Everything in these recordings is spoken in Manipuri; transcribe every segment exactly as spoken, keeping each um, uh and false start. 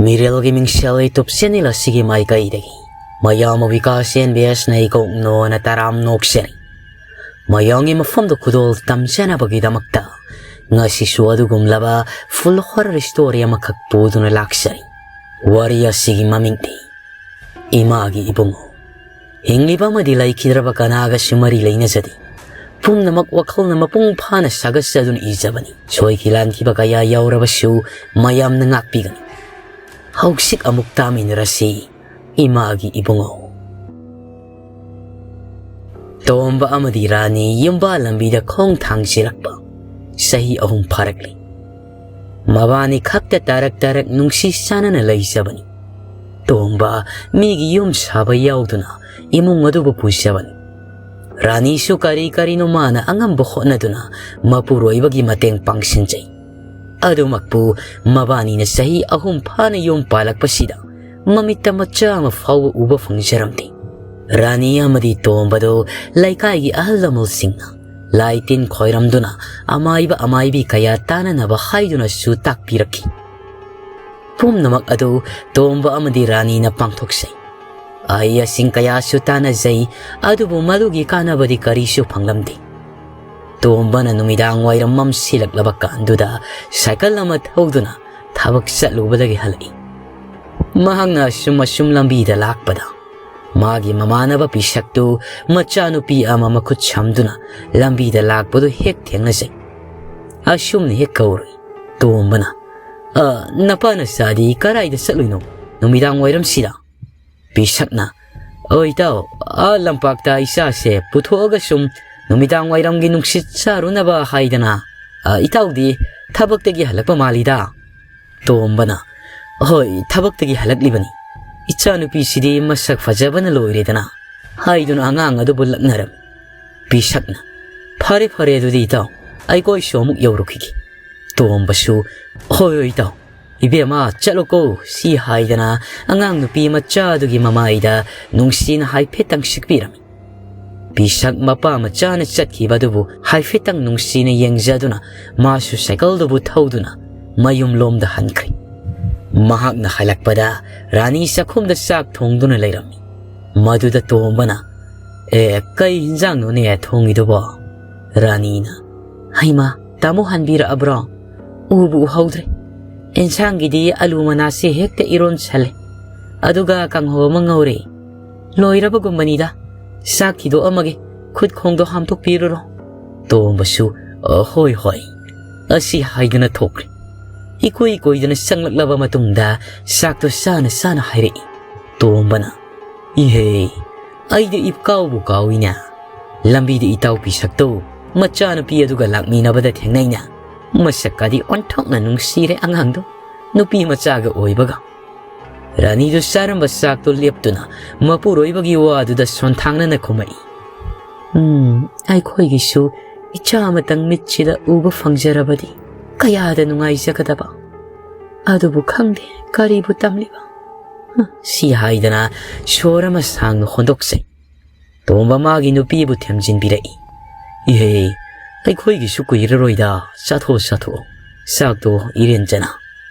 ꯃꯤꯔꯦꯜꯒꯤ ꯃꯤꯡꯁꯦꯜ YouTube channel ꯑꯁꯤꯒꯤ ꯃꯥꯏꯀꯩꯗꯒꯤ ꯃꯌꯥꯝꯕ ꯕꯤꯀꯥꯁ ꯑꯦꯟ ꯕꯤ ꯑꯦꯁꯅ ꯏꯀꯣꯛꯅꯣꯅ ꯇꯔꯥꯝ ꯅꯣꯛꯆꯔꯤ꯫ ꯃꯌꯥꯝꯒꯤ ꯃꯐꯝꯗ ꯈꯨꯗꯣꯜ ꯇꯝꯖꯅꯕꯒꯤꯗꯃꯛꯇ ꯉꯁꯤꯁꯨ ꯑꯗꯨꯒꯨꯝꯂꯕ full horror story ꯑꯃꯈꯛ ꯄꯨꯗꯨꯅ ꯂꯥꯛꯆꯔꯤ꯫ ꯋꯥꯔꯤ ꯑꯁꯤꯒꯤ ꯃꯃꯤꯡꯗꯤ ꯏꯃꯥꯒꯤ ꯏꯕꯨꯡꯉꯣ꯫ ꯍꯤꯡꯂꯤꯕ ꯑꯃꯗꯤ ꯂꯩꯈꯤꯗ꯭ꯔꯕ ꯀꯅꯥꯒꯁꯨ ꯃꯔꯤ ꯂꯩꯅꯖꯗꯦ꯫ ꯄꯨꯝꯅꯃꯛ ꯋꯥꯈꯜꯅ ꯃꯄꯨꯡ ꯐꯥꯅ ꯁꯥꯒꯠꯆꯗꯨꯅ ꯏꯖꯕꯅꯤ꯫ ꯁꯣꯏꯈꯤ ꯂꯥꯟꯈꯤꯕ ꯀꯌꯥ ꯌꯥꯎꯔꯕꯁꯨ ꯃꯌꯥꯝꯅ ꯉꯥꯛꯄꯤꯒꯅꯤ꯫ ꯍꯧꯖꯤꯛ ꯑꯃꯨꯛ ꯇꯥꯃꯤꯟꯅꯔꯁꯤ, ꯏꯃꯥꯒꯤ ꯏꯕꯨꯡꯉꯣ꯫ ꯇꯣꯝꯕ ꯑꯃꯗꯤ ꯔꯥꯅꯤ ꯌꯨꯝꯕꯥ ꯂꯝꯕꯤꯗ ꯈꯣꯡ ꯊꯥꯡꯖꯤꯜꯂꯛꯄ ꯆꯍꯤ ꯑꯍꯨꯝ ꯐꯥꯔꯛꯂꯤ꯫ ꯃꯕꯥꯅꯤ ꯈꯛꯇ ꯇꯥꯔꯛ ꯇꯥꯔꯛ ꯅꯨꯡꯁꯤ ꯆꯥꯟꯅꯅ ꯂꯩꯖꯕꯅꯤ꯫ ꯇꯣꯝꯕ ꯃꯤꯒꯤ ꯌꯨꯝ ꯁꯥꯕ ꯌꯥꯎꯗꯨꯅ ꯏꯃꯨꯡ ꯑꯗꯨꯕꯨ ꯄꯨꯖꯕꯅꯤ꯫ ꯔꯥꯅꯤꯁꯨ ꯀꯔꯤ ꯀꯔꯤꯅꯣ ꯃꯥꯅ ꯑꯉꯝꯕ ꯍꯣꯠꯅꯗꯨꯅ ꯃꯄꯨꯔꯣꯏꯕꯒꯤ ꯃꯇꯦꯡ ꯄꯥꯡꯁꯤꯟꯖꯩ꯫ ꯑꯗꯨꯃꯛꯄꯨ ꯃꯕꯥꯅꯤꯅ ꯆꯍꯤ ꯑꯍꯨꯝ ꯐꯥꯅ ꯌꯨꯝ ꯄꯥꯜꯂꯛꯄꯁꯤꯗ ꯃꯃꯤꯠꯇ ꯃꯆꯥ ꯑꯃ ꯐꯥꯎꯕ ꯎꯕ ꯐꯪꯖꯔꯝꯗꯦ꯫ ꯔꯥꯅꯤ ꯑꯃꯗꯤ ꯇꯣꯝꯕꯗꯨ ꯂꯩꯀꯥꯏꯒꯤ ꯑꯍꯜ ꯂꯃꯟꯁꯤꯡꯅ ꯂꯥꯏ ꯇꯤꯟ ꯈꯣꯏꯔꯝꯗꯨꯅ ꯑꯃꯥꯏꯕ ꯑꯃꯥꯏꯕꯤ ꯀꯌꯥ ꯇꯥꯅꯅꯕ ꯍꯥꯏꯗꯨꯅꯁꯨ ꯇꯥꯛꯄꯤꯔꯛꯈꯤ꯫ ꯄꯨꯝꯅꯃꯛ ꯑꯗꯨ ꯇꯣꯝꯕ ꯑꯃꯗꯤ ꯔꯥꯅꯤꯅ ꯄꯥꯡꯊꯣꯛꯆꯩ꯫ ꯑꯍꯩ ꯑꯁꯤꯡ ꯀꯌꯥꯁꯨ ꯇꯥꯟꯅꯖꯩ, ꯑꯗꯨꯕꯨ ꯃꯗꯨꯒꯤ ꯀꯥꯟꯅꯕꯗꯤ ꯀꯔꯤꯁꯨ ꯐꯪꯂꯝꯗꯦ꯫ ꯇꯣꯝꯕꯅ ꯅꯨꯃꯤꯗꯥꯡ ꯋꯥꯏꯔꯝ ꯃꯝꯁꯤꯜꯂꯛꯂꯕ ꯀꯥꯟꯗꯨꯗ ꯁꯥꯏꯀꯜ ꯑꯃ ꯊꯧꯗꯨꯅ ꯊꯕꯛ ꯆꯠꯂꯨꯕꯗꯒꯤ ꯍꯜꯂꯛꯏ꯫ ꯃꯍꯥꯛꯅ ꯑꯁꯨꯝ ꯑꯁꯨꯝ ꯂꯝꯕꯤꯗ ꯂꯥꯛꯄꯗ ꯃꯥꯒꯤ ꯃꯃꯥꯟꯅꯕ ꯄꯤꯁꯛꯇꯨ ꯃꯆꯥꯅꯨꯄꯤ ꯑꯃ ꯃꯈꯨꯠ ꯁꯝꯗꯨꯅ ꯂꯝꯕꯤꯗ ꯂꯥꯛꯄꯗꯨ ꯍꯦꯛ ꯊꯦꯡꯅꯖꯩ꯫ ꯑꯁꯨꯝꯅ ꯍꯦꯛ ꯀꯧꯔꯨꯏ꯫ ꯇꯣꯝꯕꯅ, "ꯑ, ꯅꯄꯥ ꯅꯆꯥꯗꯤ ꯀꯔꯥꯏꯗ ꯆꯠꯂꯨꯏꯅꯣ ꯅꯨꯃꯤꯗꯥꯡ ꯋꯥꯏꯔꯝꯁꯤꯗ?" ꯄꯤꯁꯛꯅ, "ꯑꯣ ꯏꯇꯥꯎ, ꯑꯥ ꯂꯝꯄꯥꯛꯇ ꯏꯆꯥꯁꯦ ꯄꯨꯊꯣꯛꯑꯒ ꯁꯨꯝ ꯅꯨꯃꯤꯗꯥꯡ ꯋꯥꯏꯔꯝꯒꯤ ꯅꯨꯡꯁꯤꯠ ꯆꯥꯔꯨꯅꯕ ꯍꯥꯏꯗꯅ, ꯑ, ꯏꯇꯥꯎꯗꯤ ꯊꯕꯛꯇꯒꯤ ꯍꯜꯂꯛꯄ ꯃꯥꯜꯂꯤꯗ?" ꯇꯣꯝꯕꯅ, "ꯍꯣꯏ, ꯊꯕꯛꯇꯒꯤ ꯍꯜꯂꯛꯂꯤꯕꯅꯤ꯫ ꯏꯆꯥꯅꯨꯄꯤꯁꯤꯗꯤ ꯃꯁꯛ ꯐꯖꯕꯅ ꯂꯣꯏꯔꯦꯗꯅ" ꯍꯥꯏꯗꯨꯅ ꯑꯉꯥꯡ ꯑꯗꯨꯕꯨ ꯂꯛꯅꯔꯝꯃꯤ꯫ ꯄꯤꯁꯛꯅ, "ꯐꯔꯦ, ꯐꯔꯦ, ꯑꯗꯨꯗꯤ ꯏꯇꯥꯎ, ꯑꯩꯈꯣꯏꯁꯨ ꯑꯃꯨꯛ ꯌꯧꯔꯨꯈꯤꯒꯦ"꯫ ꯇꯣꯝꯕꯁꯨ, "ꯍꯣꯏ, ꯍꯣꯏ, ꯏꯇꯥꯎ, ꯏꯕꯦꯝꯃ, ꯆꯠꯂꯣꯀꯣ" ꯁꯤ ꯍꯥꯏꯗꯅ ꯑꯉꯥꯡ ꯅꯨꯄꯤ ꯃꯆꯥ ꯑꯗꯨꯒꯤ ꯃꯃꯥꯏꯗ ꯅꯨꯡꯁꯤꯅ ꯍꯥꯏꯐꯦꯠꯇꯪ ꯁꯤꯛꯄꯤꯔꯝꯃꯤ꯫ ꯄꯤꯁꯛ ꯃꯄꯥ ꯃꯆꯥꯅ ꯆꯠꯈꯤꯕ ꯑꯗꯨꯕꯨ ꯍꯥꯏꯐꯦꯠꯇꯪ ꯅꯨꯡꯁꯤꯅ ꯌꯦꯡꯖꯗꯨꯅ ꯃꯥꯁꯨ ꯁꯥꯏꯀꯜꯗꯨꯕꯨ ꯊꯧꯗꯨꯅ ꯃꯌꯨꯝꯂꯣꯝꯗ ꯍꯟꯈ꯭ꯔꯦ꯫ ꯃꯍꯥꯛꯅ ꯍꯜꯂꯛꯄꯗ ꯔꯥꯅꯤ ꯆꯥꯛꯈꯨꯝꯗ ꯆꯥꯛ ꯊꯣꯡꯗꯨꯅ ꯂꯩꯔꯝꯃꯤ꯫ ꯃꯗꯨꯗ ꯇꯣꯝꯕꯅ, "ꯑꯦ, ꯀꯩ ꯍꯤꯟꯖꯥꯡꯅꯣꯅꯦ ꯊꯣꯡꯉꯤꯗꯨꯕꯣ?" ꯔꯥꯅꯤꯅ, "ꯍꯩꯃꯥ, ꯇꯥꯃꯣ ꯍꯟꯕꯤꯔꯛꯑꯕ꯭ꯔꯣ? ꯎꯕꯨ ꯎꯍꯧꯗ꯭ꯔꯦ꯫ ꯏꯟꯁꯥꯡꯒꯤꯗꯤ ꯑꯂꯨ ꯃꯅꯥꯁꯦ ꯍꯦꯛꯇ ꯏꯔꯣꯟꯁꯜꯂꯦ꯫ ꯑꯗꯨꯒ ꯀꯥꯡꯍꯧ ꯑꯃ ꯉꯧꯔꯦ꯫ ꯂꯣꯏꯔꯕꯒꯨꯝꯕꯅꯤꯗ꯫ ꯆꯥꯛ ꯊꯤꯗꯣꯛꯑꯝꯃꯒꯦ꯫ ꯈꯨꯠ ꯈꯣꯡꯗꯣ ꯍꯥꯝꯗꯣꯛꯄꯤꯔꯨꯔꯣ꯫" ꯇꯣꯝꯕꯁꯨ, "ꯑ, ꯍꯣꯏ, ꯍꯣꯏ," ꯑꯁꯤ ꯍꯥꯏꯗꯨꯅ ꯊꯣꯛꯈ꯭ꯔꯦ꯫ ꯏꯀꯨꯏ ꯀꯨꯏꯗꯅ ꯆꯪꯂꯛꯂꯕ ꯃꯇꯨꯡꯗ ꯆꯥꯛꯇꯣ ꯆꯥꯅ ꯆꯥꯅ ꯍꯥꯏꯔꯛꯏ꯫ ꯇꯣꯝꯕꯅ, "ꯏꯍꯦ, ꯑꯩꯗꯤ ꯏꯀꯥꯎꯕꯨ ꯀꯥꯎꯏꯅꯦ꯫ ꯂꯝꯕꯤꯗ ꯏꯇꯥꯎꯄꯤ ꯁꯛꯇꯧ ꯃꯆꯥꯅꯨꯄꯤ ꯑꯗꯨꯒ ꯂꯥꯛꯃꯤꯟꯅꯕꯗ ꯊꯦꯡꯅꯩꯅꯦ꯫ ꯃꯁꯛꯀꯗꯤ ꯑꯣꯟꯊꯣꯛꯅ ꯅꯨꯡꯁꯤꯔꯦ ꯑꯉꯥꯡꯗꯣ, ꯅꯨꯄꯤ ꯃꯆꯥꯒ ꯑꯣꯏꯕꯒ꯫" ꯔꯥꯅꯤꯗꯨ ꯆꯥꯔꯝꯕ ꯆꯥꯛꯇꯨ ꯂꯦꯞꯇꯨꯅ ꯃꯄꯨꯔꯣꯏꯕꯒꯤ ꯋꯥꯗꯨꯗ ꯁꯣꯟꯊꯥꯡꯅꯅ ꯈꯨꯝꯃꯛꯏ꯫ "ꯎꯝ, ꯑꯩꯈꯣꯏꯒꯤꯁꯨ ꯏꯆꯥ ꯑꯃꯇꯪ ꯃꯤꯠꯁꯤꯗ ꯎꯕ ꯐꯪꯖꯔꯕꯗꯤ ꯀꯌꯥꯗ ꯅꯨꯡꯉꯥꯏꯖꯒꯗꯕ꯫ ꯑꯗꯨꯕꯨ ꯈꯪꯗꯦ, ꯀꯔꯤꯕꯨ ꯇꯝꯂꯤꯕ꯫" ꯁꯤ ꯍꯥꯏꯗꯅ ꯁꯣꯔ ꯑꯃ ꯁꯥꯡꯅ ꯍꯣꯟꯗꯣꯛꯆꯩ꯫ ꯇꯣꯝꯕ ꯃꯥꯒꯤ ꯅꯨꯄꯤꯕꯨ ꯊꯦꯝꯖꯤꯟꯕꯤꯔꯛꯏ꯫ "ꯏꯍꯦ, ꯑꯩꯈꯣꯏꯒꯤꯁꯨ ꯀꯨꯏꯔꯔꯣꯏꯗ, ꯆꯥꯊꯣꯛꯑꯣ, ꯆꯥꯊꯣꯛꯑꯣ꯫ ꯆꯥꯛꯇꯣ ꯏꯔꯦꯟꯖꯅ꯫"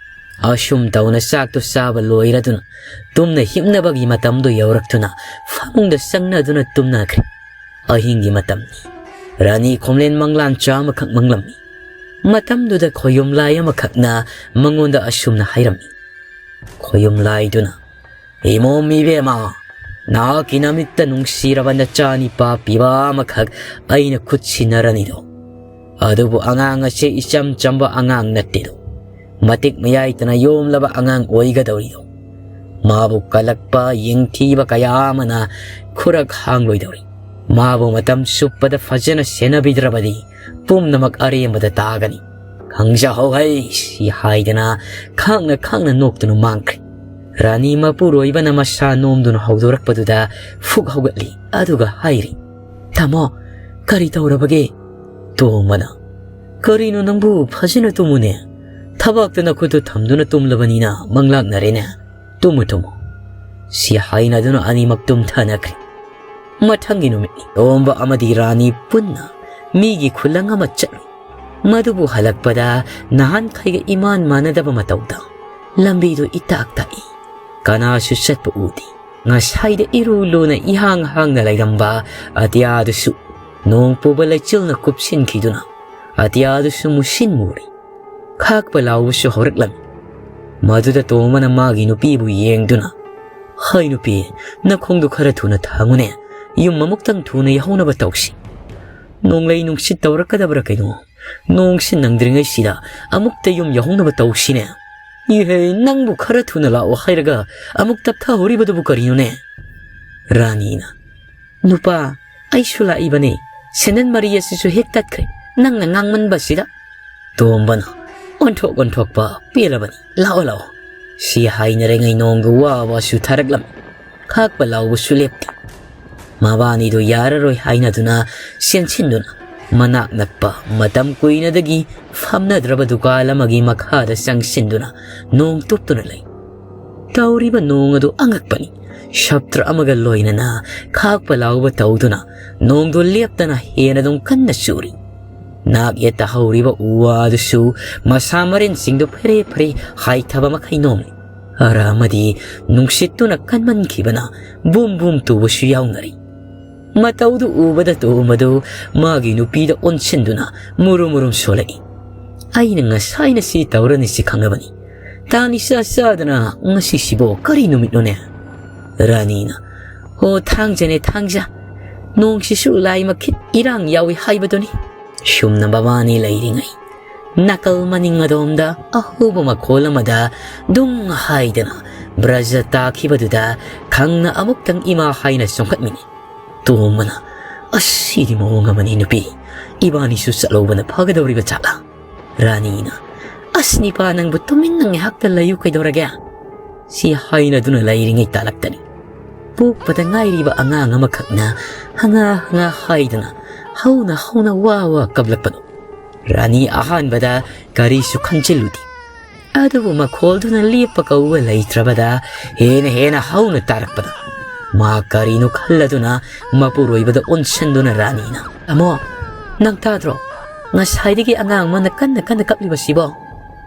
ꯑꯁꯨꯝ ꯇꯧꯅ ꯆꯥꯛꯇꯣ ꯆꯥꯕ ꯂꯣꯏꯔꯗꯨꯅ ꯇꯨꯝꯅ ꯍꯤꯞꯅꯕꯒꯤ ꯃꯇꯝꯗꯣ ꯌꯧꯔꯛꯇꯨꯅ ꯐꯃꯨꯡꯗ ꯆꯪꯅꯗꯨꯅ ꯇꯨꯝꯅꯈ꯭ꯔꯦ꯫ ꯑꯍꯤꯡꯒꯤ ꯃꯇꯝꯅꯤ꯫ ꯔꯥꯅꯤ ꯈꯣꯝꯂꯦꯟ ꯃꯪꯂꯥꯟ ꯆꯥ ꯑꯃꯈꯛ ꯃꯪꯂꯝꯃꯤ꯫ ꯃꯇꯝꯗꯨꯗ ꯈꯣꯌꯨꯝ ꯂꯥꯏ ꯑꯃꯈꯛꯅ ꯃꯉꯣꯟꯗ ꯑꯁꯨꯝꯅ ꯍꯥꯏꯔꯝꯃꯤ꯫ ꯈꯣꯌꯨꯝ ꯂꯥꯏꯗꯨꯅ, "ꯏꯃꯣꯝ ꯏꯕꯦꯝꯃ, ꯅꯍꯥꯛꯀꯤ ꯅꯃꯤꯠꯇ ꯅꯨꯡꯁꯤꯔꯕ ꯅꯆꯥꯅꯤꯄꯥ ꯄꯤꯕ ꯑꯃꯈꯛ ꯑꯩꯅ ꯈꯨꯠ ꯁꯤꯟꯅꯔꯅꯤꯗꯣ꯫ ꯑꯗꯨꯕꯨ ꯑꯉꯥꯡ ꯑꯁꯤ ꯏꯆꯝ ꯆꯝꯕ ꯑꯉꯥꯡ ꯅꯠꯇꯦꯗꯣ꯫ ꯃꯇꯤꯛ ꯃꯌꯥꯏꯇꯅ ꯌꯣꯝꯂꯕ ꯑꯉꯥꯡ ꯑꯣꯏꯒꯗꯧꯔꯤꯗꯣ꯫ ꯃꯥꯕꯨ ꯀꯜꯂꯛꯄ ꯌꯦꯡꯊꯤꯕ ꯀꯌꯥ ꯑꯃꯅ ꯈꯨꯔꯛ ꯍꯥꯡꯂꯣꯏꯗꯧꯔꯤ꯫ ꯃꯥꯕꯨ ꯃꯇꯝ ꯆꯨꯞꯄꯗ ꯐꯖꯅ ꯁꯦꯟꯅꯕꯤꯗ꯭ꯔꯕꯗꯤ ꯄꯨꯝꯅꯃꯛ ꯑꯔꯦꯝꯕꯗ ꯇꯥꯒꯅꯤ꯫ ꯈꯪꯖꯍꯧ ꯍꯩ," ꯁꯤ ꯍꯥꯏꯗꯅ ꯈꯥꯡꯅ ꯈꯥꯡꯅ ꯅꯣꯛꯇꯨꯅ ꯃꯥꯡꯈ꯭ꯔꯦ꯫ ꯔꯥꯅꯤ ꯃꯄꯨꯔꯣꯏꯕꯅ ꯃꯁꯥ ꯅꯣꯝꯗꯨꯅ ꯍꯧꯗꯣꯔꯛꯄꯗꯨꯗ ꯐꯨꯛ ꯍꯧꯒꯠꯂꯤ, ꯑꯗꯨꯒ ꯍꯥꯏꯔꯤ, "ꯇꯥꯃꯣ, ꯀꯔꯤ ꯇꯧꯔꯕꯒꯦ?" ꯇꯣꯝꯕꯅ, "ꯀꯔꯤꯅꯣ ꯅꯪꯕꯨ, ꯐꯖꯅ ꯇꯨꯝꯃꯨꯅꯦ꯫ ꯊꯕꯥꯛꯇ ꯅꯈꯨꯠꯇꯨ ꯊꯝꯗꯨꯅ ꯇꯨꯝꯂꯕꯅꯤꯅ ꯃꯪꯂꯥꯛꯅꯔꯦꯅꯦ꯫ Tamu, Tamu." ꯁꯤ ꯍꯥꯏꯅꯗꯨꯅ ꯑꯅꯤꯃꯛ ꯇꯨꯝꯊꯅꯈ꯭ꯔꯦ꯫ ꯃꯊꯪꯒꯤ ꯅꯨꯃꯤꯠꯅꯤ꯫ ꯇꯣꯝꯕ ꯑꯃꯗꯤ ꯔꯥꯅꯤ ꯄꯨꯟꯅ ꯃꯤꯒꯤ ꯈꯨꯂꯪ ꯑꯃ ꯆꯠꯂꯨꯏ꯫ ꯃꯗꯨꯕꯨ ꯍꯜꯂꯛꯄꯗ ꯅꯍꯥꯟꯈꯩꯒ ꯏꯃꯥꯟ ꯃꯥꯟꯅꯗꯕ ꯃꯇꯧꯗ ꯂꯝꯕꯤꯗꯨ ꯏꯇꯥꯛ ꯇꯥꯛꯏ꯫ ꯀꯅꯥꯁꯨ ꯆꯠꯄ ꯎꯗꯦ꯫ ꯉꯁꯥꯏꯗ ꯏꯔꯨ ꯂꯨꯅ ꯏꯍꯥꯡ ꯍꯥꯡꯅ ꯂꯩꯔꯝꯕ ꯑꯇꯤꯌꯥꯗꯨꯁꯨ ꯅꯣꯡ ꯄꯨꯕ ꯂꯩꯆꯤꯜꯅ ꯀꯨꯞꯁꯤꯟꯈꯤꯗꯨꯅ ꯑꯇꯤꯌꯥꯗꯨꯁꯨ ꯃꯨꯁꯤꯟ ꯃꯨꯔꯤ꯫ ꯈꯥꯛꯄ ꯂꯥꯎꯕꯁꯨ ꯍꯧꯔꯛꯂꯝꯃꯤ꯫ ꯃꯗꯨꯗ ꯇꯣꯝꯕꯅ ꯃꯥꯒꯤ ꯅꯨꯄꯤꯕꯨ ꯌꯦꯡꯗꯨꯅ, "ꯍꯩ ꯅꯨꯄꯤ, ꯅꯈꯣꯡꯗꯨ ꯈꯔ ꯊꯨꯅ ꯊꯥꯡꯉꯨꯅꯦ꯫ ꯌꯨꯝ ꯑꯃꯨꯛꯇꯪ ꯊꯨꯅ ꯌꯧꯍꯧꯅꯕ ꯇꯧꯁꯤ꯫ ꯅꯣꯡꯂꯩ ꯅꯨꯡꯁꯤꯠ ꯇꯧꯔꯛꯀꯗꯕ꯭ꯔꯥ ꯀꯩꯅꯣ? ꯅꯣꯡꯁꯤ ꯅꯪꯗ꯭ꯔꯤꯉꯩꯁꯤꯗ ꯑꯃꯨꯛꯇ ꯌꯨꯝ ꯌꯧꯍꯧꯅꯕ ꯇꯧꯁꯤꯅꯦ꯫ ꯏꯍꯦ, ꯅꯪꯕꯨ ꯈꯔ ꯊꯨꯅ ꯂꯥꯛꯑꯣ ꯍꯥꯏꯔꯒ ꯑꯃꯨꯛ ꯇꯞꯊꯍꯧꯔꯤꯕꯗꯨꯕꯨ ꯀꯔꯤꯅꯣꯅꯦ?" ꯔꯥꯅꯤꯅ, "ꯅꯨꯄꯥ, ꯑꯩꯁꯨ ꯂꯥꯛꯏꯕꯅꯦ꯫ ꯁꯦꯟꯗꯟ ꯃꯔꯤ ꯑꯁꯤꯁꯨ ꯍꯦꯛ ꯇꯠꯈ꯭ꯔꯦ꯫ ꯅꯪꯅ ꯉꯥꯡꯃꯟꯕꯁꯤꯗ꯫" ꯇꯣꯝꯕꯅ, "ꯑꯣꯟꯊꯣꯛ ꯑꯣꯟꯊꯣꯛꯄ, ꯄꯦꯜꯂꯕꯅꯤ꯫ ꯂꯥꯛꯑꯣ, ꯂꯥꯛꯑꯣ꯫" ꯁꯤ ꯍꯥꯏꯅꯔꯤꯉꯩ ꯅꯣꯡꯗꯨ ꯋꯥ ꯋꯥꯁꯨ ꯊꯥꯔꯛꯂꯝꯃꯤ꯫ ꯈꯥꯛꯄ ꯂꯥꯎꯕꯁꯨ ꯂꯦꯞꯇꯦ꯫ ꯃꯕꯥꯅꯤꯗꯨ ꯌꯥꯔꯔꯣꯏ ꯍꯥꯏꯅꯗꯨꯅ ꯆꯦꯟꯁꯤꯟꯗꯨꯅ ꯃꯅꯥꯛ ꯅꯛꯄ ꯃꯇꯝ ꯀꯨꯏꯅꯗꯒꯤ ꯐꯝꯅꯗ꯭ꯔꯕ ꯗꯨꯀꯥꯟ ꯑꯃꯒꯤ ꯃꯈꯥꯗ ꯆꯪꯁꯤꯟꯗꯨꯅ ꯅꯣꯡ ꯇꯨꯞꯇꯨꯅ ꯂꯩ꯫ ꯇꯧꯔꯤꯕ ꯅꯣꯡ ꯑꯗꯨ ꯑꯉꯛꯄꯅꯤ꯫ ꯁꯞꯇ꯭ꯔ ꯑꯃꯒ ꯂꯣꯏꯅꯅ ꯈꯥꯛꯄ ꯂꯥꯎꯕ ꯇꯧꯗꯨꯅ ꯅꯣꯡꯗꯨ ꯂꯦꯞꯇꯅ ꯍꯦꯟꯅ ꯑꯗꯨꯝ ꯀꯟꯅ ꯆꯨꯔꯤ꯫ ꯅꯥꯛ ꯌꯦꯠꯇ ꯍꯧꯔꯤꯕ ꯎ ꯋꯥꯗꯨꯁꯨ ꯃꯁꯥ ꯃꯔꯦꯟꯁꯤꯡꯗꯨ ꯐꯦꯔꯦ ꯐꯦꯔꯦ ꯍꯥꯏꯊꯕ ꯃꯈꯩ ꯅꯣꯝꯂꯤ꯫ ꯑꯔ ꯑꯃꯗꯤ ꯅꯨꯡꯁꯤꯠꯇꯨꯅ ꯀꯟꯃꯟꯈꯤꯕꯅ ꯕꯨꯝ ꯕꯨꯝ ꯇꯨꯕꯁꯨ ꯌꯥꯎꯅꯔꯤ꯫ ꯃꯇꯧꯗꯨ ꯎꯕꯗ ꯇꯣꯝꯕꯗꯨ ꯃꯥꯒꯤ ꯅꯨꯄꯤꯗ ꯑꯣꯟꯁꯤꯟꯗꯨꯅ ꯃꯨꯔꯨꯝ ꯃꯨꯔꯨꯝ ꯁꯣꯜꯂꯛꯏ꯫ "ꯑꯩꯅ ꯉꯁꯥꯏꯅ ꯁꯤ ꯇꯧꯔꯅꯤ ꯁꯤ ꯈꯪꯉꯕꯅꯤ꯫ ꯇꯥꯟ ꯏꯆꯥ ꯆꯥꯗꯅ ꯉꯁꯤꯁꯤꯕꯣ ꯀꯔꯤ ꯅꯨꯃꯤꯠꯅꯣꯅꯦ?" ꯔꯥꯅꯤꯅ, "ꯍꯣ, ꯊꯥꯡꯖꯅꯦ, ꯊꯥꯡꯖ꯫ ꯅꯣꯡꯁꯤꯁꯨ ꯂꯥꯏ ꯃꯈꯤꯠ ꯏꯔꯥꯡ ꯌꯥꯎꯏ ꯍꯥꯏꯕꯗꯨꯅꯤ꯫" ꯁꯨꯝꯅ ꯃꯕꯥꯅꯤ ꯂꯩꯔꯤꯉꯩ ꯅꯥꯀꯜ ꯃꯅꯤꯡ ꯑꯗꯣꯝꯗ ꯑꯍꯧꯕ ꯃꯈꯣꯜ ꯑꯃꯗ ꯗꯨꯡ ꯍꯥꯏꯗꯅ ꯕ꯭ꯔꯖ ꯇꯥꯈꯤꯕꯗꯨꯗ ꯈꯪꯅ ꯑꯃꯨꯛꯇꯪ ꯏꯃꯥ ꯍꯥꯏꯅ ꯆꯣꯡꯈꯠꯃꯤꯅꯤ꯫ ꯇꯣꯝꯕꯅ, "ꯑꯁ, ꯁꯤꯗꯤ ꯃꯑꯣꯡ ꯑꯃꯅꯤ ꯅꯨꯄꯤ꯫ ꯏꯕꯥꯅꯤꯁꯨ ꯆꯠꯍꯧꯕꯅ ꯐꯒꯗꯧꯔꯤꯕ ꯖꯥꯠꯂꯥ?" ꯔꯥꯅꯤꯅ, "ꯑꯁ ꯅꯤꯄꯥ, ꯅꯪꯕꯨ ꯇꯨꯃꯤꯟꯅ ꯉꯥꯏꯍꯥꯛꯇ ꯂꯩꯌꯨ ꯀꯩꯗꯧꯔꯒꯦ?" ꯁꯤ ꯍꯥꯏꯅꯗꯨꯅ ꯂꯩꯔꯤꯉꯩ ꯇꯥꯂꯛꯇꯅꯤ꯫ ꯄꯣꯛꯄꯗ ꯉꯥꯏꯔꯤꯕ ꯑꯉꯥꯡ ꯑꯃꯈꯛꯅ ꯍꯉꯥ ꯍꯉꯥ ꯍꯥꯏꯗꯅ ꯍꯧꯅ ꯍꯧꯅ ꯋꯥ ꯋꯥ ꯀꯞꯂꯛꯄꯗꯣ꯫ ꯔꯥꯅꯤ ꯑꯍꯥꯟꯕꯗ ꯀꯔꯤꯁꯨ ꯈꯟꯖꯤꯜꯂꯨꯗꯦ꯫ ꯑꯗꯨꯕꯨ ꯃꯈꯣꯜꯗꯨꯅ ꯂꯦꯞꯄ ꯀꯧꯕ ꯂꯩꯇ꯭ꯔꯕꯗ ꯍꯦꯟꯅ ꯍꯦꯟꯅ ꯍꯧꯅ ꯇꯥꯔꯛꯄꯗ ꯃꯥ ꯀꯔꯤꯅꯣ ꯈꯜꯂꯗꯨꯅ ꯃꯄꯨꯔꯣꯏꯕꯗ ꯑꯣꯟꯁꯤꯟꯗꯨꯅ ꯔꯥꯅꯤꯅ, "ꯇꯥꯃꯣ, ꯅꯪ ꯇꯥꯗ꯭ꯔꯣ? ꯉꯁꯥꯏꯗꯒꯤ ꯑꯉꯥꯡ ꯑꯃꯅ ꯀꯟꯅ ꯀꯟꯅ ꯀꯞꯂꯤꯕꯁꯤꯕꯣ?"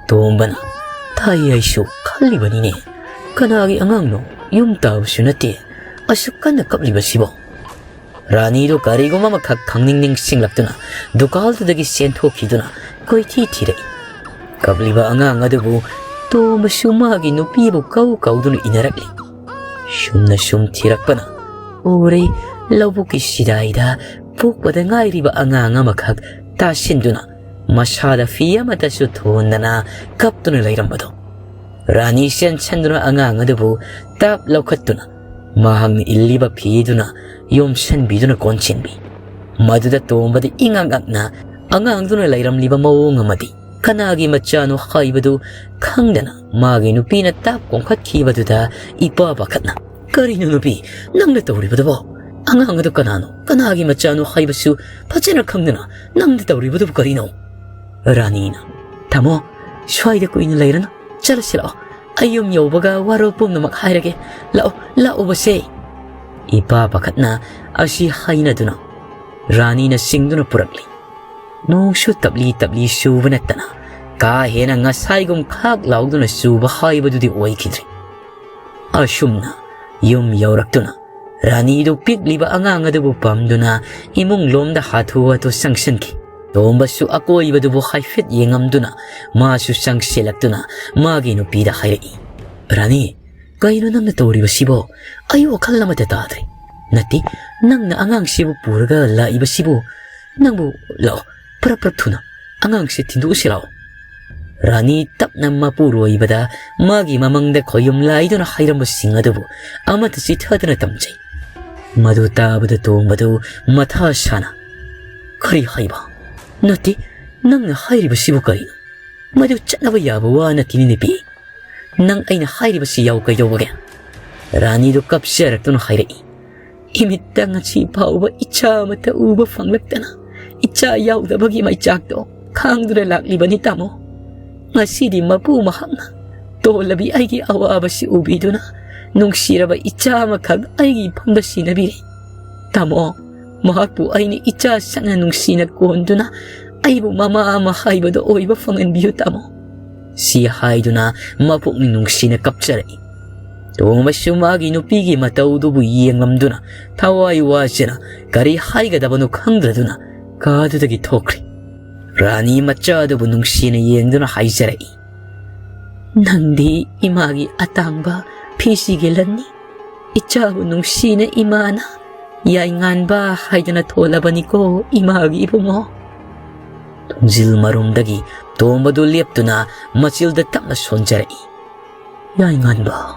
ꯇꯣꯝꯕꯅ, "ꯇꯥꯏ, ꯑꯩꯁꯨ ꯀꯜꯂꯤꯕꯅꯤꯅꯦ꯫ ꯀꯅꯥꯒꯤ ꯑꯉꯥꯡꯅꯣ? ꯌꯨꯝ ꯇꯥꯕꯁꯨ ꯅꯠꯇꯦ꯫ ꯑꯁꯨꯛ ꯀꯟꯅ ꯀꯞꯂꯤꯕꯁꯤꯕꯣ?" ꯔꯥꯅꯤꯗꯨ ꯀꯔꯤꯒꯨꯝꯕ ꯑꯃꯈꯛ ꯈꯪꯅꯤꯡ ꯅꯤꯡꯁꯤꯡꯂꯛꯇꯨꯅ ꯗꯨꯀꯥꯜꯗꯨꯗꯒꯤ ꯆꯦꯟꯊꯣꯛꯈꯤꯗꯨꯅ ꯀꯣꯏꯊꯤ ꯊꯤꯔꯛꯏ꯫ ꯀꯞꯂꯤꯕ ꯑꯉꯥꯡ ꯑꯗꯨꯕꯨ ꯇꯣꯝꯕꯁꯨ ꯃꯥꯒꯤ ꯅꯨꯄꯤꯕꯨ ꯀꯧ ꯀꯧꯗꯨꯅ ꯏꯟꯅꯔꯛꯂꯤ꯫ ꯁꯨꯝꯅ ꯁꯨꯝ ꯊꯤꯔꯛꯄꯅ ꯎꯔꯦ, ꯂꯧꯕꯨꯛꯀꯤ ꯁꯤꯗꯥꯏꯗ ꯄꯣꯛꯄꯗ ꯉꯥꯏꯔꯤꯕ ꯑꯉꯥꯡ ꯑꯃꯈꯛ ꯇꯥꯁꯤꯟꯗꯨꯅ ꯃꯁꯥꯗ ꯐꯤ ꯑꯃꯠꯇꯁꯨ ꯊꯣꯟꯗꯅ ꯀꯞꯇꯨꯅ ꯂꯩꯔꯝꯕꯗꯣ꯫ ꯔꯥꯅꯤ ꯆꯦꯟꯁꯤꯟꯗꯨꯅ ꯑꯉꯥꯡ ꯑꯗꯨꯕꯨ ꯇꯥꯞ ꯂꯧꯈꯠꯇꯨꯅ ꯃꯍꯥꯛꯅ ꯏꯜꯂꯤꯕ ꯐꯤꯗꯨꯅ ꯌꯣꯝꯁꯤꯟꯕꯤꯗꯨꯅ ꯀꯣꯟꯁꯤꯟꯕꯤ꯫ ꯃꯗꯨꯗ ꯇꯣꯝꯕꯗꯤ ꯏꯉꯛ ꯉꯛꯅ ꯑꯉꯥꯡꯗꯨꯅ ꯂꯩꯔꯝꯂꯤꯕ ꯃꯑꯣꯡ ꯑꯃꯗꯤ ꯀꯅꯥꯒꯤ ꯃꯆꯥꯅꯣ ꯍꯥꯏꯕꯗꯨ ꯈꯪꯗꯅ ꯃꯥꯒꯤ ꯅꯨꯄꯤꯅ ꯇꯥꯞ ꯀꯣꯡꯈꯠꯈꯤꯕꯗꯨꯗ ꯏꯄꯥ ꯄꯥꯈꯠꯅ, "ꯀꯔꯤꯅꯣ ꯅꯨꯄꯤ, ꯅꯪꯅ ꯇꯧꯔꯤꯕꯗꯨꯕꯣ? ꯑꯉꯥꯡ ꯑꯗꯨ ꯀꯅꯥꯅꯣ, ꯀꯅꯥꯒꯤ ꯃꯆꯥꯅꯣ ꯍꯥꯏꯕꯁꯨ ꯐꯖꯅ ꯈꯪꯗꯅ ꯅꯪꯅ ꯇꯧꯔꯤꯕꯗꯨꯕꯨ ꯀꯔꯤꯅꯣ?" ꯔꯥꯅꯤꯅ, "ꯇꯥꯃꯣ, ꯁ꯭ꯋꯥꯏꯗ ꯀꯨꯏꯅ ꯂꯩꯔꯅꯨ, ꯆꯠꯂꯁꯤ ꯂꯥꯛꯑꯣ꯫ ꯑꯩ ꯌꯨꯝ ꯌꯧꯕꯒ ꯋꯥꯔꯣꯜ ꯄꯨꯝꯅꯃꯛ ꯍꯥꯏꯔꯒꯦ꯫ ꯂꯥꯛꯑꯣ, ꯂꯥꯛꯑꯣꯕꯁꯦ!" ꯏꯄꯥ ꯄꯥꯈꯠꯅ ꯑꯁꯤ ꯍꯥꯏꯅꯗꯨꯅ ꯔꯥꯅꯤꯅ ꯆꯤꯡꯗꯨꯅ ꯄꯨꯔꯛꯂꯤ꯫ ꯅꯣꯡꯁꯨ ꯇꯞꯂꯤ ꯇꯞꯂꯤ ꯆꯨꯕ ꯅꯠꯇꯅ ꯀꯥ ꯍꯦꯟꯅ ꯉꯁꯥꯏꯒꯨꯝ ꯈꯥꯛ ꯂꯥꯎꯗꯨꯅ ꯆꯨꯕ ꯍꯥꯏꯕꯗꯨꯗꯤ ꯑꯣꯏꯈꯤꯗ꯭ꯔꯦ꯫ ꯑꯁꯨꯝꯅ ꯌꯨꯝ ꯌꯧꯔꯛꯇꯨꯅ ꯔꯥꯅꯤꯗꯨ ꯄꯤꯛꯂꯤꯕ ꯑꯉꯥꯡ ꯑꯗꯨꯕꯨ ꯄꯝꯗꯨꯅ ꯏꯃꯨꯡ ꯂꯣꯝꯗ ꯍꯥꯊꯨ ꯍꯥꯊꯨ ꯆꯪꯁꯤꯟꯈꯤ꯫ ꯇꯣꯝꯕꯁꯨ ꯑꯀꯣꯏꯕꯗꯨꯕꯨ ꯍꯥꯏꯐꯦꯠ ꯌꯦꯡꯉꯝꯗꯨꯅ ꯃꯥꯁꯨ ꯆꯪꯁꯤꯜꯂꯛꯇꯨꯅ ꯃꯥꯒꯤ ꯅꯨꯄꯤꯗ ꯍꯥꯏꯔꯛꯏ, "ꯔꯥꯅꯤ, ꯀꯩꯅꯣ ꯅꯪꯅ ꯇꯧꯔꯤꯕꯁꯤꯕꯣ? ꯑꯩ ꯋꯥꯈꯜ ꯑꯃꯠꯇ ꯇꯥꯗ꯭ꯔꯦ꯫ ꯅꯠꯇꯦ, ꯅꯪꯅ ꯑꯉꯥꯡꯁꯤꯕꯨ ꯄꯨꯔꯒ ꯂꯥꯛꯏꯕꯁꯤꯕꯨ, ꯅꯪꯕꯨ, ꯂꯥꯛꯑꯣ, ꯐꯔꯛ ꯐꯔꯛ ꯊꯨꯅ ꯑꯉꯥꯡꯁꯦ ꯊꯤꯟꯗꯣꯛꯎꯁꯤ ꯂꯥꯛꯑꯣ꯫" ꯔꯥꯅꯤ ꯇꯞꯅ ꯃꯄꯨꯔꯣꯏꯕꯗ ꯃꯥꯒꯤ ꯃꯃꯪꯗ ꯈꯣꯌꯨꯝ ꯂꯥꯏꯗꯨꯅ ꯍꯥꯏꯔꯝꯕꯁꯤꯡ ꯑꯗꯨꯕꯨ ꯑꯃꯠꯇ ꯆꯤꯊꯗꯅ ꯇꯝꯖꯩ꯫ ꯃꯗꯨ ꯇꯥꯕꯗ ꯇꯣꯝꯕꯗꯨ ꯃꯊꯥ ꯁꯥꯅ, "ꯀꯔꯤ ꯍꯥꯏꯕ? ꯅꯠꯇꯦ, ꯅꯪꯅ ꯍꯥꯏꯔꯤꯕꯁꯤꯕꯨ ꯀꯔꯤꯅꯣ? ꯃꯗꯨ ꯆꯠꯅꯕ ꯌꯥꯕ ꯋꯥ ꯅꯠꯇꯦꯅꯦ ꯅꯨꯄꯤ꯫ ꯅꯪ ꯑꯩꯅ ꯍꯥꯏꯔꯤꯕꯁꯤ ꯌꯥꯎ ꯀꯩꯗꯧꯕꯒꯦ?" ꯔꯥꯅꯤꯗꯨ ꯀꯞꯆꯔꯛꯇꯨꯅ ꯍꯥꯏꯔꯛꯏ, "ꯏꯃꯤꯠꯇ ꯉꯁꯤ ꯐꯥꯎꯕ ꯏꯆꯥ ꯑꯃꯠꯇ ꯎꯕ ꯐꯪꯂꯛꯇꯅ ꯏꯆꯥ ꯌꯥꯎꯗꯕꯒꯤ ꯃꯩꯆꯥꯛꯇꯣ ꯈꯥꯡꯗꯨꯅ ꯂꯥꯛꯂꯤꯕꯅꯤ ꯇꯥꯃꯣ꯫ ꯉꯁꯤꯗꯤ ꯃꯄꯨ ꯃꯍꯥꯛꯅ ꯇꯣꯜꯂꯕꯤ ꯑꯩꯒꯤ ꯑꯋꯥꯕꯁꯤ ꯎꯕꯤꯗꯨꯅ ꯅꯨꯡꯁꯤꯔꯕ ꯏꯆꯥ ꯑꯃꯈꯛ ꯑꯩꯒꯤ ꯏꯐꯝꯗ ꯁꯤꯟꯅꯕꯤꯔꯦ꯫ ꯇꯥꯃꯣ, ꯃꯍꯥꯛꯄꯨ ꯑꯩꯅ ꯏꯆꯥ ꯁꯛꯅ ꯅꯨꯡꯁꯤꯅ ꯀꯣꯟꯗꯨꯅ ꯑꯩꯕꯨ ꯃꯃꯥ ꯑꯃ ꯍꯥꯏꯕꯗꯣ ꯑꯣꯏꯕ ꯐꯪꯍꯟꯕꯤꯌꯨ ꯇꯥꯃꯣ꯫" ꯁꯤ ꯍꯥꯏꯗꯨꯅ ꯃꯄꯨꯛꯅꯤꯡ ꯅꯨꯡꯁꯤꯅ ꯀꯞꯆꯔꯛꯏ꯫ ꯇꯣꯝꯕꯁꯨ ꯃꯥꯒꯤ ꯅꯨꯄꯤꯒꯤ ꯃꯇꯧꯗꯨꯕꯨ ꯌꯦꯡꯂꯝꯗꯨꯅ ꯊꯋꯥꯏ ꯋꯥꯖꯅ ꯀꯔꯤ ꯍꯥꯏꯒꯗꯕꯅꯣ ꯈꯪꯗ꯭ꯔꯗꯨꯅ ꯀꯥꯗꯨꯗꯒꯤ ꯊꯣꯛꯈ꯭ꯔꯦ꯫ ꯔꯥꯅꯤ ꯃꯆꯥꯗꯨꯕꯨ ꯅꯨꯡꯁꯤꯅ ꯌꯦꯡꯗꯨꯅ ꯍꯥꯏꯖꯔꯛꯏ, "ꯅꯪꯗꯤ ꯏꯃꯥꯒꯤ ꯑꯇꯥꯡꯕ ꯐꯤꯁꯤꯒꯤ ꯂꯟꯅꯤ꯫ ꯏꯆꯥꯕꯨ ꯅꯨꯡꯁꯤꯅ ꯏꯃꯥꯅ ꯌꯥꯏꯉꯥꯟꯕ ꯍꯥꯏꯗꯅ ꯊꯣꯜꯂꯕꯅꯤꯀꯣ ꯏꯃꯥꯒꯤ ꯏꯕꯨꯡꯉꯣ"꯫ ꯊꯣꯡꯖꯤꯜ ꯃꯔꯨꯝꯗꯒꯤ ꯇꯣꯝꯕꯗꯨ ꯂꯦꯞꯇꯨꯅ ꯃꯆꯤꯜꯗ ꯇꯞꯅ ꯁꯣꯟꯖꯔꯛꯏ꯫ ꯌꯥꯏꯉꯥꯟꯕ꯫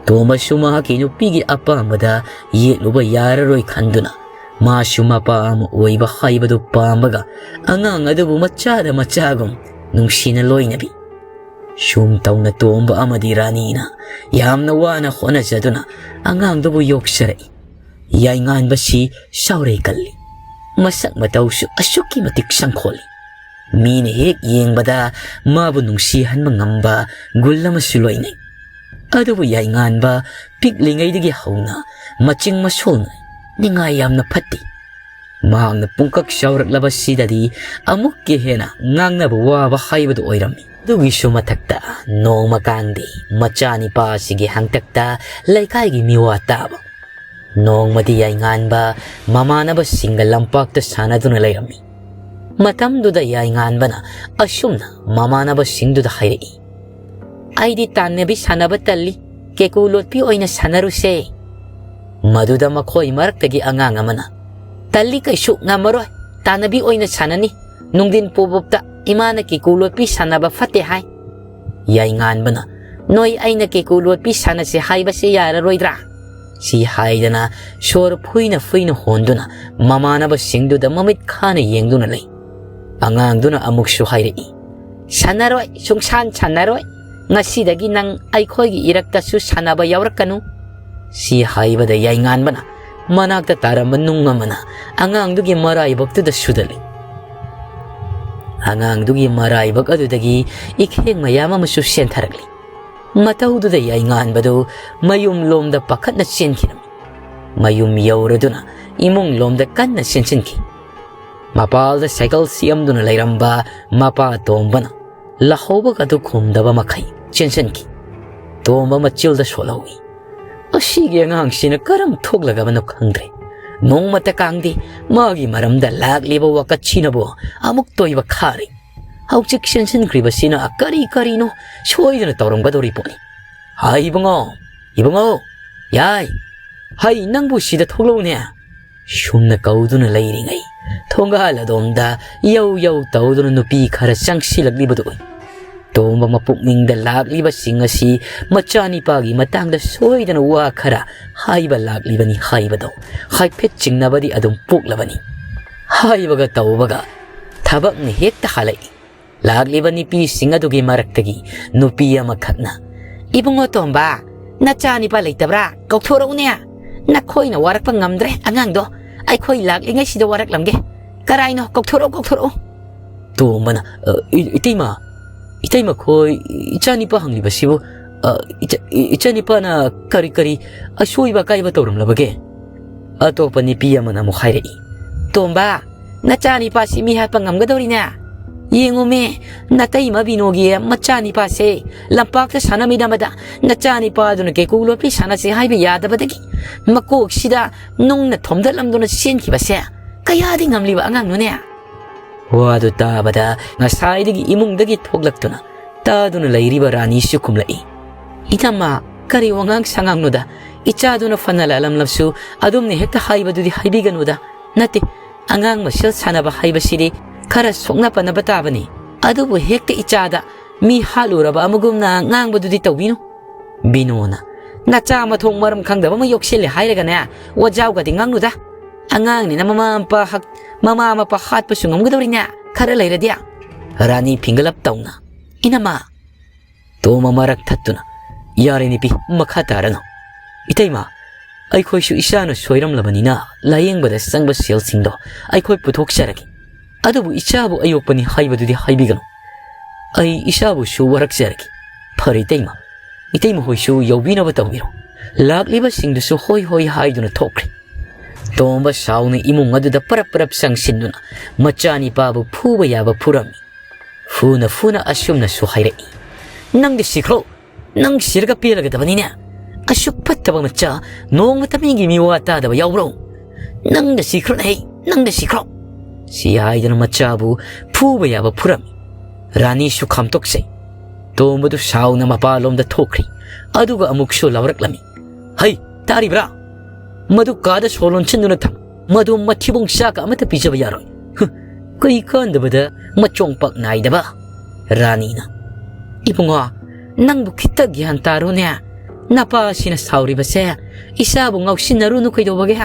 ꯇꯣꯝꯕꯁꯨ ꯃꯍꯥꯛꯀꯤ ꯅꯨꯄꯤꯒꯤ ꯑꯄꯥꯝꯕꯗ ꯌꯦꯠꯂꯨꯕ ꯌꯥꯔꯔꯣꯏ ꯈꯟꯗꯨꯅ, ꯃꯥꯁꯨ ꯃꯄꯥ ꯑꯃ ꯑꯣꯏꯕ ꯍꯥꯏꯕꯗꯨ ꯄꯥꯝꯕꯒ, ꯑꯉꯥꯡ ꯑꯗꯨꯕꯨ ꯃꯆꯥꯗ ꯃꯆꯥꯒꯨꯝ ꯅꯨꯡꯁꯤꯅ ꯂꯣꯏꯅꯕꯤ꯫ ꯁꯨꯝ ꯇꯧꯅ ꯇꯣꯝꯕ ꯑꯃꯗꯤ ꯔꯥꯅꯤꯅ ꯌꯥꯝꯅ ꯋꯥꯅ ꯍꯣꯠꯅꯖꯗꯨꯅ ꯑꯉꯥꯡꯗꯨꯕꯨ ꯌꯣꯛꯆꯔꯛꯏ꯫ ꯌꯥꯏꯉꯥꯟꯕꯁꯤ ꯁꯥꯎꯔꯩ ꯀꯜꯂꯤ꯫ ꯃꯁꯛ ꯃꯇꯧꯁꯨ ꯑꯁꯨꯛꯀꯤ ꯃꯇꯤꯛ ꯁꯪꯈꯣꯜꯂꯤ꯫ ꯃꯤꯅ ꯍꯦꯛ ꯌꯦꯡꯕꯗ ꯃꯥꯕꯨ ꯅꯨꯡꯁꯤꯍꯟꯕ ꯉꯝꯕ ꯒꯨꯜ ꯑꯃꯁꯨ ꯂꯣꯏꯅꯩ꯫ ꯑꯗꯨꯕꯨ ꯌꯥꯏꯉꯥꯟꯕ ꯄꯤꯛꯂꯤꯉꯩꯗꯒꯤ ꯍꯧꯅ ꯃꯆꯤꯡ ꯃꯁꯣꯜꯅ ꯅꯤꯡꯉꯥꯏ ꯌꯥꯝꯅ ꯐꯠꯇꯦ꯫ ꯃꯍꯥꯛꯅ ꯄꯨꯡꯀꯛ ꯆꯥꯎꯔꯛꯂꯕꯁꯤꯗꯗꯤ ꯑꯃꯨꯛꯀ ꯍꯦꯟꯅ ꯉꯥꯡꯅꯕ ꯋꯥꯕ ꯍꯥꯏꯕꯗꯨ ꯑꯣꯏꯔꯝꯃꯤ꯫ ꯑꯗꯨꯒꯤꯁꯨ ꯃꯊꯛꯇ ꯅꯣꯡꯃ ꯀꯥꯡꯗꯤ ꯃꯆꯥꯅꯤꯄꯥ ꯑꯁꯤꯒꯤ ꯍꯪꯇꯛꯇ ꯂꯩꯀꯥꯏꯒꯤ ꯃꯤꯋꯥ ꯇꯥꯕ꯫ ꯅꯣꯡꯃꯗꯤ ꯌꯥꯏꯉꯥꯟꯕ ꯃꯃꯥꯟꯅꯕꯁꯤꯡꯒ ꯂꯝꯄꯥꯛꯇ ꯁꯥꯟꯅꯗꯨꯅ ꯂꯩꯔꯝꯃꯤ꯫ ꯃꯇꯝꯗꯨꯗ ꯌꯥꯏꯉꯥꯟꯕꯅ ꯑꯁꯨꯝꯅ ꯃꯃꯥꯟꯅꯕꯁꯤꯡꯗꯨꯗ ꯍꯥꯏꯔꯛꯏ, "ꯑꯩꯗꯤ ꯇꯥꯟꯅꯕꯤ ꯁꯥꯟꯅꯕ ꯇꯜꯂꯤ, ꯀꯦꯀꯨ ꯂꯣꯠꯄꯤ ꯑꯣꯏꯅ ꯁꯥꯟꯅꯔꯨꯁꯦ"꯫ ꯃꯗꯨꯗ ꯃꯈꯣꯏ ꯃꯔꯛꯇꯒꯤ ꯑꯉꯥꯡ ꯑꯃꯅ, "ꯇꯜꯂꯤ, ꯀꯩꯁꯨ ꯉꯝꯃꯔꯣꯏ, ꯇꯥꯟꯅꯕꯤ ꯑꯣꯏꯅ ꯁꯥꯟꯅꯅꯤ꯫ ꯅꯨꯡꯊꯤꯟ ꯄꯣꯕꯣꯞꯇ ꯏꯃꯥꯅ ꯀꯦꯀꯨ ꯂꯣꯠꯄꯤ ꯁꯥꯟꯅꯕ ꯐꯠꯇꯦ ꯍꯥꯏ"꯫ ꯌꯥꯏꯉꯥꯟꯕꯅ, "ꯅꯣꯏ ꯑꯩꯅ ꯀꯦꯀꯨ ꯂꯣꯠꯄꯤ ꯁꯥꯟꯅꯁꯦ ꯍꯥꯏꯕꯁꯦ ꯌꯥꯔꯔꯣꯏꯗ꯭ꯔꯥ?" ꯁꯤ ꯍꯥꯏꯗꯅ ꯁꯣꯔ ꯐꯨꯏꯅ ꯐꯨꯏꯅ ꯍꯣꯟꯗꯨꯅ ꯃꯃꯥꯟꯅꯕꯁꯤꯡꯗꯨꯗ ꯃꯃꯤꯠ ꯈꯥꯅ ꯌꯦꯡꯗꯨꯅ ꯂꯩ꯫ ꯑꯉꯥꯡꯗꯨꯅ ꯑꯃꯨꯛꯁꯨ ꯍꯥꯏꯔꯛꯏ, "ꯁꯥꯟꯅꯔꯣꯏ, ꯁꯨꯡꯁꯥꯟ ꯁꯥꯟꯅꯔꯣꯏ꯫ ꯉꯁꯤꯗꯒꯤ ꯅꯪ ꯑꯩꯈꯣꯏꯒꯤ ꯏꯔꯛꯇꯁꯨ ꯁꯥꯟꯅꯕ ꯌꯥꯎꯔꯛꯀꯅꯨ"꯫ ꯁꯤ ꯍꯥꯏꯕꯗ ꯌꯥꯏꯉꯥꯟꯕꯅ ꯃꯅꯥꯛꯇ ꯇꯥꯔꯝꯕ ꯅꯨꯡ ꯑꯃꯅ ꯑꯉꯥꯡꯗꯨꯒꯤ ꯃꯔꯥꯏꯕꯛꯇꯨꯗ ꯁꯨꯗꯠꯂꯤ꯫ ꯑꯉꯥꯡꯗꯨꯒꯤ ꯃꯔꯥꯏꯕꯛ ꯑꯗꯨꯗꯒꯤ ꯏꯈꯦꯡ ꯃꯌꯥꯝ ꯑꯃꯁꯨ ꯆꯦꯟꯊꯔꯛꯂꯤ꯫ ꯃꯇꯧꯗꯨꯗ ꯌꯥꯏꯉꯥꯟꯕꯗꯨ ꯃꯌꯨꯝ ꯂꯣꯝꯗ ꯄꯥꯈꯠꯅ ꯆꯦꯟꯈꯤꯔꯝꯃꯤ꯫ ꯃꯌꯨꯝ ꯌꯧꯔꯗꯨꯅ ꯏꯃꯨꯡ ꯂꯣꯝꯗ ꯀꯟꯅ ꯆꯦꯟꯁꯤꯟꯈꯤ꯫ ꯃꯄꯥꯜꯗ ꯁꯥꯏꯀꯜ ꯁꯦꯝꯗꯨꯅ ꯂꯩꯔꯝꯕ ꯃꯄꯥ ꯇꯣꯝꯕꯅ ꯂꯥꯍꯧꯕꯒ ꯑꯗꯨ ꯈꯨꯝꯗꯕ ꯃꯈꯩ ꯆꯦꯟꯁꯤꯟꯈꯤ꯫ ꯇꯣꯝꯕ ꯃꯆꯤꯜꯗ ꯁꯣꯜꯍꯧꯏ꯫ ꯑꯁꯤꯒꯤ ꯑꯉꯥꯡꯁꯤꯅ ꯀꯔꯝ ꯊꯣꯛꯂꯒꯕꯅꯣ ꯈꯪꯗ꯭ꯔꯦ꯫ ꯅꯣꯡꯃꯇ ꯀꯥꯡꯗꯦ, ꯃꯥꯒꯤ ꯃꯔꯝꯗ ꯂꯥꯛꯂꯤꯕ ꯋꯥꯀꯠꯁꯤꯅꯕꯨ ꯑꯃꯨꯛꯇ ꯑꯣꯏꯕ ꯈꯥꯔꯦ꯫ ꯍꯧꯖꯤꯛ ꯆꯦꯟꯁꯤꯟꯈ꯭ꯔꯤꯕꯁꯤꯅ ꯀꯔꯤ ꯀꯔꯤꯅꯣ ꯁꯣꯏꯗꯅ ꯇꯧꯔꯝꯒꯗꯧꯔꯤ ꯄꯣꯠꯅꯤ꯫ "ꯍꯥꯏ ꯏꯕꯨꯡꯉꯣ, ꯏꯕꯨꯡꯉꯣ, ꯌꯥꯏ, ꯍꯩ, ꯅꯪꯕꯨ ꯁꯤꯗ ꯊꯣꯛꯂꯛꯎꯅꯦ!" ꯁꯨꯝꯅ ꯀꯧꯗꯨꯅ ꯂꯩꯔꯤꯉꯩ, ꯊꯣꯡꯒꯥꯜ ꯑꯗꯣꯝꯗ ꯌꯧ ꯌꯧ ꯇꯧꯗꯨꯅ ꯅꯨꯄꯤ ꯈꯔ ꯆꯪꯁꯤꯜꯂꯛꯂꯤꯕꯗꯨ ꯎꯏ꯫ ꯇꯣꯝꯕ ꯃꯄꯨꯛꯅꯤꯡꯗ ꯂꯥꯛꯂꯤꯕꯁꯤꯡ ꯑꯁꯤ ꯃꯆꯥꯅꯤꯄꯥꯒꯤ ꯃꯇꯥꯡꯗ ꯁꯣꯏꯗꯅ ꯋꯥ ꯈꯔ ꯍꯥꯏꯕ ꯂꯥꯛꯂꯤꯕꯅꯤ ꯍꯥꯏꯕꯗꯣ ꯍꯥꯏꯐꯦꯠ ꯆꯤꯡꯅꯕꯗꯤ ꯑꯗꯨꯝ ꯄꯣꯛꯂꯕꯅꯤ꯫ ꯍꯥꯏꯕꯒ ꯇꯧꯕꯒ ꯊꯕꯛꯅ ꯍꯦꯛꯇ ꯍꯥꯜꯂꯛꯏ꯫ ꯂꯥꯛꯂꯤꯕ ꯅꯨꯄꯤꯁꯤꯡ ꯑꯗꯨꯒꯤ ꯃꯔꯛꯇꯒꯤ ꯅꯨꯄꯤ ꯑꯃꯈꯛꯅ, "ꯏꯕꯨꯡꯉꯣ ꯇꯣꯝꯕ, ꯅꯆꯥꯅꯤꯄꯥ ꯂꯩꯇꯕ꯭ꯔꯥ? ꯀꯧꯊꯣꯔꯛꯎꯅꯦ꯫ ꯅꯈꯣꯏꯅ ꯋꯥꯔꯛꯄ ꯉꯝꯗ꯭ꯔꯦ ꯑꯉꯥꯡꯗꯣ꯫ ꯑꯩꯈꯣꯏ ꯂꯥꯛꯂꯤꯉꯩꯁꯤꯗ ꯋꯥꯔꯛꯂꯝꯒꯦ꯫ ꯀꯔꯥꯏꯅꯣ? ꯀꯧꯊꯣꯔꯛꯎ, ꯀꯧꯊꯣꯔꯛꯎ꯫" ꯇꯣꯝꯕꯅ, "ꯑ, ꯏ-, ꯏꯇꯩꯃ, ꯏꯇꯩꯃ ꯈꯣꯏ ꯏꯆꯥꯅꯤꯄꯥ ꯍꯪꯂꯤꯕꯁꯤꯕꯨ, ꯑ, ꯏꯆꯥ-, ꯏ-, ꯏꯆꯥꯅꯤꯄꯥꯅ ꯀꯔꯤ ꯀꯔꯤ ꯑꯁꯣꯏꯕ ꯑꯀꯥꯏꯕ ꯇꯧꯔꯝꯂꯕꯒꯦ?" ꯑꯇꯣꯞꯄ ꯅꯨꯄꯤ ꯑꯃꯅ ꯑꯃꯨꯛ ꯍꯥꯏꯔꯛꯏ, "ꯇꯣꯝꯕ, ꯅꯆꯥꯅꯤꯄꯥꯁꯤ ꯃꯤ ꯍꯥꯠꯄ ꯉꯝꯒꯗꯧꯔꯤꯅꯦ? ꯌꯦꯡꯉꯨꯃꯦ, ꯅꯇꯩꯃ ꯕꯤꯅꯣꯒꯤ ꯃꯆꯥꯅꯤꯄꯥꯁꯦ ꯂꯝꯄꯥꯛꯇ ꯁꯥꯟꯅꯃꯤꯟꯅꯕꯗ ꯅꯆꯥꯅꯤꯄꯥꯗꯨꯅ ꯀꯦꯀꯨ ꯂꯣꯠꯄꯤ ꯁꯥꯟꯅꯁꯦ ꯍꯥꯏꯕ ꯌꯥꯗꯕꯗꯒꯤ ꯃꯀꯣꯛꯁꯤꯗ ꯅꯨꯡꯅ ꯊꯣꯝꯗꯠꯂꯝꯗꯨꯅ ꯆꯦꯟꯈꯤꯕꯁꯦ ꯀꯌꯥꯗꯤ ꯉꯝꯂꯤꯕ ꯑꯉꯥꯡꯅꯣꯅꯦ?" ꯋꯥꯗꯨ ꯇꯥꯕꯗ ꯉꯁꯥꯏꯗꯒꯤ ꯏꯃꯨꯡꯗꯒꯤ ꯊꯣꯛꯂꯛꯇꯨꯅ ꯇꯥꯗꯨꯅ ꯂꯩꯔꯤꯕ ꯔꯥꯅꯤꯁꯨ ꯈꯨꯝꯂꯛꯏ, "ꯏꯅꯝꯃ, ꯀꯔꯤ ꯋꯥꯉꯥꯡ ꯁꯉꯥꯡꯅꯣꯗ? ꯏꯆꯥꯗꯨꯅ ꯐꯅ ꯂꯥꯜꯂꯝꯂꯕꯁꯨ ꯑꯗꯨꯝꯅ ꯍꯦꯛꯇ ꯍꯥꯏꯕꯗꯨꯗꯤ ꯍꯥꯏꯕꯤꯒꯅꯨꯗ꯫ ꯅꯠꯇꯦ, ꯑꯉꯥꯡ ꯃꯁꯦꯜ ꯁꯥꯟꯅꯕ ꯍꯥꯏꯕꯁꯤꯗꯤ ꯈꯔ ꯁꯣꯛꯅ ꯄꯟꯅꯕ ꯇꯥꯕꯅꯤ꯫ ꯑꯗꯨꯕꯨ ꯍꯦꯛꯇ ꯏꯆꯥꯗ ꯃꯤ ꯍꯥꯠꯂꯨꯔꯕ ꯑꯃꯒꯨꯝꯅ ꯉꯥꯡꯕꯗꯨꯗꯤ ꯇꯧꯕꯤꯅꯨ꯫" ꯕꯤꯅꯣꯅ, "ꯅꯆꯥ ꯃꯊꯣꯡ ꯃꯔꯝ ꯈꯪꯗꯕ ꯑꯃ ꯌꯣꯛꯁꯤꯜꯂꯦ ꯍꯥꯏꯔꯒꯅꯦ, ꯋꯥꯖꯥꯎꯒꯗꯤ ꯉꯥꯡꯅꯨꯗ꯫ ꯑꯉꯥꯡꯅꯤꯅ ꯃꯃꯥ ꯃꯄꯥ ꯍꯛ-, ꯃꯃꯥ ꯃꯄꯥ ꯍꯥꯠꯄꯁꯨ ꯉꯝꯒꯗꯧꯔꯤꯅꯦ, ꯈꯔ ꯂꯩꯔꯗꯤ꯫" ꯔꯥꯅꯤ ꯐꯤꯡꯒꯂꯞ ꯇꯧꯅ, "ꯏꯅꯝꯃ!" ꯇꯣꯝꯕ ꯃꯔꯛ ꯊꯠꯇꯨꯅ, "ꯌꯥꯔꯦ ꯅꯨꯄꯤ, ꯃꯈꯥ ꯇꯥꯔꯅꯨ꯫ ꯏꯇꯩꯃ, ꯑꯩꯈꯣꯏꯁꯨ ꯏꯆꯥꯅ ꯁꯣꯏꯔꯝꯂꯕꯅꯤꯅ ꯂꯥꯌꯦꯡꯕꯗ ꯆꯪꯕ ꯁꯦꯜꯁꯤꯡꯗꯣ ꯑꯩꯈꯣꯏ ꯄꯨꯊꯣꯛꯆꯔꯒꯦ꯫ ꯑꯗꯨꯕꯨ ꯏꯆꯥꯕꯨ ꯑꯌꯣꯛꯄꯅꯤ ꯍꯥꯏꯕꯗꯨꯗꯤ ꯍꯥꯏꯕꯤꯒꯅꯨ꯫ ꯑꯩ ꯏꯆꯥꯕꯨꯁꯨ ꯋꯥꯔꯛꯆꯔꯒꯦ꯫ ꯐꯔꯦ ꯏꯇꯩꯃ, ꯏꯇꯩꯃ ꯍꯣꯏꯁꯨ ꯌꯧꯕꯤꯅꯕ ꯇꯧꯕꯤꯔꯣ꯫ ꯂꯥꯛꯂꯤꯕꯁꯤꯡꯗꯨꯁꯨ ꯍꯣꯏ ꯍꯣꯏ ꯍꯥꯏꯗꯨꯅ ꯊꯣꯛꯈ꯭ꯔꯦ꯫ ꯇꯣꯝꯕ ꯁꯥꯎꯅ ꯏꯃꯨꯡ ꯑꯗꯨꯗ ꯄꯔꯞ ꯄꯔꯞ ꯆꯪꯁꯤꯟꯗꯨꯅ ꯃꯆꯥꯅꯤꯄꯥꯕꯨ ꯐꯨꯕ ꯌꯥꯕ ꯐꯨꯔꯝꯃꯤ꯫ ꯐꯨꯅ ꯐꯨꯅ ꯑꯁꯨꯝꯅꯁꯨ ꯍꯥꯏꯔꯛꯏ, "ꯅꯪꯗꯤ ꯁꯤꯈ꯭ꯔꯣ, ꯅꯪ ꯁꯤꯔꯒ ꯄꯦꯜꯂꯒꯗꯕꯅꯤꯅꯦ꯫ ꯑꯁꯨꯛ ꯐꯠꯇꯕ ꯃꯆꯥ ꯅꯣꯡꯃꯇ ꯃꯤꯒꯤ ꯃꯤꯋꯥ ꯇꯥꯗꯕ ꯌꯥꯎꯕ꯭ꯔꯣ? ꯅꯪꯗ ꯁꯤꯈ꯭ꯔꯣꯅꯦ ꯍꯩ, ꯅꯪꯗ ꯁꯤꯈ꯭ꯔꯣ!" ꯁꯤ ꯍꯥꯏꯗꯨꯅ ꯃꯆꯥꯕꯨ ꯐꯨꯕ ꯌꯥꯕ ꯐꯨꯔꯝꯃꯤ꯫ ꯔꯥꯅꯤꯁꯨ ꯈꯥꯝꯇꯣꯛꯆꯩ꯫ ꯇꯣꯝꯕꯗꯨ ꯁꯥꯎꯅ ꯃꯄꯥꯂꯣꯝꯗ ꯊꯣꯛꯈ꯭ꯔꯤ꯫ ꯑꯗꯨꯒ ꯑꯃꯨꯛꯁꯨ ꯂꯥꯎꯔꯛꯂꯝꯃꯤ, "ꯍꯩ, ꯇꯥꯔꯤꯕ꯭ꯔꯥ? ꯃꯗꯨ ꯀꯥꯗ ꯁꯣ ꯂꯣꯟꯁꯤꯟꯗꯨꯅ ꯊꯝ꯫ ꯃꯗꯨ ꯃꯊꯤꯕꯣꯡ ꯆꯥꯛꯀ ꯑꯃꯠꯇ ꯄꯤꯖꯕ ꯌꯥꯔꯣꯏ꯫ ꯍꯨ, ꯀꯩ ꯀꯥꯟꯗꯕꯗ ꯃꯆꯣꯡ ꯄꯥꯛ ꯅꯥꯏꯗꯕ!" ꯔꯥꯅꯤꯅ, "ꯏꯕꯨꯡꯉꯣ, ꯅꯪꯕꯨ ꯈꯤꯇ ꯒ꯭ꯌꯥꯟ ꯇꯥꯔꯣꯅꯦ꯫ ꯅꯄꯥꯁꯤꯅ ꯁꯥꯎꯔꯤꯕꯁꯦ ꯏꯆꯥꯕꯨ ꯉꯥꯎꯁꯤꯟꯅꯔꯨꯅꯨ ꯀꯩꯗꯧꯕꯒꯦ?"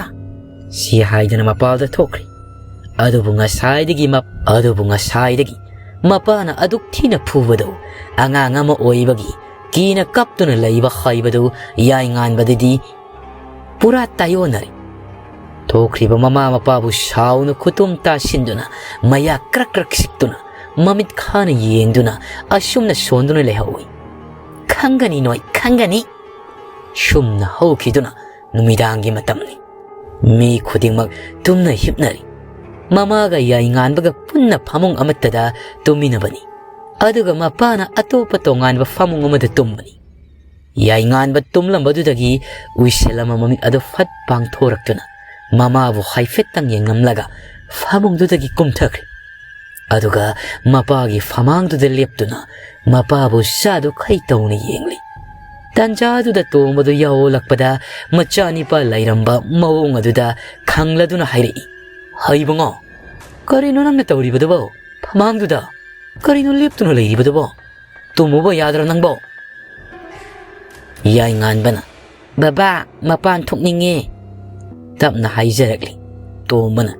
ꯁꯤ ꯍꯥꯏꯗꯨꯅ ꯃꯄꯥꯜꯗ ꯊꯣꯛꯈ꯭ꯔꯦ꯫ ꯑꯗꯨꯕꯨ ꯉꯁꯥꯏꯗꯒꯤ ꯃꯞ-, ꯑꯗꯨꯕꯨ ꯉꯁꯥꯏꯗꯒꯤ ꯃꯄꯥꯅ ꯑꯗꯨꯛ ꯊꯤꯅ ꯐꯨꯕꯗꯨ ꯑꯉꯥꯡ ꯑꯃ ꯑꯣꯏꯕꯒꯤ ꯀꯤꯅ ꯀꯞꯇꯨꯅ ꯂꯩꯕ ꯍꯥꯏꯕꯗꯨ ꯌꯥꯏꯉꯥꯟꯕꯗꯗꯤ ꯄꯨꯔꯥ ꯇꯥꯏꯑꯣꯟꯅꯔꯦ꯫ ꯊꯣꯛꯈ꯭ꯔꯤꯕ ꯃꯃꯥ ꯃꯄꯥꯕꯨ ꯁꯥꯎꯅ ꯈꯨꯇꯨꯝ ꯇꯥꯁꯤꯟꯗꯨꯅ, ꯃꯌꯥ ꯀ꯭ꯔꯛ ꯀ꯭ꯔꯛ ꯁꯤꯛꯇꯨꯅ, ꯃꯃꯤꯠ ꯈꯥꯅ ꯌꯦꯡꯗꯨꯅ ꯑꯁꯨꯝꯅ ꯁꯣꯟꯗꯨꯅ ꯂꯩꯍꯧꯏ꯫ "ꯈꯪꯒꯅꯤ ꯅꯣꯏ, ꯈꯪꯒꯅꯤ!" ꯁꯨꯝꯅ ꯍꯧꯈꯤꯗꯨꯅ ꯅꯨꯃꯤꯗꯥꯡꯒꯤ ꯃꯇꯝꯅꯤ꯫ ꯃꯤ ꯈꯨꯗꯤꯡꯃꯛ ꯇꯨꯝꯅ ꯍꯤꯞꯅꯔꯤ꯫ ꯃꯃꯥꯒ ꯌꯥꯏꯉꯥꯟꯕꯒ ꯄꯨꯟꯅ ꯐꯃꯨꯡ ꯑꯃꯠꯇꯗ ꯇꯨꯝꯃꯤꯟꯅꯕꯅꯤ꯫ ꯑꯗꯨꯒ ꯃꯄꯥꯅ ꯑꯇꯣꯞꯄ ꯇꯣꯉꯥꯟꯕ ꯐꯃꯨꯡ ꯑꯃꯗ ꯇꯨꯝꯕꯅꯤ꯫ ꯌꯥꯏꯉꯥꯟꯕ ꯇꯨꯝꯂꯝꯕꯗꯨꯗꯒꯤ ꯎꯏꯁꯜ ꯑꯃ ꯃꯃꯤꯠ ꯑꯗꯨ ꯐꯠ ꯄꯥꯡꯊꯣꯔꯛꯇꯨꯅ ꯃꯃꯥꯕꯨ ꯍꯥꯏꯐꯦꯠꯇꯪ ꯌꯦꯡꯂꯝꯂꯒ ꯐꯃꯨꯡꯗꯨꯗꯒꯤ ꯀꯨꯝꯊꯈ꯭ꯔꯦ꯫ ꯑꯗꯨꯒ ꯃꯄꯥꯒꯤ ꯐꯃꯥꯡꯗꯨꯗ ꯂꯦꯞꯇꯨꯅ ꯃꯄꯥꯕꯨ ꯆꯥꯗꯨ ꯈꯩ ꯇꯧꯅ ꯌꯦꯡꯂꯤ꯫ ꯇꯟꯖꯥꯗꯨꯗ ꯇꯣꯝꯕꯗꯨ ꯌꯥꯑꯣꯂꯛꯄꯗ ꯃꯆꯥꯅꯤꯄꯥ ꯂꯩꯔꯝꯕ ꯃꯑꯣꯡ ꯑꯗꯨꯗ ꯈꯪꯂꯗꯨꯅ ꯍꯥꯏꯔꯛꯏ, "ꯍꯩꯕꯉꯣ, ꯀꯔꯤꯅꯣ ꯅꯪꯅ ꯇꯧꯔꯤꯕꯗꯨꯕꯣ? ꯐꯃꯥꯡꯗꯨꯗ ꯀꯔꯤꯅꯣ ꯂꯦꯞꯇꯨꯅ ꯂꯩꯔꯤꯕꯗꯨꯕꯣ? ꯇꯨꯝꯃꯨꯕ ꯌꯥꯗ꯭ꯔꯣ ꯅꯪꯕꯣ?" ꯌꯥꯏꯉꯥꯟꯕꯅ, "ꯕꯕꯥ, ꯃꯄꯥꯟ ꯊꯣꯛꯅꯤꯡꯉꯦ," ꯇꯞꯅ ꯍꯥꯏꯖꯔꯛꯂꯤ꯫ ꯇꯣꯝꯕꯅ,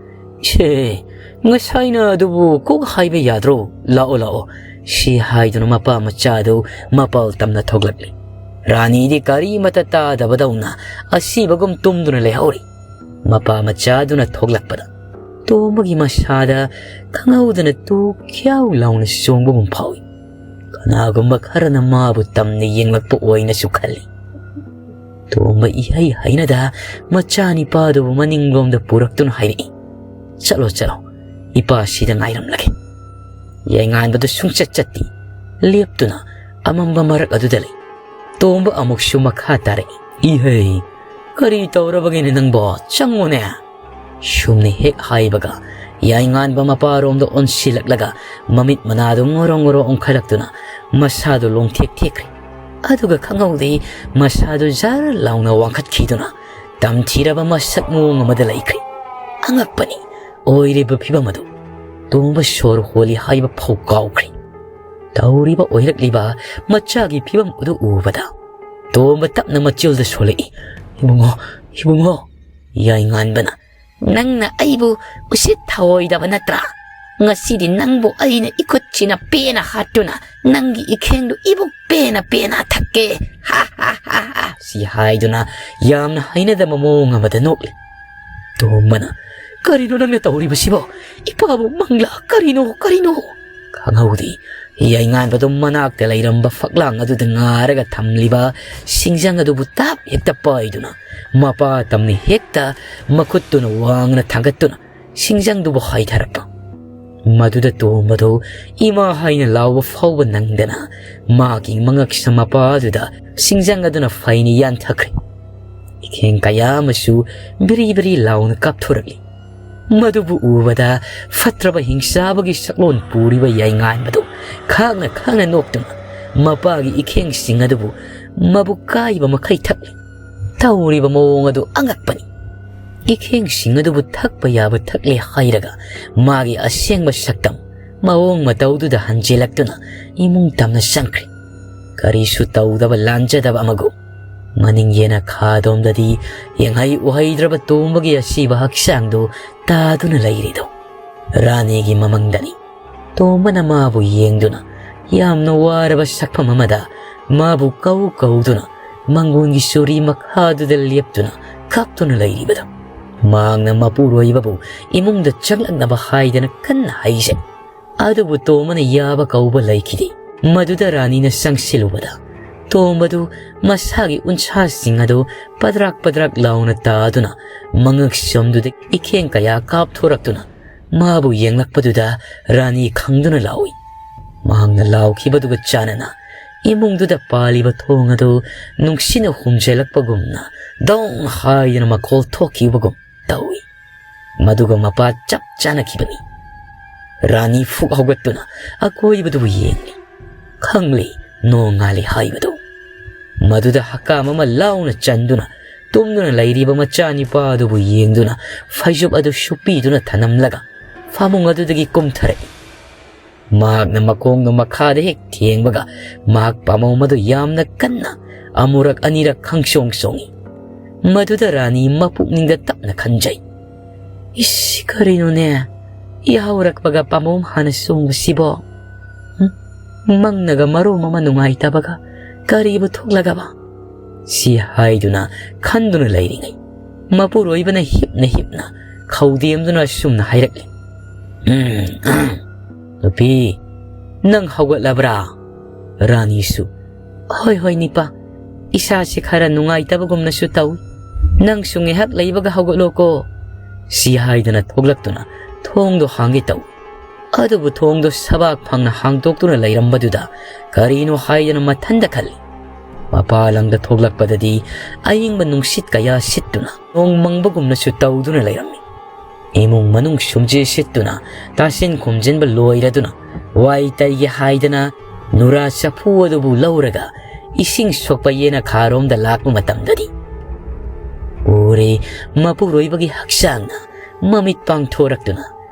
"ꯏꯁꯦ, ꯉꯁꯥꯏꯅ ꯑꯗꯨꯕꯨ ꯀꯣꯛ ꯍꯥꯏꯕ ꯌꯥꯗ꯭ꯔꯣ? ꯂꯥꯛꯑꯣ, ꯂꯥꯛꯑꯣ," ꯁꯤ ꯍꯥꯏꯗꯨꯅ ꯃꯄꯥ ꯃꯆꯥꯗꯨ ꯃꯄꯥꯜ ꯇꯝꯅ ꯊꯣꯛꯂꯛꯂꯤ꯫ ꯔꯥꯅꯤꯗꯤ ꯀꯔꯤꯃꯇ ꯇꯥꯗꯕꯗꯧꯅ ꯑꯁꯤꯕꯒꯨꯝ ꯇꯨꯝꯗꯨꯅ ꯂꯩꯍꯧꯔꯤ꯫ ꯃꯄꯥ ꯃꯆꯥꯗꯨꯅ ꯊꯣꯛꯂꯛꯄꯗ ꯇꯣꯝꯕꯒꯤ ꯃꯁꯥꯗ ꯈꯪꯍꯧꯗꯅ ꯇꯨ ꯈ꯭ꯌꯥꯎ ꯂꯥꯎꯅ ꯆꯣꯡꯕꯒꯨꯝ ꯐꯥꯎꯏ꯫ ꯀꯅꯥꯒꯨꯝꯕ ꯈꯔꯅ ꯃꯥꯕꯨ ꯇꯝꯅ ꯌꯦꯡꯂꯛꯄ ꯑꯣꯏꯅꯁꯨ ꯈꯜꯂꯤ꯫ ꯇꯣꯝꯕ ꯏꯍꯩ ꯍꯩꯅꯗ ꯃꯆꯥꯅꯤꯄꯥꯗꯨꯕꯨ ꯃꯅꯤꯡꯂꯣꯝꯗ ꯄꯨꯔꯛꯇꯨꯅ ꯍꯥꯏꯔꯛꯏ, "ꯆꯠꯂꯣ, ꯆꯠꯂꯣ, ꯏꯄꯥ ꯁꯤꯗ ꯉꯥꯏꯔꯝꯂꯒꯦ꯫" ꯌꯥꯏꯉꯥꯟꯕꯗꯨ ꯁꯨꯡꯆꯠ ꯆꯠꯇꯦ꯫ ꯂꯦꯞꯇꯨꯅ ꯑꯃꯝꯕ ꯃꯔꯛ ꯑꯗꯨꯗ ꯂꯩ꯫ ꯇꯣꯝꯕ ꯑꯃꯨꯛꯁꯨ ꯃꯈꯥ ꯇꯥꯔꯛꯏ, "ꯏꯍꯩ, ꯀꯔꯤ ꯇꯧꯔꯕꯒꯦꯅꯦ ꯅꯪꯕꯣ? ꯆꯪꯉꯨꯅꯦ!" ꯁꯨꯝꯅ ꯍꯦꯛ ꯍꯥꯏꯕꯒ ꯌꯥꯏꯉꯥꯟꯕ ꯃꯄꯥꯔꯣꯝꯗ ꯑꯣꯟꯁꯤꯜꯂꯛꯂꯒ ꯃꯃꯤꯠ ꯃꯅꯥꯗꯨ ꯉꯣꯔꯣ ꯉꯣꯔꯣ ꯑꯣꯟꯈꯠꯂꯛꯇꯨꯅ ꯃꯁꯥꯗꯨ ꯂꯣꯡꯊꯦꯛ ꯊꯦꯛꯈ꯭ꯔꯦ꯫ ꯑꯗꯨꯒ ꯈꯪꯍꯧꯗꯦ, ꯃꯁꯥꯗꯨ ꯖꯔ ꯂꯥꯎꯅ ꯋꯥꯡꯈꯠꯈꯤꯗꯨꯅ ꯇꯝꯊꯤꯔꯕ ꯃꯁꯛ ꯃꯑꯣꯡ ꯑꯃꯗ ꯂꯩꯈ꯭ꯔꯦ꯫ ꯑꯉꯛꯄꯅꯤ ꯑꯣꯏꯔꯤꯕ ꯐꯤꯕꯝ ꯑꯗꯨ꯫ ꯇꯣꯝꯕ ꯁꯣꯔ ꯍꯣꯜꯂꯤ ꯍꯥꯏꯕ ꯐꯥꯎ ꯀꯥꯎꯈ꯭ꯔꯦ꯫ ꯇꯧꯔꯤꯕ ꯑꯣꯏꯔꯛꯂꯤꯕ ꯃꯆꯥꯒꯤ ꯐꯤꯕꯝ ꯑꯗꯨ ꯎꯕꯗ ꯇꯣꯝꯕ ꯇꯞꯅ ꯃꯆꯤꯜꯗ ꯁꯣꯜꯂꯛꯏ, "ꯏꯕꯨꯡꯉꯣ, ꯏꯕꯨꯡꯉꯣ!" ꯌꯥꯏꯉꯥꯟꯕꯅ, "ꯅꯪꯅ ꯑꯩꯕꯨ ꯎꯁꯤꯠ ꯊꯑꯣꯏꯗꯕ ꯅꯠꯇ꯭ꯔꯥ? ꯉꯁꯤꯗꯤ ꯅꯪꯕꯨ ꯑꯩꯅ ꯏꯈꯨꯠꯁꯤꯅ ꯄꯦꯅ ꯍꯥꯠꯇꯨꯅ ꯅꯪꯒꯤ ꯏꯈꯦꯡꯗꯨ ꯏꯕꯨꯛ ꯄꯦꯅ ꯄꯦꯅ ꯊꯛꯀꯦ꯫ ꯍꯥ, ꯍꯥ, ꯍꯥ, ꯍꯥ!" ꯁꯤ ꯍꯥꯏꯗꯨꯅ ꯌꯥꯝꯅ ꯍꯩꯅꯗꯕ ꯃꯑꯣꯡ ꯑꯃꯗ ꯅꯣꯛꯂꯤ꯫ ꯇꯣꯝꯕꯅ, "ꯀꯔꯤꯅꯣ ꯅꯪꯅ ꯇꯧꯔꯤꯕꯁꯤꯕꯣ? ꯏꯄꯥꯕꯨ ꯃꯪꯂꯥ? ꯀꯔꯤꯅꯣ, ꯀꯔꯤꯅꯣ?" ꯈꯪꯍꯧꯗꯦ꯫ ꯌꯥꯏꯉꯥꯟꯕꯗꯨ ꯃꯅꯥꯛꯇ ꯂꯩꯔꯝꯕ ꯐꯛꯂꯥꯡ ꯑꯗꯨꯗ ꯉꯥꯔꯒ ꯊꯝꯂꯤꯕ ꯁꯤꯡꯖꯪ ꯑꯗꯨꯕꯨ ꯇꯥꯞ ꯍꯦꯛꯇ ꯄꯥꯏꯗꯨꯅ ꯃꯄꯥ ꯇꯝꯅ ꯍꯦꯛꯇ ꯃꯈꯨꯠꯇꯨꯅ ꯋꯥꯡꯅ ꯊꯥꯡꯒꯠꯇꯨꯅ ꯁꯤꯡꯖꯪꯗꯨꯕꯨ ꯍꯥꯏꯊꯔꯛꯄ꯫ ꯃꯗꯨꯗ ꯇꯣꯝꯕꯗꯨ ꯏꯃꯥ ꯍꯥꯏꯅ ꯂꯥꯎꯕ ꯐꯥꯎꯕ ꯅꯪꯗꯅ ꯃꯥꯒꯤ ꯃꯉꯛꯁꯝ ꯃꯄꯥ ꯑꯗꯨꯗ ꯁꯤꯡꯖꯪ ꯑꯗꯨꯅ ꯐꯩꯅ ꯌꯥꯟꯊꯈ꯭ꯔꯦ꯫ ꯏꯈꯦꯡ ꯀꯌꯥ ꯑꯃꯁꯨ ꯕꯤꯔꯤ ꯕꯤꯔꯤ ꯂꯥꯎꯅ ꯀꯥꯞꯊꯣꯔꯛꯂꯤ꯫ ꯃꯗꯨꯕꯨ ꯎꯕꯗ ꯐꯠꯇ꯭ꯔꯕ ꯍꯤꯡꯆꯥꯕꯒꯤ ꯁꯛꯂꯣꯟ ꯄꯨꯔꯤꯕ ꯌꯥꯏꯉꯥꯟꯕꯗꯨ ꯈꯥꯡꯅ ꯈꯥꯡꯅ ꯅꯣꯛꯇꯨꯅ ꯃꯄꯥꯒꯤ ꯏꯈꯦꯡꯁꯤꯡ ꯑꯗꯨꯕꯨ ꯃꯕꯨꯛ ꯀꯥꯏꯕ ꯃꯈꯩ ꯊꯛꯂꯤ꯫ ꯇꯧꯔꯤꯕ ꯃꯑꯣꯡ ꯑꯗꯨ ꯑꯉꯛꯄꯅꯤ꯫ ꯏꯈꯦꯡꯁꯤꯡ ꯑꯗꯨꯕꯨ ꯊꯛꯄ ꯌꯥꯕ ꯊꯛꯂꯦ ꯍꯥꯏꯔꯒ ꯃꯥꯒꯤ ꯑꯁꯦꯡꯕ ꯁꯛꯇꯝ ꯃꯑꯣꯡ ꯃꯇꯧꯗꯨꯗ ꯍꯟꯖꯤꯜꯂꯛꯇꯨꯅ ꯏꯃꯨꯡ ꯇꯝꯅ ꯆꯪꯈ꯭ꯔꯦ꯫ ꯀꯔꯤꯁꯨ ꯇꯧꯗꯕ ꯂꯥꯟꯖꯗꯕ ꯑꯃꯒꯨꯝ ꯃꯅꯤꯡ ꯌꯦꯅ ꯈꯥꯗꯣꯝꯗꯗꯤ ꯌꯦꯡꯍꯩ ꯎꯍꯩꯗ꯭ꯔꯕ ꯇꯣꯝꯕꯒꯤ ꯑꯁꯤꯕ ꯍꯛꯆꯥꯡꯗꯨ ꯇꯥꯗꯨꯅ ꯂꯩꯔꯤꯗꯨ ꯔꯥꯅꯤꯒꯤ ꯃꯃꯪꯗꯅꯤ꯫ ꯇꯣꯝꯕꯅ ꯃꯥꯕꯨ ꯌꯦꯡꯗꯨꯅ ꯌꯥꯝꯅ ꯋꯥꯔꯕ ꯁꯛꯐꯝ ꯑꯃꯗ ꯃꯥꯕꯨ ꯀꯧ ꯀꯧꯗꯨꯅ ꯃꯪꯒꯣꯟꯒꯤ ꯆꯨꯔꯤ ꯃꯈꯥꯗꯨꯗ ꯂꯦꯞꯇꯨꯅ ꯀꯞꯇꯨꯅ ꯂꯩꯔꯤꯕꯗꯨ꯫ ꯃꯍꯥꯛꯅ ꯃꯄꯨꯔꯣꯏꯕꯕꯨ ꯏꯃꯨꯡꯗ ꯆꯪꯂꯛꯅꯕ ꯍꯥꯏꯗꯅ ꯀꯟꯅ ꯍꯥꯏꯖꯩ꯫ ꯑꯗꯨꯕꯨ ꯇꯣꯝꯕꯅ ꯌꯥꯕ ꯀꯧꯕ ꯂꯩꯈꯤꯗꯦ꯫ ꯃꯗꯨꯗ ꯔꯥꯅꯤꯅ ꯆꯪꯁꯤꯜꯂꯨꯕꯗ ꯇꯣꯝꯕꯗꯨ ꯃꯁꯥꯒꯤ ꯎꯟꯁꯥꯁꯤꯡ ꯑꯗꯨ ꯄꯗ꯭ꯔꯥꯛ ꯄꯗ꯭ꯔꯥꯛ ꯂꯥꯎꯅ ꯇꯥꯗꯨꯅ ꯃꯉꯛꯁꯝꯗꯨꯗ ꯏꯈꯦꯡ ꯀꯌꯥ ꯀꯥꯞꯊꯣꯔꯛꯇꯨꯅ ꯃꯥꯕꯨ ꯌꯦꯡꯂꯛꯄꯗꯨꯗ ꯔꯥꯅꯤ ꯈꯪꯗꯨꯅ ꯂꯥꯎꯏ꯫ ꯃꯍꯥꯛꯅ ꯂꯥꯎꯈꯤꯕꯗꯨꯒ ꯆꯥꯟꯅꯅ ꯏꯃꯨꯡꯗꯨꯗ ꯄꯥꯜꯂꯤꯕ ꯊꯣꯡ ꯑꯗꯨ ꯅꯨꯡꯁꯤꯠꯅ ꯍꯨꯝꯖꯤꯜꯂꯛꯄꯒꯨꯝꯅ ꯗꯣꯡ ꯍꯥꯏꯗꯅ ꯃꯈꯣꯜ ꯊꯣꯛꯈꯤꯕꯒꯨꯝ ꯇꯧꯏ꯫ ꯃꯗꯨꯒ ꯃꯄꯥ ꯆꯞ ꯆꯥꯅꯈꯤꯕꯅꯤ꯫ ꯔꯥꯅꯤ ꯐꯨꯛ ꯍꯧꯒꯠꯇꯨꯅ ꯑꯀꯣꯏꯕꯗꯨꯕꯨ ꯌꯦꯡꯂꯤ꯫ ꯈꯪꯂꯤ ꯅꯣꯡꯉꯥꯜꯂꯤ ꯍꯥꯏꯕꯗꯨ꯫ ꯃꯗꯨꯗ ꯍꯀꯥꯝ ꯑꯃ ꯂꯥꯎꯅ ꯆꯟꯗꯨꯅ ꯇꯨꯝꯗꯨꯅ ꯂꯩꯔꯤꯕ ꯃꯆꯥꯅꯤꯄꯥ ꯑꯗꯨꯕꯨ ꯌꯦꯡꯗꯨꯅ ꯐꯩꯖꯨꯞ ꯑꯗꯨ ꯁꯨꯞꯄꯤꯗꯨꯅ ꯊꯅꯝꯂꯒ ꯐꯃꯨꯡ ꯑꯗꯨꯗꯒꯤ ꯀꯨꯝꯊꯔꯛꯏ꯫ ꯃꯍꯥꯛꯅ ꯃꯈꯣꯡꯗꯨ ꯃꯈꯥꯗ ꯍꯦꯛ ꯊꯦꯡꯕꯒ ꯃꯍꯥꯛ ꯄꯥꯝꯕꯣꯝ ꯑꯗꯨ ꯌꯥꯝꯅ ꯀꯟꯅ ꯑꯃꯨꯔꯛ ꯑꯅꯤꯔꯛ ꯈꯪꯆꯣꯡ ꯆꯣꯡꯏ꯫ ꯃꯗꯨꯗ ꯔꯥꯅꯤ ꯃꯄꯨꯛꯅꯤꯡꯗ ꯇꯞꯅ ꯈꯟꯖꯩ, "ꯏꯁ, ꯀꯔꯤꯅꯣꯅꯦ? ꯌꯥꯍꯧꯔꯛꯄꯒ ꯄꯥꯝꯕꯣꯝ ꯍꯥꯟꯅ ꯆꯣꯡꯕꯁꯤꯕꯣ? ꯍꯨꯝ? ꯃꯪꯅꯒ ꯃꯔꯣꯝ ꯑꯃ ꯅꯨꯡꯉꯥꯏꯇꯕꯒ ꯀꯔꯤꯕꯨ ꯊꯣꯛꯂꯒꯕ?" ꯁꯤ ꯍꯥꯏꯗꯨꯅ ꯈꯟꯗꯨꯅ ꯂꯩꯔꯤꯉꯩ, ꯃꯄꯨꯔꯣꯏꯕꯅ ꯍꯤꯞꯅ ꯍꯤꯞꯅ ꯈꯧꯗꯦꯝꯗꯨꯅ ꯑꯁꯨꯝꯅ ꯍꯥꯏꯔꯛꯂꯤ, "ꯎꯝ, ꯑꯍꯝ꯫ ꯅꯨꯄꯤ, ꯅꯪ ꯍꯧꯒꯠꯂꯕ꯭ꯔꯥ?" ꯔꯥꯅꯤꯁꯨ, "ꯍꯣꯏ, ꯍꯣꯏ, ꯅꯤꯄꯥ꯫ ꯏꯁꯥꯁꯦ ꯈꯔ ꯅꯨꯡꯉꯥꯏꯇꯕꯒꯨꯝꯅꯁꯨ ꯇꯧꯏ꯫ ꯅꯪꯁꯨ ꯉꯥꯏꯍꯥꯛ ꯂꯩꯕꯒ ꯍꯧꯒꯠꯂꯣꯀꯣ꯫" ꯁꯤ ꯍꯥꯏꯗꯅ ꯊꯣꯛꯂꯛꯇꯨꯅ ꯊꯣꯡꯗꯣ ꯍꯥꯡꯒꯦ ꯇꯧꯏ꯫ ꯑꯗꯨꯕꯨ ꯊꯣꯡꯗꯣ ꯁꯕꯥꯛ ꯐꯪꯅ ꯍꯥꯡꯗꯣꯛꯇꯨꯅ ꯂꯩꯔꯝꯕꯗꯨꯗ ꯀꯔꯤꯅꯣ ꯍꯥꯏꯗꯅ ꯃꯊꯟꯗ ꯈꯜꯂꯤ꯫ ꯃꯄꯥ ꯂꯝꯗ ꯊꯣꯛꯂꯛꯄꯗꯗꯤ ꯑꯏꯪꯕ ꯅꯨꯡꯁꯤꯠ ꯀꯌꯥ ꯁꯤꯠꯇꯨꯅ ꯅꯣꯡ ꯃꯪꯕꯒꯨꯝꯅꯁꯨ ꯇꯧꯗꯨꯅ ꯂꯩꯔꯝꯃꯤ꯫ ꯏꯃꯨꯡ ꯃꯅꯨꯡ ꯁꯨꯝꯖꯦ ꯁꯤꯠꯇꯨꯅ ꯇꯥꯁꯤꯟ ꯈꯨꯝꯖꯤꯟꯕ ꯂꯣꯏꯔꯗꯨꯅ ꯋꯥꯏ ꯇꯩꯒꯦ ꯍꯥꯏꯗꯅ ꯅꯨꯔꯥ ꯆꯐꯨ ꯑꯗꯨꯕꯨ ꯂꯧꯔꯒ ꯏꯁꯤꯡ ꯁꯣꯛꯄ ꯌꯦꯅꯈꯥꯔꯣꯝꯗ ꯂꯥꯛꯄ ꯃꯇꯝꯗꯗꯤ ꯎꯔꯦ, ꯃꯄꯨꯔꯣꯏꯕꯒꯤ ꯍꯛꯆꯥꯡꯅ ꯃꯃꯤꯠ ꯄꯥꯡꯊꯣꯔꯛꯇꯨꯅ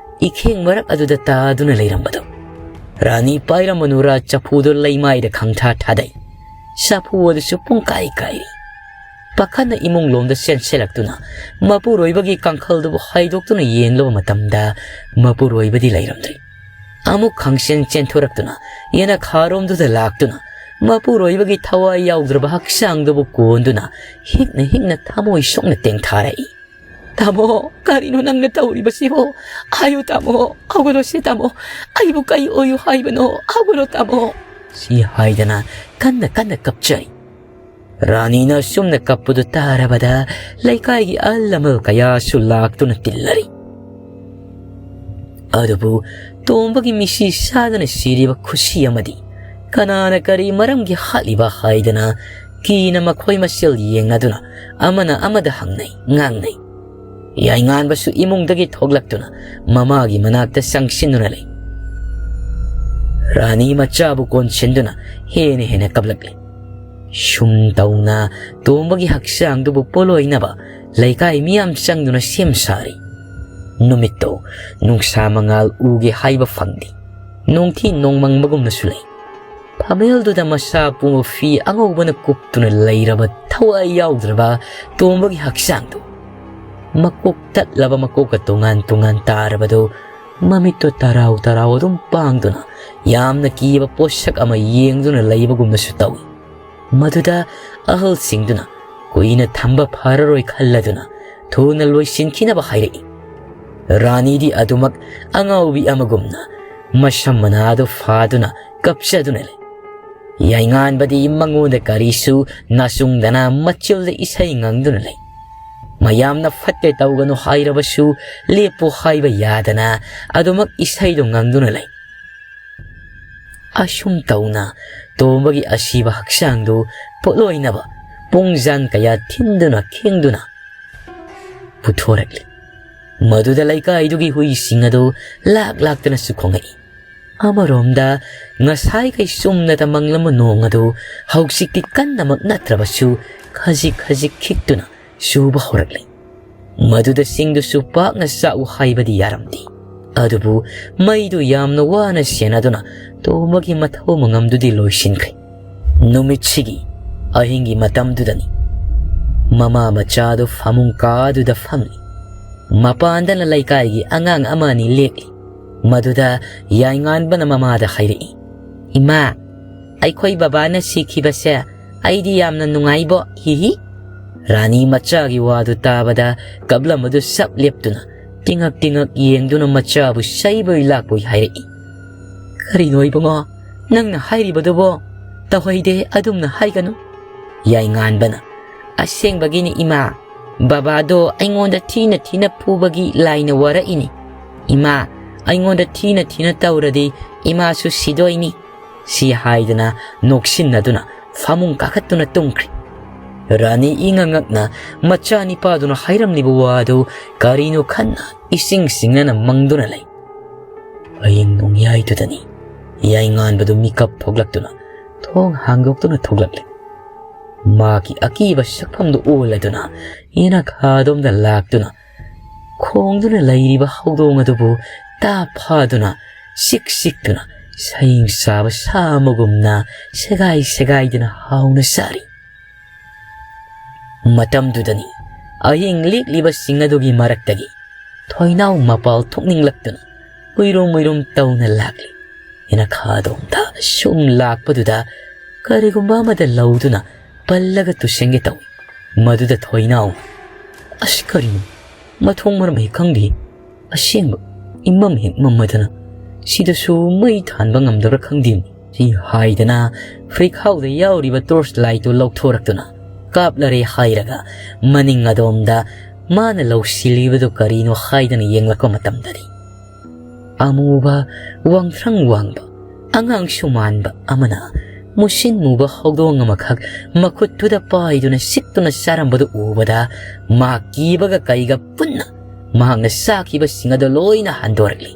ꯏꯈꯦꯡ ꯃꯔꯛ ꯑꯗꯨꯗ ꯇꯥꯗꯨꯅ ꯂꯩꯔꯝꯕꯗꯨ꯫ ꯔꯥꯅꯤ ꯄꯥꯏꯔꯝꯕ ꯅꯨꯔꯥ ꯆꯐꯨꯗꯨ ꯂꯩꯃꯥꯏꯗ ꯈꯪꯊꯥ ꯊꯥꯗꯩ꯫ ꯆꯐꯨ ꯑꯗꯨꯁꯨ ꯄꯨꯡꯀꯥꯏ ꯀꯥꯏꯔꯤ꯫ ꯄꯥꯈꯠꯅ ꯏꯃꯨꯡ ꯂꯣꯝꯗ ꯆꯦꯟꯁꯤꯜꯂꯛꯇꯨꯅ ꯃꯄꯨꯔꯣꯏꯕꯒꯤ ꯀꯥꯡꯈꯜꯗꯨꯕꯨ ꯍꯥꯏꯗꯣꯛꯇꯨꯅ ꯌꯦꯡꯂꯨꯕ ꯃꯇꯝꯗ ꯃꯄꯨꯔꯣꯏꯕꯗꯤ ꯂꯩꯔꯝꯗ꯭ꯔꯦ꯫ ꯑꯃꯨꯛ ꯈꯪꯆꯦꯟ ꯆꯦꯟꯊꯣꯔꯛꯇꯨꯅ ꯌꯦꯅꯈꯥꯔꯣꯝꯗꯨꯗ ꯂꯥꯛꯇꯨꯅ ꯃꯄꯨꯔꯣꯏꯕꯒꯤ ꯊꯋꯥꯏ ꯌꯥꯎꯗ꯭ꯔꯕ ꯍꯛꯆꯥꯡꯗꯨꯕꯨ ꯀꯣꯟꯗꯨꯅ ꯍꯤꯛꯅ ꯍꯤꯛꯅ ꯊꯃꯣꯏ ꯁꯣꯛꯅ ꯇꯦꯡꯊꯥꯔꯛꯏ꯫ "ꯇꯥꯃꯣ, ꯀꯔꯤꯅꯣ ꯅꯪꯅ ꯇꯧꯔꯤꯕꯁꯤꯕꯣ? ꯍꯥꯏꯌꯨ ꯇꯥꯃꯣ, ꯍꯧꯒꯠꯂꯣꯁꯦ ꯇꯥꯃꯣ꯫ ꯑꯩꯕꯨ ꯀꯩ ꯑꯣꯏꯌꯨ ꯍꯥꯏꯕꯅꯣ? ꯍꯧꯒꯠꯂꯣ ꯇꯥꯃꯣ꯫" ꯁꯤ ꯍꯥꯏꯗꯅ ꯀꯟꯅ ꯀꯟꯅ ꯀꯞꯆꯔꯤ꯫ ꯔꯥꯅꯤꯅ ꯑꯁꯨꯝꯅ ꯀꯞꯄꯗꯨ ꯇꯥꯔꯕꯗ ꯂꯩꯀꯥꯏꯒꯤ ꯑꯍꯜ ꯂꯃꯟ ꯀꯌꯥꯁꯨ ꯂꯥꯛꯇꯨꯅ ꯇꯤꯜꯂꯔꯤ꯫ ꯑꯗꯨꯕꯨ ꯇꯣꯝꯕꯒꯤ ꯃꯤꯁꯤ ꯁꯥꯗꯅ ꯁꯤꯔꯤꯕ ꯈꯨꯁꯤ ꯑꯃꯗꯤ ꯀꯅꯥꯅ ꯀꯔꯤ ꯃꯔꯝꯒꯤ ꯍꯥꯠꯂꯤꯕ ꯍꯥꯏꯗꯅ ꯀꯤꯅ ꯃꯈꯣꯏ ꯃꯁꯦꯜ ꯌꯦꯡꯅꯗꯨꯅ ꯑꯃꯅ ꯑꯃꯗ ꯍꯪꯅꯩ, ꯉꯥꯡꯅꯩ꯫ ꯌꯥꯏꯉꯥꯟꯕꯁꯨ ꯏꯃꯨꯡꯗꯒꯤ ꯊꯣꯛꯂꯛꯇꯨꯅ ꯃꯃꯥꯒꯤ ꯃꯅꯥꯛꯇ ꯆꯪꯁꯤꯟꯗꯨꯅ ꯂꯩ꯫ ꯔꯥꯅꯤ ꯃꯆꯥꯕꯨ ꯀꯣꯟꯁꯤꯟꯗꯨꯅ ꯍꯦꯟꯅ ꯍꯦꯟꯅ ꯀꯞꯂꯛꯂꯤ꯫ ꯁꯨꯝ ꯇꯧꯅ ꯇꯣꯝꯕꯒꯤ ꯍꯛꯆꯥꯡꯗꯨꯕꯨ ꯄꯣꯠꯂꯣꯏꯅꯕ ꯂꯩꯀꯥꯏ ꯃꯤꯌꯥꯝ ꯆꯪꯗꯨꯅ ꯁꯦꯝ ꯁꯥꯔꯤ꯫ ꯅꯨꯃꯤꯠꯇꯣ ꯅꯨꯡꯁꯥ ꯃꯉꯥꯜ ꯎꯒꯦ ꯍꯥꯏꯕ ꯐꯪꯗꯦ꯫ ꯅꯣꯡꯊꯤ ꯅꯣꯡꯃꯪꯕꯒꯨꯝꯅꯁꯨ ꯂꯩ꯫ ꯐꯝꯃꯦꯜꯗꯨꯗ ꯃꯁꯥ ꯄꯨꯝꯕ ꯐꯤ ꯑꯉꯧꯕꯅ ꯀꯨꯞꯇꯨꯅ ꯂꯩꯔꯕ ꯊꯋꯥꯏ ꯌꯥꯎꯗ꯭ꯔꯕ ꯇꯣꯝꯕꯒꯤ ꯍꯛꯆꯥꯡꯗꯨ, ꯃꯀꯣꯛ ꯇꯠꯂꯕ ꯃꯀꯣꯛꯀ ꯇꯣꯉꯥꯟ ꯇꯣꯉꯥꯟ ꯇꯥꯔꯕꯗꯨ, ꯃꯃꯤꯠꯇꯨ ꯇꯔꯥꯎ ꯇꯔꯥꯎ ꯑꯗꯨꯝ ꯄꯥꯡꯗꯨꯅ ꯌꯥꯝꯅ ꯀꯤꯕ ꯄꯣꯠꯁꯛ ꯑꯃ ꯌꯦꯡꯗꯨꯅ ꯂꯩꯕꯒꯨꯝꯅꯁꯨ ꯇꯧꯏ꯫ ꯃꯗꯨꯗ ꯑꯍꯜꯁꯤꯡꯗꯨꯅ ꯀꯨꯏꯅ ꯊꯝꯕ ꯐꯔꯔꯣꯏ ꯈꯜꯂꯗꯨꯅ ꯊꯨꯅ ꯂꯣꯏꯁꯤꯟꯈꯤꯅꯕ ꯍꯥꯏꯔꯛꯏ꯫ ꯔꯥꯅꯤꯗꯤ ꯑꯗꯨꯃꯛ ꯑꯉꯥꯎꯕꯤ ꯑꯃꯒꯨꯝꯅ ꯃꯁꯝ ꯃꯅꯥꯗꯨ ꯐꯥꯗꯨꯅ ꯀꯞꯆꯗꯨꯅ ꯂꯩ꯫ ꯌꯥꯏꯉꯥꯟꯕꯗꯤ ꯃꯉꯣꯟꯗ ꯀꯔꯤꯁꯨ ꯅꯥꯆꯨꯡꯗꯅ ꯃꯆꯤꯜꯗ ꯏꯁꯩ ꯉꯪꯗꯨꯅ ꯂꯩ꯫ ꯃꯌꯥꯝꯅ ꯐꯠꯇꯦ ꯇꯧꯒꯅꯨ ꯍꯥꯏꯔꯕꯁꯨ ꯂꯦꯞꯄꯨ ꯍꯥꯏꯕ ꯌꯥꯗꯅ ꯑꯗꯨꯃꯛ ꯏꯁꯩꯗꯨ ꯉꯪꯗꯨꯅ ꯂꯩ꯫ ꯑꯁꯨꯝ ꯇꯧꯅ ꯇꯣꯝꯕꯒꯤ ꯑꯁꯤꯕ ꯍꯛꯆꯥꯡꯗꯨ ꯄꯣꯠꯂꯣꯏꯅꯕ ꯄꯨꯡꯖꯥꯟ ꯀꯌꯥ ꯊꯤꯟꯗꯨꯅ ꯈꯤꯡꯗꯨꯅ ꯄꯨꯊꯣꯔꯛꯂꯤ꯫ ꯃꯗꯨꯗ ꯂꯩꯀꯥꯏꯗꯨꯒꯤ ꯍꯨꯏꯁꯤꯡ ꯑꯗꯨ ꯂꯥꯛ ꯂꯥꯛꯇꯅꯁꯨ ꯈꯣꯡꯉꯛꯏ꯫ ꯑꯃꯔꯣꯝꯗ ꯉꯁꯥꯏꯈꯩ ꯆꯨꯝꯅ ꯇꯝꯃꯛꯂꯝꯕ ꯅꯣꯡ ꯑꯗꯨ ꯍꯧꯖꯤꯛꯇꯤ ꯀꯟꯅꯃꯛ ꯅꯠꯇ꯭ꯔꯕꯁꯨ ꯈꯖꯤꯛ ꯈꯖꯤꯛ ꯈꯤꯛꯇꯨꯅ ꯆꯨꯕ ꯍꯧꯔꯛꯂꯦ꯫ ꯃꯗꯨꯗ ꯆꯤꯡꯗꯨꯁꯨ ꯄꯥꯛꯅ ꯆꯥꯛꯎ ꯍꯥꯏꯕꯗꯤ ꯌꯥꯔꯝꯗꯦ꯫ ꯑꯗꯨꯕꯨ ꯃꯩꯗꯨ ꯌꯥꯝꯅ ꯋꯥꯅ ꯁꯦꯟꯅꯗꯨꯅ ꯇꯣꯝꯕꯒꯤ ꯃꯊꯧ ꯃꯉꯝꯗꯨꯗꯤ ꯂꯣꯏꯁꯤꯟꯈ꯭ꯔꯦ꯫ ꯅꯨꯃꯤꯠꯁꯤꯒꯤ ꯑꯍꯤꯡꯒꯤ ꯃꯇꯝꯗꯨꯗꯅꯤ꯫ ꯃꯃꯥ ꯃꯆꯥꯗꯨ ꯐꯃꯨꯡ ꯀꯥꯗꯨꯗ ꯐꯝꯂꯤ꯫ ꯃꯄꯥꯟꯗꯅ ꯂꯩꯀꯥꯏꯒꯤ ꯑꯉꯥꯡ ꯑꯃ ꯑꯅꯤ ꯂꯦꯛꯂꯤ꯫ ꯃꯗꯨꯗ ꯌꯥꯏꯉꯥꯟꯕꯅ ꯃꯃꯥꯗ ꯍꯥꯏꯔꯛꯏ, "ꯏꯃꯥ, ꯑꯩꯈꯣꯏ ꯕꯕꯥꯅ ꯁꯤꯈꯤꯕꯁꯦ ꯑꯩꯗꯤ ꯌꯥꯝꯅ ꯅꯨꯡꯉꯥꯏꯕꯣ, ꯍꯤꯍꯤ"꯫ ꯔꯥꯅꯤ ꯃꯆꯥꯒꯤ ꯋꯥꯗꯨ ꯇꯥꯕꯗ ꯀꯞꯂꯝꯕꯗꯨ ꯆꯞ ꯂꯦꯞꯇꯨꯅ ꯇꯤꯉꯛ ꯇꯤꯉꯛ ꯌꯦꯡꯗꯨꯅ ꯃꯆꯥꯕꯨ ꯆꯩꯕꯣꯏ ꯂꯥꯛꯄꯣꯏ ꯍꯥꯏꯔꯛꯏ, "ꯀꯔꯤꯅꯣ ꯏꯕꯨꯡꯉꯣ ꯅꯪꯅ ꯍꯥꯏꯔꯤꯕꯗꯨꯕꯣ? ꯇꯧꯍꯩꯗꯦ, ꯑꯗꯨꯝꯅ ꯍꯥꯏꯒꯅꯨ"꯫ ꯌꯥꯏꯉꯥꯟꯕꯅ, "ꯑꯁꯦꯡꯕꯒꯤꯅꯤ ꯏꯃꯥ, ꯕꯕꯥꯗꯣ ꯑꯩꯉꯣꯟꯗ ꯊꯤꯅ ꯊꯤꯅ ꯐꯨꯕꯒꯤ ꯂꯥꯏꯅ ꯋꯥꯔꯛꯏꯅꯤ꯫ ꯏꯃꯥ, ꯑꯩꯉꯣꯟꯗ ꯊꯤꯅ ꯊꯤꯅ ꯇꯧꯔꯗꯤ ꯏꯃꯥꯁꯨ ꯁꯤꯗꯣꯏꯅꯤ" ꯁꯤ ꯍꯥꯏꯗꯅ ꯅꯣꯛꯁꯤꯟꯅꯗꯨꯅ ꯐꯃꯨꯡ ꯀꯥꯈꯠꯇꯨꯅ ꯇꯨꯝꯈ꯭ꯔꯦ꯫ ꯔꯥꯅꯤ ꯏꯉꯛ ꯉꯛꯅ ꯃꯆꯥꯅꯤꯄꯥꯗꯨꯅ ꯍꯥꯏꯔꯝꯂꯤꯕ ꯋꯥꯗꯨ ꯀꯔꯤꯅꯣ ꯈꯟꯅ ꯏꯁꯤꯡ ꯁꯤꯡꯅꯅ ꯃꯪꯗꯨꯅ ꯂꯩ꯫ ꯍꯌꯦꯡ ꯅꯣꯡꯌꯥꯏꯗꯨꯗꯅꯤ ꯌꯥꯏꯉꯥꯟꯕꯗꯨ ꯃꯤꯀꯞ ꯊꯣꯛꯂꯛꯇꯨꯅ ꯊꯣꯡ ꯍꯥꯡꯗꯣꯛꯇꯨꯅ ꯊꯣꯛꯂꯛꯂꯦ꯫ ꯃꯥꯒꯤ ꯑꯀꯤꯕ ꯁꯛꯐꯝꯗꯨ ꯑꯣꯜꯂꯗꯨꯅ ꯏꯅꯥꯛ ꯑꯗꯣꯝꯗ ꯂꯥꯛꯇꯨꯅ ꯈꯣꯡꯗꯨꯅ ꯂꯩꯔꯤꯕ ꯍꯧꯗꯣꯡ ꯑꯗꯨꯕꯨ ꯇꯥꯞ ꯐꯥꯗꯨꯅ ꯁꯤꯛ ꯁꯤꯛꯇꯨꯅ ꯁꯌꯦꯡ ꯆꯥꯕ ꯁꯥ ꯑꯃꯒꯨꯝꯅ ꯁꯦꯒꯥꯏ ꯁꯦꯒꯥꯏꯗꯨꯅ ꯍꯥꯎꯅ ꯆꯥꯔꯤ꯫ ꯃꯇꯝꯗꯨꯗꯅꯤ ꯑꯍꯤꯡ ꯂꯦꯛꯂꯤꯕꯁꯤꯡ ꯑꯗꯨꯒꯤ ꯃꯔꯛꯇꯒꯤ ꯊꯣꯏꯅꯥꯎ ꯃꯄꯥꯜ ꯊꯣꯛꯅꯤꯡꯂꯛꯇꯨꯅ ꯎꯏꯔꯨꯝ ꯎꯏꯔꯨꯝ ꯇꯧꯅ ꯂꯥꯛꯂꯤ꯫ ꯏꯅꯈꯥꯗꯣꯝꯗ ꯁꯨꯝ ꯂꯥꯛꯄꯗꯨꯗ ꯀꯔꯤꯒꯨꯝꯕ ꯑꯃꯗ ꯂꯧꯗꯨꯅ ꯄꯜꯂꯒ ꯇꯨꯁꯦꯡꯒꯦ ꯇꯧꯏ꯫ ꯃꯗꯨꯗ ꯊꯣꯏꯅꯥꯎ, "ꯑꯁ, ꯀꯔꯤꯅꯣ? ꯃꯊꯣꯡ ꯃꯔꯝ ꯍꯦꯛ ꯈꯪꯗꯦ꯫ ꯑꯁꯦꯡꯕ ꯏꯃꯝ ꯍꯦꯛ ꯃꯝꯃꯗꯅ ꯁꯤꯗꯁꯨ ꯃꯩ ꯊꯥꯟꯕ ꯉꯝꯗꯕ꯭ꯔꯥ ꯈꯪꯗꯦ" ꯁꯤ ꯍꯥꯏꯗꯅ ꯐ꯭ꯔꯤꯈꯥꯎꯗ ꯌꯥꯎꯔꯤꯕ ꯇꯣꯔꯆ ꯂꯥꯏꯠꯇꯨ ꯂꯧꯊꯣꯔꯛꯇꯨꯅ ꯀꯥꯞꯂꯔꯦ ꯍꯥꯏꯔꯒ ꯃꯅꯤꯡ ꯑꯗꯣꯝꯗ ꯃꯥꯅ ꯂꯧꯁꯤꯜꯂꯤꯕꯗꯨ ꯀꯔꯤꯅꯣ ꯍꯥꯏꯗꯅ ꯌꯦꯡꯂꯛꯄ ꯃꯇꯝꯗꯗꯤ ꯑꯃꯨꯕ, ꯋꯥꯡꯊ꯭ꯔꯪ ꯋꯥꯡꯕ, ꯑꯉꯥꯡꯁꯨ ꯃꯥꯟꯕ ꯑꯃꯅ ꯃꯨꯁꯤꯟ ꯃꯨꯕ ꯍꯧꯗꯣꯡ ꯑꯃꯈꯛ ꯃꯈꯨꯠꯇꯨꯗ ꯄꯥꯏꯗꯨꯅ ꯁꯤꯠꯇꯨꯅ ꯆꯥꯔꯝꯕꯗꯨ ꯎꯕꯗ ꯃꯥ ꯀꯤꯕꯒ ꯀꯩꯒ ꯄꯨꯟꯅ ꯃꯍꯥꯛꯅ ꯆꯥꯈꯤꯕꯁꯤꯡ ꯑꯗꯨ ꯂꯣꯏꯅ ꯍꯟꯗꯣꯔꯛꯂꯤ꯫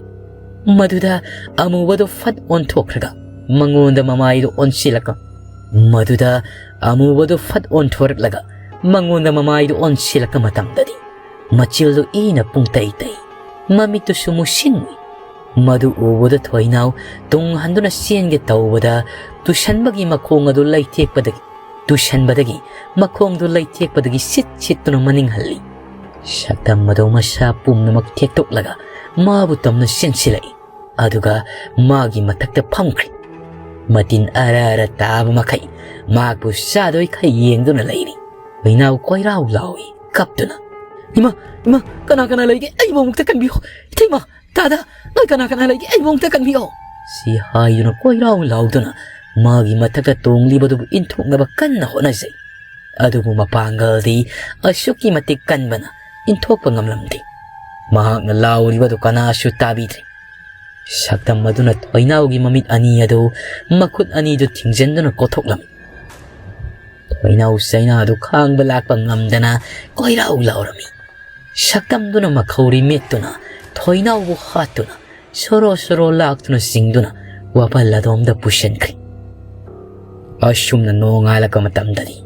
ꯃꯗꯨꯗ ꯑꯃꯨꯕꯗꯨ ꯐꯠ ꯑꯣꯟꯊꯣꯛꯈ꯭ꯔꯒ ꯃꯉꯣꯟꯗ ꯃꯃꯥꯏꯗꯨ ꯑꯣꯟꯁꯤꯜꯂꯛꯄ ꯃꯗꯨꯗ ꯑꯃꯨꯕꯗꯨ ꯐꯠ ꯑꯣꯟꯊꯣꯔꯛꯂꯒ ꯃꯉꯣꯟꯗ ꯃꯃꯥꯏꯗꯨ ꯑꯣꯟꯁꯤꯜꯂꯛꯄ ꯃꯇꯝꯗꯗꯤ ꯃꯆꯤꯜꯗꯨ ꯏꯅ ꯄꯨꯡꯇꯩ ꯇꯩ, ꯃꯃꯤꯠꯇꯨꯁꯨ ꯃꯨꯁꯤꯟ ꯃꯨꯏ꯫ ꯃꯗꯨ ꯎꯕꯗ ꯊꯣꯏꯅꯥꯎ ꯇꯨꯡ ꯍꯟꯗꯨꯅ ꯆꯦꯟꯒꯦ ꯇꯧꯕꯗ ꯇꯨꯁꯟꯕꯒꯤ ꯃꯈꯣꯡ ꯑꯗꯨ ꯂꯩꯊꯦꯛꯄꯗꯒꯤ, ꯇꯨꯁꯟꯕꯗꯒꯤ ꯃꯈꯣꯡꯗꯨ ꯂꯩꯊꯦꯛꯄꯗꯒꯤ ꯁꯤꯠ ꯁꯤꯠꯇꯨꯅ ꯃꯅꯤꯡ ꯍꯜꯂꯤ꯫ ꯁꯛꯇꯝ ꯑꯗꯨ ꯃꯁꯥ ꯄꯨꯝꯅꯃꯛ ꯊꯦꯛꯇꯣꯛꯂꯒ ꯃꯥꯕꯨ ꯇꯝꯅ ꯆꯦꯟꯁꯤꯜꯂꯛꯏ꯫ ꯑꯗꯨꯒ ꯃꯥꯒꯤ ꯃꯊꯛꯇ ꯐꯝꯈ꯭ꯔꯦ꯫ ꯃꯇꯤꯟ ꯑꯔ ꯑꯔ ꯇꯥꯕ ꯃꯈꯩ ꯃꯍꯥꯛꯄꯨ ꯆꯥꯗꯣꯏꯈꯩ ꯌꯦꯡꯗꯨꯅ ꯂꯩꯔꯤ꯫ ꯃꯩꯅꯥꯎ ꯀꯣꯏꯔꯥꯎ ꯂꯥꯎꯏ ꯀꯞꯇꯨꯅ꯫ "ꯏꯃꯥ, ꯏꯃꯥ, ꯀꯅꯥ ꯀꯅꯥ ꯂꯩꯒꯦ? ꯑꯩꯕꯨ ꯑꯃꯨꯛꯇ ꯀꯟꯕꯤꯌꯨ꯫ ꯏꯊꯩꯃ, ꯗꯥꯗꯥ, ꯅꯣꯏ ꯀꯅꯥ ꯀꯅꯥ ꯂꯩꯒꯦ? ꯑꯩꯕꯨ ꯑꯃꯨꯛꯇ ꯀꯟꯕꯤꯌꯨ" ꯁꯤ ꯍꯥꯏꯗꯨꯅ ꯀꯣꯏꯔꯥꯎ ꯂꯥꯎꯗꯨꯅ ꯃꯥꯒꯤ ꯃꯊꯛꯇ ꯇꯣꯡꯂꯤꯕꯗꯨꯕꯨ ꯏꯟꯊꯣꯛꯅꯕ ꯀꯟꯅ ꯍꯣꯠꯅꯖꯩ꯫ ꯑꯗꯨꯕꯨ ꯃꯄꯥꯡꯒꯜꯗꯤ ꯑꯁꯨꯛꯀꯤ ꯃꯇꯤꯛ ꯀꯟꯕꯅ ꯏꯟꯊꯣꯛꯄ ꯉꯝꯂꯝꯗꯦ꯫ ꯃꯍꯥꯛꯅ ꯂꯥꯎꯔꯤꯕꯗꯨ ꯀꯅꯥꯁꯨ ꯇꯥꯕꯤꯗ꯭ꯔꯦ꯫ ꯁꯛꯇꯝ ꯑꯗꯨꯅ ꯊꯣꯏꯅꯥꯎꯒꯤ ꯃꯃꯤꯠ ꯑꯅꯤ ꯑꯗꯨ ꯃꯈꯨꯠ ꯑꯅꯤꯗꯨ ꯊꯤꯡꯖꯤꯟꯗꯨꯅ ꯀꯣꯊꯣꯛꯂꯝꯃꯤ꯫ ꯊꯣꯏꯅꯥꯎ ꯆꯩꯅꯥꯗꯨ ꯈꯥꯡꯕ ꯂꯥꯛꯄ ꯉꯝꯗꯅ ꯀꯣꯏꯔꯥꯎ ꯂꯥꯎꯔꯝꯃꯤ꯫ ꯁꯛꯇꯝꯗꯨꯅ ꯃꯈꯧꯔꯤ ꯃꯦꯠꯇꯨꯅ ꯊꯣꯏꯅꯥꯎꯕꯨ ꯍꯥꯠꯇꯨꯅ ꯁꯣꯔꯣ ꯁꯣꯔꯣ ꯂꯥꯛꯇꯨꯅ ꯆꯤꯡꯗꯨꯅ ꯋꯥꯄꯜ ꯑꯗꯣꯝꯗ ꯄꯨꯁꯤꯟꯈ꯭ꯔꯦ꯫ ꯑꯁꯨꯝꯅ ꯅꯣꯡꯉꯥꯜꯂꯛꯄ ꯃꯇꯝꯗꯗꯤ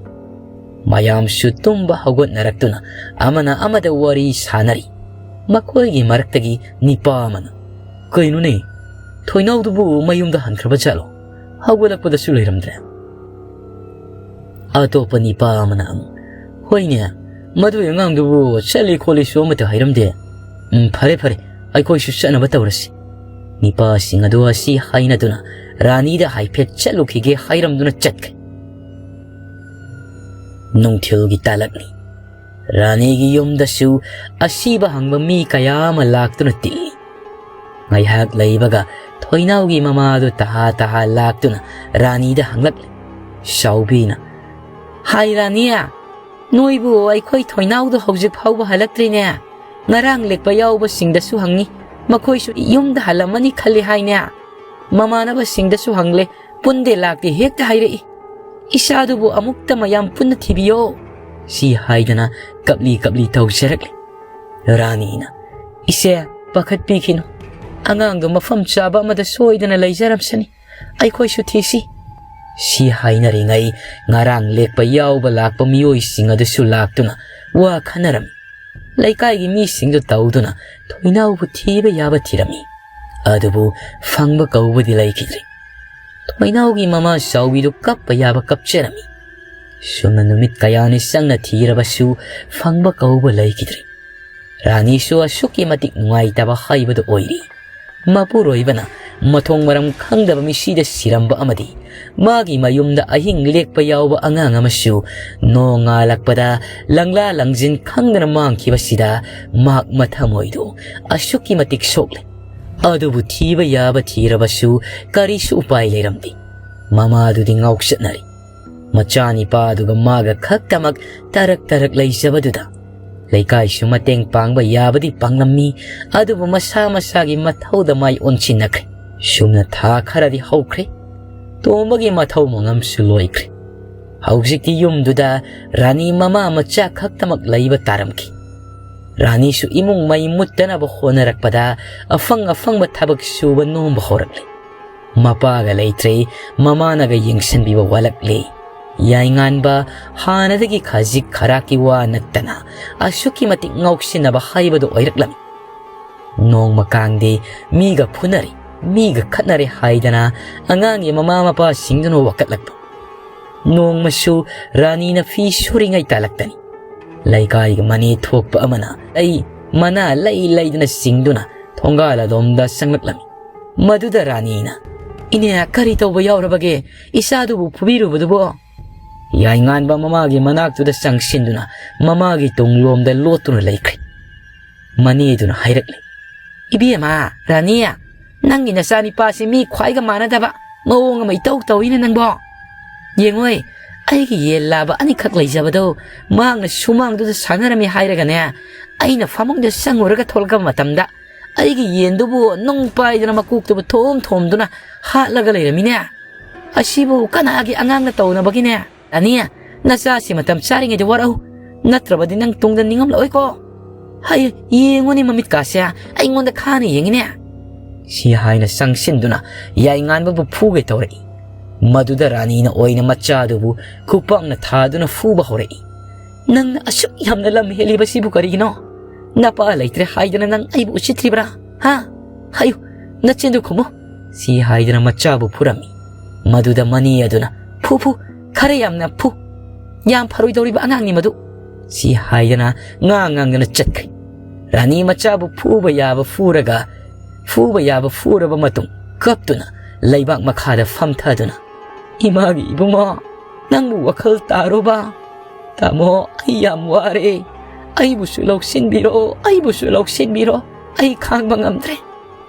ꯃꯌꯥꯝꯁꯨ ꯇꯨꯝꯕ ꯍꯧꯒꯠꯅꯔꯛꯇꯨꯅ ꯑꯃꯅ ꯑꯃꯗ ꯋꯥꯔꯤ ꯁꯥꯅꯔꯤ꯫ ꯃꯈꯣꯏꯒꯤ ꯃꯔꯛꯇꯒꯤ ꯅꯤꯄꯥ ꯑꯃꯅ, "ꯀꯩꯅꯣꯅꯦ, ꯊꯣꯏꯅꯥꯎꯗꯨꯕꯨ ꯃꯌꯨꯝꯗ ꯍꯟꯈ꯭ꯔꯕ ꯖꯥꯠꯂꯣ? ꯍꯧꯒꯠꯂꯛꯄꯗꯁꯨ ꯂꯩꯔꯝꯗ꯭ꯔꯦ?" ꯑꯇꯣꯞꯄ ꯅꯤꯄꯥ ꯑꯃꯅ ꯑꯃꯨꯛ, "ꯍꯣꯏꯅꯦ, ꯃꯗꯨꯒꯤ ꯑꯉꯥꯡꯗꯨꯕꯨ ꯆꯠꯂꯤ ꯈꯣꯠꯂꯤꯁꯨ ꯑꯃꯠꯇ ꯍꯥꯏꯔꯝꯗꯦ꯫ ꯎꯝ, ꯐꯔꯦ ꯐꯔꯦ, ꯑꯩꯈꯣꯏꯁꯨ ꯆꯠꯅꯕ ꯇꯧꯔꯁꯤ꯫" ꯅꯤꯄꯥꯁꯤꯡ ꯑꯗꯨ ꯑꯁꯤ ꯍꯥꯏꯅꯗꯨꯅ ꯔꯥꯅꯤꯗ ꯍꯥꯏꯐꯦꯠ ꯆꯠꯂꯨꯈꯤꯒꯦ ꯍꯥꯏꯔꯝꯗꯨꯅ ꯆꯠꯈ꯭ꯔꯦ꯫ ꯅꯨꯡꯊꯤꯜꯒꯤ ꯇꯥꯂꯛꯅꯤ꯫ ꯔꯥꯅꯤꯒꯤ ꯌꯨꯝꯗꯁꯨ ꯑꯁꯤꯕ ꯍꯪꯕ ꯃꯤ ꯀꯌꯥ ꯑꯃ ꯂꯥꯛꯇꯨꯅ ꯇꯤꯜꯂꯤ꯫ ꯉꯥꯏꯍꯥꯛ ꯂꯩꯕꯒ ꯊꯣꯏꯅꯥꯎꯒꯤ ꯃꯃꯥꯗꯨ ꯇꯍꯥ ꯇꯍꯥ ꯂꯥꯛꯇꯨꯅ ꯔꯥꯅꯤꯗ ꯍꯪꯂꯛꯂꯦ꯫ ꯆꯥꯎꯕꯤꯅ, "ꯍꯥꯏ ꯔꯥꯅꯤ, ꯅꯣꯏꯕꯨ ꯑꯩꯈꯣꯏ ꯊꯣꯏꯅꯥꯎꯗꯨ ꯍꯧꯖꯤꯛ ꯐꯥꯎꯕ ꯍꯜꯂꯛꯇ꯭ꯔꯤꯅꯦ꯫ ꯉꯔꯥꯡ ꯂꯦꯛꯄ ꯌꯥꯎꯕꯁꯤꯡꯗꯁꯨ ꯍꯪꯉꯤ, ꯃꯈꯣꯏꯁꯨ ꯌꯨꯝꯗ ꯍꯜꯂꯝꯃꯅꯤ ꯈꯜꯂꯤ ꯍꯥꯏꯅꯦ꯫ ꯃꯃꯥꯟꯅꯕꯁꯤꯡꯗꯁꯨ ꯍꯪꯂꯦ, ꯄꯨꯟꯗꯦ ꯂꯥꯛꯇꯦ ꯍꯦꯛꯇ ꯍꯥꯏꯔꯛꯏ꯫ ꯏꯆꯥꯗꯨꯕꯨ ꯑꯃꯨꯛꯇ ꯃꯌꯥꯝ ꯄꯨꯟꯅ ꯊꯤꯕꯤꯌꯣ꯫" ꯁꯤ ꯍꯥꯏꯗꯅ ꯀꯞꯂꯤ ꯀꯞꯂꯤ ꯇꯧꯖꯔꯛꯂꯤ꯫ ꯔꯥꯅꯤꯅ, "ꯏꯆꯦ, ꯄꯥꯈꯠꯄꯤꯈꯤꯅꯨ꯫ ꯑꯉꯥꯡꯗꯨ ꯃꯐꯝ ꯆꯥꯕ ꯑꯃꯗ ꯁꯣꯏꯗꯅ ꯂꯩꯖꯔꯝꯁꯅꯤ꯫ ꯑꯩꯈꯣꯏꯁꯨ ꯊꯤꯁꯤ꯫" ꯁꯤ ꯍꯥꯏꯅꯔꯤꯉꯩ ꯉꯔꯥꯡ ꯂꯦꯛꯄ ꯌꯥꯎꯕ ꯂꯥꯛꯄ ꯃꯤꯑꯣꯏꯁꯤꯡ ꯑꯗꯨꯁꯨ ꯂꯥꯛꯇꯨꯅ ꯋꯥ ꯈꯟꯅꯔꯝꯃꯤ꯫ ꯂꯩꯀꯥꯏꯒꯤ ꯃꯤꯁꯤꯡꯗꯨ ꯇꯧꯗꯨꯅ ꯊꯣꯏꯅꯥꯎꯕꯨ ꯊꯤꯕ ꯌꯥꯕ ꯊꯤꯔꯝꯃꯤ꯫ ꯑꯗꯨꯕꯨ ꯐꯪꯕ ꯀꯧꯕꯗꯤ ꯂꯩꯈꯤꯗ꯭ꯔꯦ꯫ ꯊꯣꯏꯅꯥꯎꯒꯤ ꯃꯃꯥ ꯆꯥꯎꯕꯤꯗꯨ ꯀꯞꯄ ꯌꯥꯕ ꯀꯞꯆꯔꯝꯃꯤ꯫ ꯁꯨꯝꯅ ꯅꯨꯃꯤꯠ ꯀꯌꯥꯅꯤ ꯆꯪꯅ ꯊꯤꯔꯕꯁꯨ ꯐꯪꯕ ꯀꯧꯕ ꯂꯩꯈꯤꯗ꯭ꯔꯦ꯫ ꯔꯥꯅꯤꯁꯨ ꯑꯁꯨꯛꯀꯤ ꯃꯇꯤꯛ ꯅꯨꯡꯉꯥꯏꯇꯕ ꯍꯥꯏꯕꯗꯨ ꯑꯣꯏꯔꯤ꯫ ꯃꯄꯨꯔꯣꯏꯕꯅ ꯃꯊꯣꯡ ꯃꯔꯝ ꯈꯪꯗꯕ ꯃꯤꯁꯤꯗ ꯁꯤꯔꯝꯕ ꯑꯃꯗꯤ ꯃꯥꯒꯤ ꯃꯌꯨꯝꯗ ꯑꯍꯤꯡ ꯂꯦꯛꯄ ꯌꯥꯎꯕ ꯑꯉꯥꯡ ꯑꯃꯁꯨ ꯅꯣꯡꯉꯥꯜꯂꯛꯄꯗ ꯂꯪꯂꯥ ꯂꯪꯖꯤꯟ ꯈꯪꯗꯅ ꯃꯥꯡꯈꯤꯕꯁꯤꯗ ꯃꯍꯥꯛ ꯃꯊꯃꯣꯏꯗꯨ ꯑꯁꯨꯛꯀꯤ ꯃꯇꯤꯛ ꯁꯣꯛꯂꯦ꯫ ꯑꯗꯨꯕꯨ ꯊꯤꯕ ꯌꯥꯕ ꯊꯤꯔꯕꯁꯨ ꯀꯔꯤꯁꯨ ꯎꯄꯥꯏ ꯂꯩꯔꯝꯗꯦ꯫ ꯃꯃꯥꯗꯨꯗꯤ ꯉꯥꯎꯆꯠꯅꯔꯦ꯫ ꯃꯆꯥꯅꯤꯄꯥꯗꯨꯒ ꯃꯥꯒ ꯈꯛꯇꯃꯛ ꯇꯔꯛ ꯇꯔꯛ ꯂꯩꯖꯕꯗꯨꯗ ꯂꯩꯀꯥꯏꯁꯨ ꯃꯇꯦꯡ ꯄꯥꯡꯕ ꯌꯥꯕꯗꯤ ꯄꯥꯡꯂꯝꯃꯤ, ꯑꯗꯨꯕꯨ ꯃꯁꯥ ꯃꯁꯥꯒꯤ ꯃꯊꯧꯗ ꯃꯥꯏ ꯑꯣꯟꯁꯤꯟꯅꯈ꯭ꯔꯦ꯫ ꯁꯨꯝꯅ ꯊꯥ ꯈꯔꯗꯤ ꯍꯧꯈ꯭ꯔꯦ꯫ ꯇꯣꯝꯕꯒꯤ ꯃꯊꯧ ꯃꯉꯝꯁꯨ ꯂꯣꯏꯈ꯭ꯔꯦ꯫ ꯍꯧꯖꯤꯛꯇꯤ ꯌꯨꯝꯗꯨꯗ ꯔꯥꯅꯤ ꯃꯃꯥ ꯃꯆꯥ ꯈꯛꯇꯃꯛ ꯂꯩꯕ ꯇꯥꯔꯝꯈꯤ꯫ ꯔꯥꯅꯤꯁꯨ ꯏꯃꯨꯡ ꯃꯩ ꯃꯨꯠꯇꯅꯕ ꯍꯣꯠꯅꯔꯛꯄꯗ ꯑꯐꯪ ꯑꯐꯪꯕ ꯊꯕꯛ ꯁꯨꯕ ꯅꯣꯝꯕ ꯍꯧꯔꯛꯂꯦ꯫ ꯃꯄꯥꯒ ꯂꯩꯇ꯭ꯔꯦ, ꯃꯃꯥꯅꯒ ꯌꯦꯡꯁꯤꯟꯕꯤꯕ ꯋꯥꯠꯂꯛꯂꯦ꯫ ꯌꯥꯏꯉꯥꯟꯕ ꯍꯥꯟꯅꯗꯒꯤ ꯈꯖꯤꯛ ꯈꯔꯥꯛꯀꯤ ꯋꯥ ꯅꯠꯇꯅ ꯑꯁꯨꯛꯀꯤ ꯃꯇꯤꯛ ꯉꯥꯎꯁꯤꯟꯅꯕ ꯍꯥꯏꯕꯗꯨ ꯑꯣꯏꯔꯛꯂꯝꯃꯤ꯫ ꯅꯣꯡꯃ ꯀꯥꯡꯗꯦ ꯃꯤꯒ ꯐꯨꯅꯔꯦ, ꯃꯤꯒ ꯈꯠꯅꯔꯦ ꯍꯥꯏꯗꯅ ꯑꯉꯥꯡꯒꯤ ꯃꯃꯥ ꯃꯄꯥꯁꯤꯡꯗꯨꯅ ꯋꯥꯀꯠꯂꯛꯄ꯫ ꯅꯣꯡꯃꯁꯨ ꯔꯥꯅꯤꯅ ꯐꯤ ꯁꯨꯔꯤꯉꯩ ꯇꯥꯂꯛꯇꯅꯤ꯫ ꯂꯩꯀꯥꯏꯒꯤ ꯃꯅꯦ ꯊꯣꯛꯄ ꯑꯃꯅ ꯑꯩ ꯃꯅꯥ ꯂꯩ ꯂꯩꯗꯅ ꯆꯤꯡꯗꯨꯅ ꯊꯣꯡꯒꯥꯜ ꯑꯗꯣꯝꯗ ꯆꯪꯂꯛꯂꯝꯃꯤ꯫ ꯃꯗꯨꯗ ꯔꯥꯅꯤꯅ, "ꯏꯅꯦ, ꯀꯔꯤ ꯇꯧꯕ ꯌꯥꯎꯔꯕꯒꯦ? ꯏꯆꯥꯗꯨꯕꯨ ꯐꯨꯕꯤꯔꯨꯕꯗꯨꯕꯣ?" ꯌꯥꯏꯉꯥꯟꯕ ꯃꯃꯥꯒꯤ ꯃꯅꯥꯛꯇꯨꯗ ꯆꯪꯁꯤꯟꯗꯨꯅ ꯃꯃꯥꯒꯤ ꯇꯨꯡꯂꯣꯝꯗ ꯂꯣꯠꯇꯨꯅ ꯂꯩꯈ꯭ꯔꯦ꯫ ꯃꯅꯦꯗꯨꯅ ꯍꯥꯏꯔꯛꯂꯦ, "ꯏꯕꯦꯝꯃ ꯔꯥꯅꯤ, ꯅꯪꯒꯤ ꯅꯆꯥꯅꯤꯄꯥꯁꯤ ꯃꯤ ꯈ꯭ꯋꯥꯏꯒ ꯃꯥꯟꯅꯗꯕ ꯃꯑꯣꯡ ꯑꯃ ꯏꯇꯧ ꯇꯧꯏꯅꯦ ꯅꯪꯕꯣ꯫ ꯌꯦꯡꯉꯣꯏ, ꯑꯩꯒꯤ ꯌꯦꯟ ꯂꯥꯕ ꯑꯅꯤꯈꯛ ꯂꯩꯖꯕꯗꯣ ꯃꯍꯥꯛꯅ ꯁꯨꯃꯥꯡꯗꯨꯗ ꯁꯥꯟꯅꯔꯝꯃꯤ ꯍꯥꯏꯔꯒꯅꯦ, ꯑꯩꯅ ꯐꯃꯨꯡꯗ ꯆꯪꯉꯨꯔꯒ ꯊꯣꯛꯂꯛꯄ ꯃꯇꯝꯗ ꯑꯩꯒꯤ ꯌꯦꯟꯗꯨꯕꯨ ꯅꯨꯡ ꯄꯥꯏꯗꯅ ꯃꯀꯣꯛꯇꯨꯕꯨ ꯊꯣꯝ ꯊꯣꯝꯗꯨꯅ ꯍꯥꯠꯂꯒ ꯂꯩꯔꯝꯃꯤꯅꯦ꯫ ꯑꯁꯤꯕꯨ ꯀꯅꯥꯒꯤ ꯑꯉꯥꯡꯅ ꯇꯧꯅꯕꯒꯤꯅꯦ? ꯑꯅꯤ, ꯅꯆꯥꯁꯤ ꯃꯇꯝ ꯆꯥꯔꯤꯉꯩꯗ ꯋꯥꯔꯛꯎ, ꯅꯠꯇ꯭ꯔꯕꯗꯤ ꯅꯪ ꯇꯨꯡꯗ ꯅꯤꯡꯉꯝꯂꯛꯑꯣꯏꯀꯣ꯫ ꯍꯩ, ꯌꯦꯡꯉꯨꯅꯦ ꯃꯃꯤꯠꯀꯥꯁꯦ, ꯑꯩꯉꯣꯟꯗ ꯈꯥꯅ ꯌꯦꯡꯉꯤꯅꯦ꯫" ꯁꯤ ꯍꯥꯏꯅ ꯆꯪꯁꯤꯟꯗꯨꯅ ꯌꯥꯏꯉꯥꯟꯕꯕꯨ ꯐꯨꯒꯦ ꯇꯧꯔꯛꯏ꯫ ꯃꯗꯨꯗ ꯔꯥꯅꯤꯅ ꯑꯣꯏꯅ ꯃꯆꯥꯗꯨꯕꯨ ꯈꯨꯄꯥꯛꯅ ꯊꯥꯗꯨꯅ ꯐꯨꯕ ꯍꯧꯔꯛꯏ꯫ "ꯅꯪꯅ ꯑꯁꯨꯛ ꯌꯥꯝꯅ ꯂꯝ ꯍꯦꯜꯂꯤꯕꯁꯤꯕꯨ ꯀꯔꯤꯒꯤꯅꯣ? ꯅꯄꯥ ꯂꯩꯇ꯭ꯔꯦ ꯍꯥꯏꯗꯅ ꯅꯪ ꯑꯩꯕꯨ ꯎꯁꯤꯠꯇ꯭ꯔꯤꯕ꯭ꯔꯥ? ꯍꯥ? ꯍꯥꯏꯌꯨ, ꯅꯆꯤꯟꯗꯨ ꯈꯨꯝꯃꯨ꯫" ꯁꯤ ꯍꯥꯏꯗꯨꯅ ꯃꯆꯥꯕꯨ ꯐꯨꯔꯝꯃꯤ꯫ ꯃꯗꯨꯗ ꯃꯅꯦ ꯑꯗꯨꯅ, "ꯐꯨ, ꯐꯨ, ꯈꯔ ꯌꯥꯝꯅ ꯐꯨ꯫ ꯌꯥꯝ ꯐꯔꯣꯏꯗꯧꯔꯤꯕ ꯑꯉꯥꯡꯅꯤ ꯃꯗꯨ꯫" ꯁꯤ ꯍꯥꯏꯗꯅ ꯉꯥꯡ ꯉꯥꯡꯗꯅ ꯆꯠꯈ꯭ꯔꯦ꯫ ꯔꯥꯅꯤ ꯃꯆꯥꯕꯨ ꯐꯨꯕ ꯌꯥꯕ ꯐꯨꯔꯒ, ꯐꯨꯕ ꯌꯥꯕ ꯐꯨꯔꯕ ꯃꯇꯨꯡ ꯀꯞꯇꯨꯅ ꯂꯩꯕꯥꯛ ꯃꯈꯥꯗ ꯐꯝꯊꯗꯨꯅ, "ꯏꯃꯥꯒꯤ ꯏꯕꯨꯡꯉꯣ, ꯅꯪꯕꯨ ꯋꯥꯈꯜ ꯇꯥꯔꯨꯕ? ꯇꯥꯃꯣ, ꯑꯩ ꯌꯥꯝ ꯋꯥꯔꯦ꯫ ꯑꯩꯕꯨꯁꯨ ꯂꯧꯁꯤꯟꯕꯤꯔꯣ, ꯑꯩꯕꯨꯁꯨ ꯂꯧꯁꯤꯟꯕꯤꯔꯣ꯫ ꯑꯩ ꯈꯥꯡꯕ ꯉꯝꯗ꯭ꯔꯦ꯫"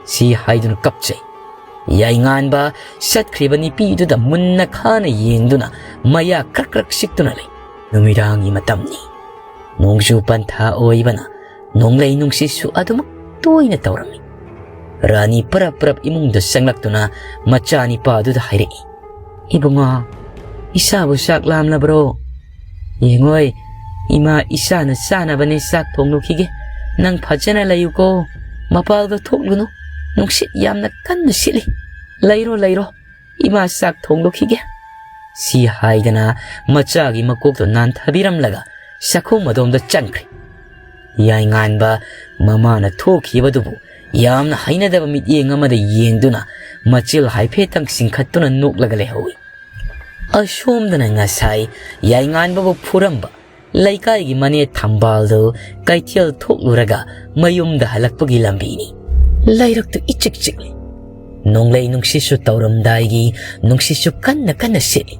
ꯁꯤ ꯍꯥꯏꯗꯨꯅ ꯀꯞꯆꯩ꯫ ꯌꯥꯏꯉꯥꯟꯕ ꯆꯠꯈ꯭ꯔꯤꯕ ꯅꯨꯄꯤꯗꯨꯗ ꯃꯨꯟꯅ ꯈꯥꯅ ꯌꯦꯡꯗꯨꯅ ꯃꯌꯥ ꯀ꯭ꯔꯛ ꯀ꯭ꯔꯛ ꯁꯤꯛꯇꯨꯅ ꯂꯩ꯫ ꯅꯨꯃꯤꯗꯥꯡꯒꯤ ꯃꯇꯝꯅꯤ꯫ ꯅꯣꯡꯖꯨ ꯄꯟꯊꯥ ꯑꯣꯏꯕꯅ ꯅꯣꯡꯂꯩ ꯅꯨꯡꯁꯤꯠꯁꯨ ꯑꯗꯨꯃꯛ ꯇꯣꯏꯅ ꯇꯧꯔꯝꯃꯤ꯫ ꯔꯥꯅꯤ ꯄꯔꯞ ꯄꯔꯞ ꯏꯃꯨꯡꯗ ꯆꯪꯂꯛꯇꯨꯅ ꯃꯆꯥꯅꯤꯄꯥꯗꯨꯗ ꯍꯥꯏꯔꯛꯏ, "ꯏꯕꯨꯡꯉꯣ, ꯏꯁꯥꯕꯨ ꯆꯥꯛ ꯂꯥꯝꯂꯕ꯭ꯔꯣ? ꯌꯦꯡꯉꯣꯏ, ꯏꯃꯥ ꯏꯁꯥꯅ ꯆꯥꯅꯕꯅꯦ ꯆꯥꯛ ꯊꯣꯡꯂꯨꯈꯤꯒꯦ꯫ ꯅꯪ ꯐꯖꯅ ꯂꯩꯌꯨꯀꯣ꯫ ꯃꯄꯥꯜꯒ ꯊꯣꯛꯂꯨꯅꯨ꯫ ꯅꯨꯡꯁꯤꯠ ꯌꯥꯝꯅ ꯀꯟꯅ ꯁꯤꯠꯂꯤ꯫ ꯂꯩꯔꯣ, ꯂꯩꯔꯣ꯫ ꯏꯃꯥ ꯆꯥꯛ ꯊꯣꯡꯂꯨꯈꯤꯒꯦ"꯫ ꯁꯤ ꯍꯥꯏꯗꯅ ꯃꯆꯥꯒꯤ ꯃꯀꯣꯛꯇꯣ ꯅꯥꯟꯊꯕꯤꯔꯝꯂꯒ ꯆꯥꯛꯈꯨꯝ ꯑꯗꯣꯝꯗ ꯆꯪꯈ꯭ꯔꯦ꯫ ꯌꯥꯏꯉꯥꯟꯕ ꯃꯃꯥꯅ ꯊꯣꯛꯈꯤꯕꯗꯨꯕꯨ ꯌꯥꯝꯅ ꯍꯩꯅꯗꯕ ꯃꯤꯠꯌꯦꯡ ꯑꯃꯗ ꯌꯦꯡꯗꯨꯅ ꯃꯆꯤꯜ ꯍꯥꯏꯐꯦꯠꯇꯪ ꯆꯤꯡꯈꯠꯇꯨꯅ ꯅꯣꯛꯂꯒ ꯂꯩꯍꯧꯏ꯫ ꯑꯁꯣꯝꯗꯅ ꯉꯁꯥꯏ ꯌꯥꯏꯉꯥꯟꯕꯕꯨ ꯐꯨꯔꯝꯕ ꯂꯩꯀꯥꯏꯒꯤ ꯃꯅꯦ ꯊꯝꯕꯥꯜꯗꯨ ꯀꯩꯊꯦꯜ ꯊꯣꯛꯂꯨꯔꯒ ꯃꯌꯨꯝꯗ ꯍꯜꯂꯛꯄꯒꯤ ꯂꯝꯕꯤꯅꯤ꯫ ꯂꯩꯔꯛꯇꯨ ꯏꯆꯤꯛ ꯆꯤꯛꯂꯤ꯫ ꯅꯣꯡꯂꯩ ꯅꯨꯡꯁꯤꯠꯁꯨ ꯇꯧꯔꯝꯗꯥꯏꯒꯤ ꯅꯨꯡꯁꯤꯠꯁꯨ ꯀꯟꯅ ꯀꯟꯅ ꯁꯤꯠꯂꯤ꯫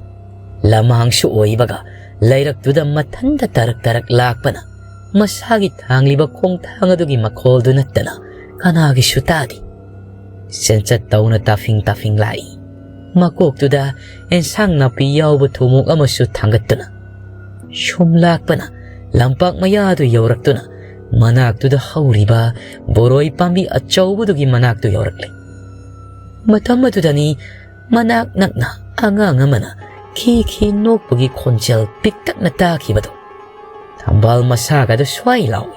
ꯂꯃꯥꯡꯁꯨ ꯑꯣꯏꯕꯒ ꯂꯩꯔꯛꯇꯨꯗ ꯃꯊꯟꯇ ꯇꯔꯛ ꯇꯔꯛ ꯂꯥꯛꯄꯅ ꯃꯁꯥꯒꯤ ꯊꯥꯡꯂꯤꯕ ꯈꯣꯡꯊꯥꯡ ꯑꯗꯨꯒꯤ ꯃꯈꯣꯜꯗꯨ ꯅꯠꯇꯅ ꯀꯅꯥꯒꯤꯁꯨ ꯇꯥꯗꯦ꯫ ꯆꯦꯟꯆꯠ ꯇꯧꯅ ꯇꯥꯐꯤꯡ ꯇꯥꯐꯤꯡ ꯂꯥꯛꯏ꯫ ꯃꯀꯣꯛꯇꯨꯗ ꯑꯦꯟꯁꯥꯡ ꯅꯥꯄꯤ ꯌꯥꯎꯕ ꯊꯨꯃꯣꯛ ꯑꯃꯁꯨ ꯊꯥꯡꯒꯠꯇꯨꯅ ꯁꯨꯝ ꯂꯥꯛꯄꯅ ꯂꯝꯄꯥꯛ ꯃꯌꯥꯗꯨ ꯌꯧꯔꯛꯇꯨꯅ ꯃꯅꯥꯛꯇꯨꯗ ꯍꯧꯔꯤꯕ ꯕꯣꯔꯣꯏ ꯄꯥꯝꯕꯤ ꯑꯆꯧꯕꯗꯨꯒꯤ ꯃꯅꯥꯛꯇꯨ ꯌꯧꯔꯛꯂꯦ꯫ ꯃꯇꯝ ꯑꯗꯨꯗꯅꯤ ꯃꯅꯥꯛ ꯅꯛꯅ ꯑꯉꯥꯡ ꯑꯃꯅ ꯈꯤ ꯈꯤ ꯅꯣꯛꯄꯒꯤ ꯈꯣꯟꯖꯦꯜ ꯄꯤꯛꯇꯛꯅ ꯇꯥꯈꯤꯕꯗꯨ꯫ ꯊꯝꯕꯥꯜ ꯃꯁꯥꯒꯗꯨ ꯁ꯭ꯋꯥꯏ ꯂꯥꯎꯏ꯫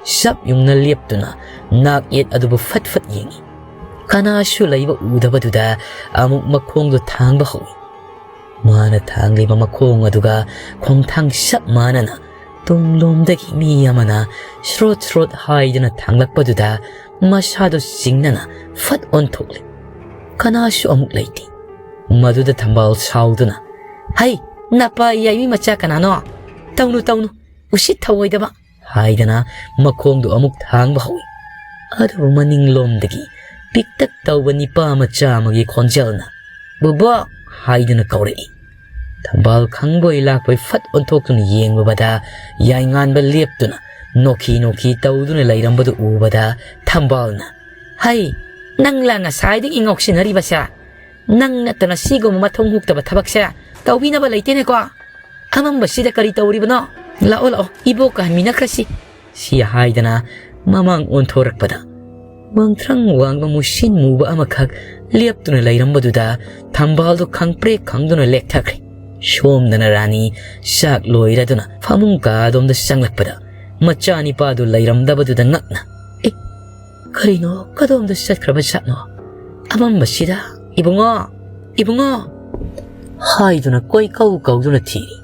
ꯆꯞ ꯌꯨꯡꯅ ꯂꯦꯞꯇꯨꯅ ꯅꯥꯛ ꯌꯦꯠ ꯑꯗꯨꯕꯨ ꯐꯠ ꯐꯠ ꯌꯦꯡꯏ꯫ ꯀꯅꯥꯁꯨ ꯂꯩꯕ ꯎꯗꯕꯗꯨꯗ ꯑꯃꯨꯛ ꯃꯈꯣꯡꯗꯨ ꯊꯥꯡꯕ ꯍꯧꯏ꯫ ꯃꯥꯅ ꯊꯥꯡꯂꯤꯕ ꯃꯈꯣꯡ ꯑꯗꯨꯒ ꯈꯣꯡꯊꯥꯡ ꯆꯞ ꯃꯥꯟꯅꯅ ꯇꯨꯡꯂꯣꯝꯗꯒꯤ ꯃꯤ ꯑꯃꯅ ꯁ꯭ꯔꯣꯠ ꯁ꯭ꯔꯣꯠ ꯍꯥꯏꯗꯨꯅ ꯊꯥꯡꯂꯛꯄꯗꯨꯗ ꯃꯁꯥꯗꯨ ꯆꯤꯡꯅꯅ ꯐꯠ ꯑꯣꯟꯊꯣꯛꯂꯦ꯫ ꯀꯅꯥꯁꯨ ꯑꯃꯨꯛ ꯂꯩꯇꯦ꯫ ꯃꯗꯨꯗ ꯊꯝꯕꯥꯜ ꯁꯥꯎꯗꯨꯅ, "ꯍꯩ, ꯅꯄꯥ ꯌꯥꯏꯃꯤ ꯃꯆꯥ ꯀꯅꯥꯅꯣ? ꯇꯧꯅꯨ, ꯇꯧꯅꯨ, ꯎꯁꯤꯠ ꯊꯑꯣꯏꯗꯕ!" ꯍꯥꯏꯗꯅ ꯃꯈꯣꯡꯗꯨ ꯑꯃꯨꯛ ꯊꯥꯡꯕ ꯍꯧꯏ꯫ ꯑꯗꯨꯕꯨ ꯃꯅꯤꯡꯂꯣꯝꯗꯒꯤ ꯄꯤꯛꯇꯛ ꯇꯧꯕ ꯅꯤꯄꯥ ꯃꯆꯥ ꯑꯃꯒꯤ ꯈꯣꯟꯖꯦꯜꯅ, "ꯕꯣꯕꯣꯛ!" ꯍꯥꯏꯗꯨꯅ ꯀꯧꯔꯛꯏ꯫ ꯊꯝꯕꯥꯜ ꯈꯪꯕꯣꯏ ꯂꯥꯛꯄꯣꯏ ꯐꯠ ꯑꯣꯟꯊꯣꯛꯇꯨꯅ ꯌꯦꯡꯂꯨꯕꯗ, ꯌꯥꯏꯉꯥꯟꯕ ꯂꯦꯞꯇꯨꯅ ꯅꯣꯛꯈꯤ ꯅꯣꯛꯈꯤ ꯇꯧꯗꯨꯅ ꯂꯩꯔꯝꯕꯗꯨ ꯎꯕꯗ, ꯊꯝꯕꯥꯜꯅ, "ꯍꯩ, ꯅꯪꯂꯥ ꯉꯁꯥꯏꯗꯒꯤ ꯉꯥꯎꯁꯤꯟꯅꯔꯤꯕꯁꯦ? ꯅꯪ ꯅꯠꯇꯅ ꯁꯤꯒꯨꯝꯕ ꯃꯊꯣꯡ ꯍꯨꯛꯇꯕ ꯊꯕꯛꯁꯦ ꯇꯧꯕꯤꯅꯕ ꯂꯩꯇꯦꯅꯦꯀꯣ꯫ ꯑꯃꯝꯕꯁꯤꯗ ꯀꯔꯤ ꯇꯧꯔꯤꯕꯅꯣ? "ꯂꯥꯛꯑꯣ, ꯂꯥꯛꯑꯣ, ꯏꯕꯣꯛꯀ ꯍꯟꯃꯤꯟꯅꯈ꯭ꯔꯁꯤ", ꯁꯤ ꯍꯥꯏꯗꯅ ꯃꯃꯥꯡ ꯑꯣꯟꯊꯣꯔꯛꯄꯗ, ꯋꯥꯡꯊ꯭ꯔꯪ ꯋꯥꯡꯕ ꯃꯨꯁꯤꯟ ꯃꯨꯕ ꯑꯃꯈꯛ ꯂꯦꯞꯇꯨꯅ ꯂꯩꯔꯝꯕꯗꯨꯗ ꯊꯝꯕꯥꯜꯗꯨ ꯈꯪꯄ꯭ꯔꯦꯛ ꯈꯪꯗꯨꯅ ꯂꯦꯛꯊꯈ꯭ꯔꯦ꯫ ꯁꯣꯝꯗꯅ ꯔꯥꯅꯤ ꯆꯥꯛ ꯂꯣꯏꯔꯗꯨꯅ ꯐꯃꯨꯡ ꯀꯥꯗꯣꯝꯗ ꯆꯪꯂꯛꯄꯗ, ꯃꯆꯥꯅꯤꯄꯥꯗꯨ ꯂꯩꯔꯝꯗꯕꯗꯨꯗ ꯉꯛꯅ, "ꯑꯦ, ꯀꯔꯤꯅꯣ, ꯀꯗꯣꯝꯗ ꯆꯠꯈ꯭ꯔꯕ ꯖꯥꯠꯅꯣ? ꯑꯃꯝꯕꯁꯤꯗ, ꯏꯕꯨꯡꯉꯣ, ꯏꯕꯨꯡꯉꯣ!" ꯍꯥꯏꯗꯨꯅ ꯀꯣꯏꯀꯧ ꯀꯧꯗꯨꯅ ꯊꯤꯔꯤ꯫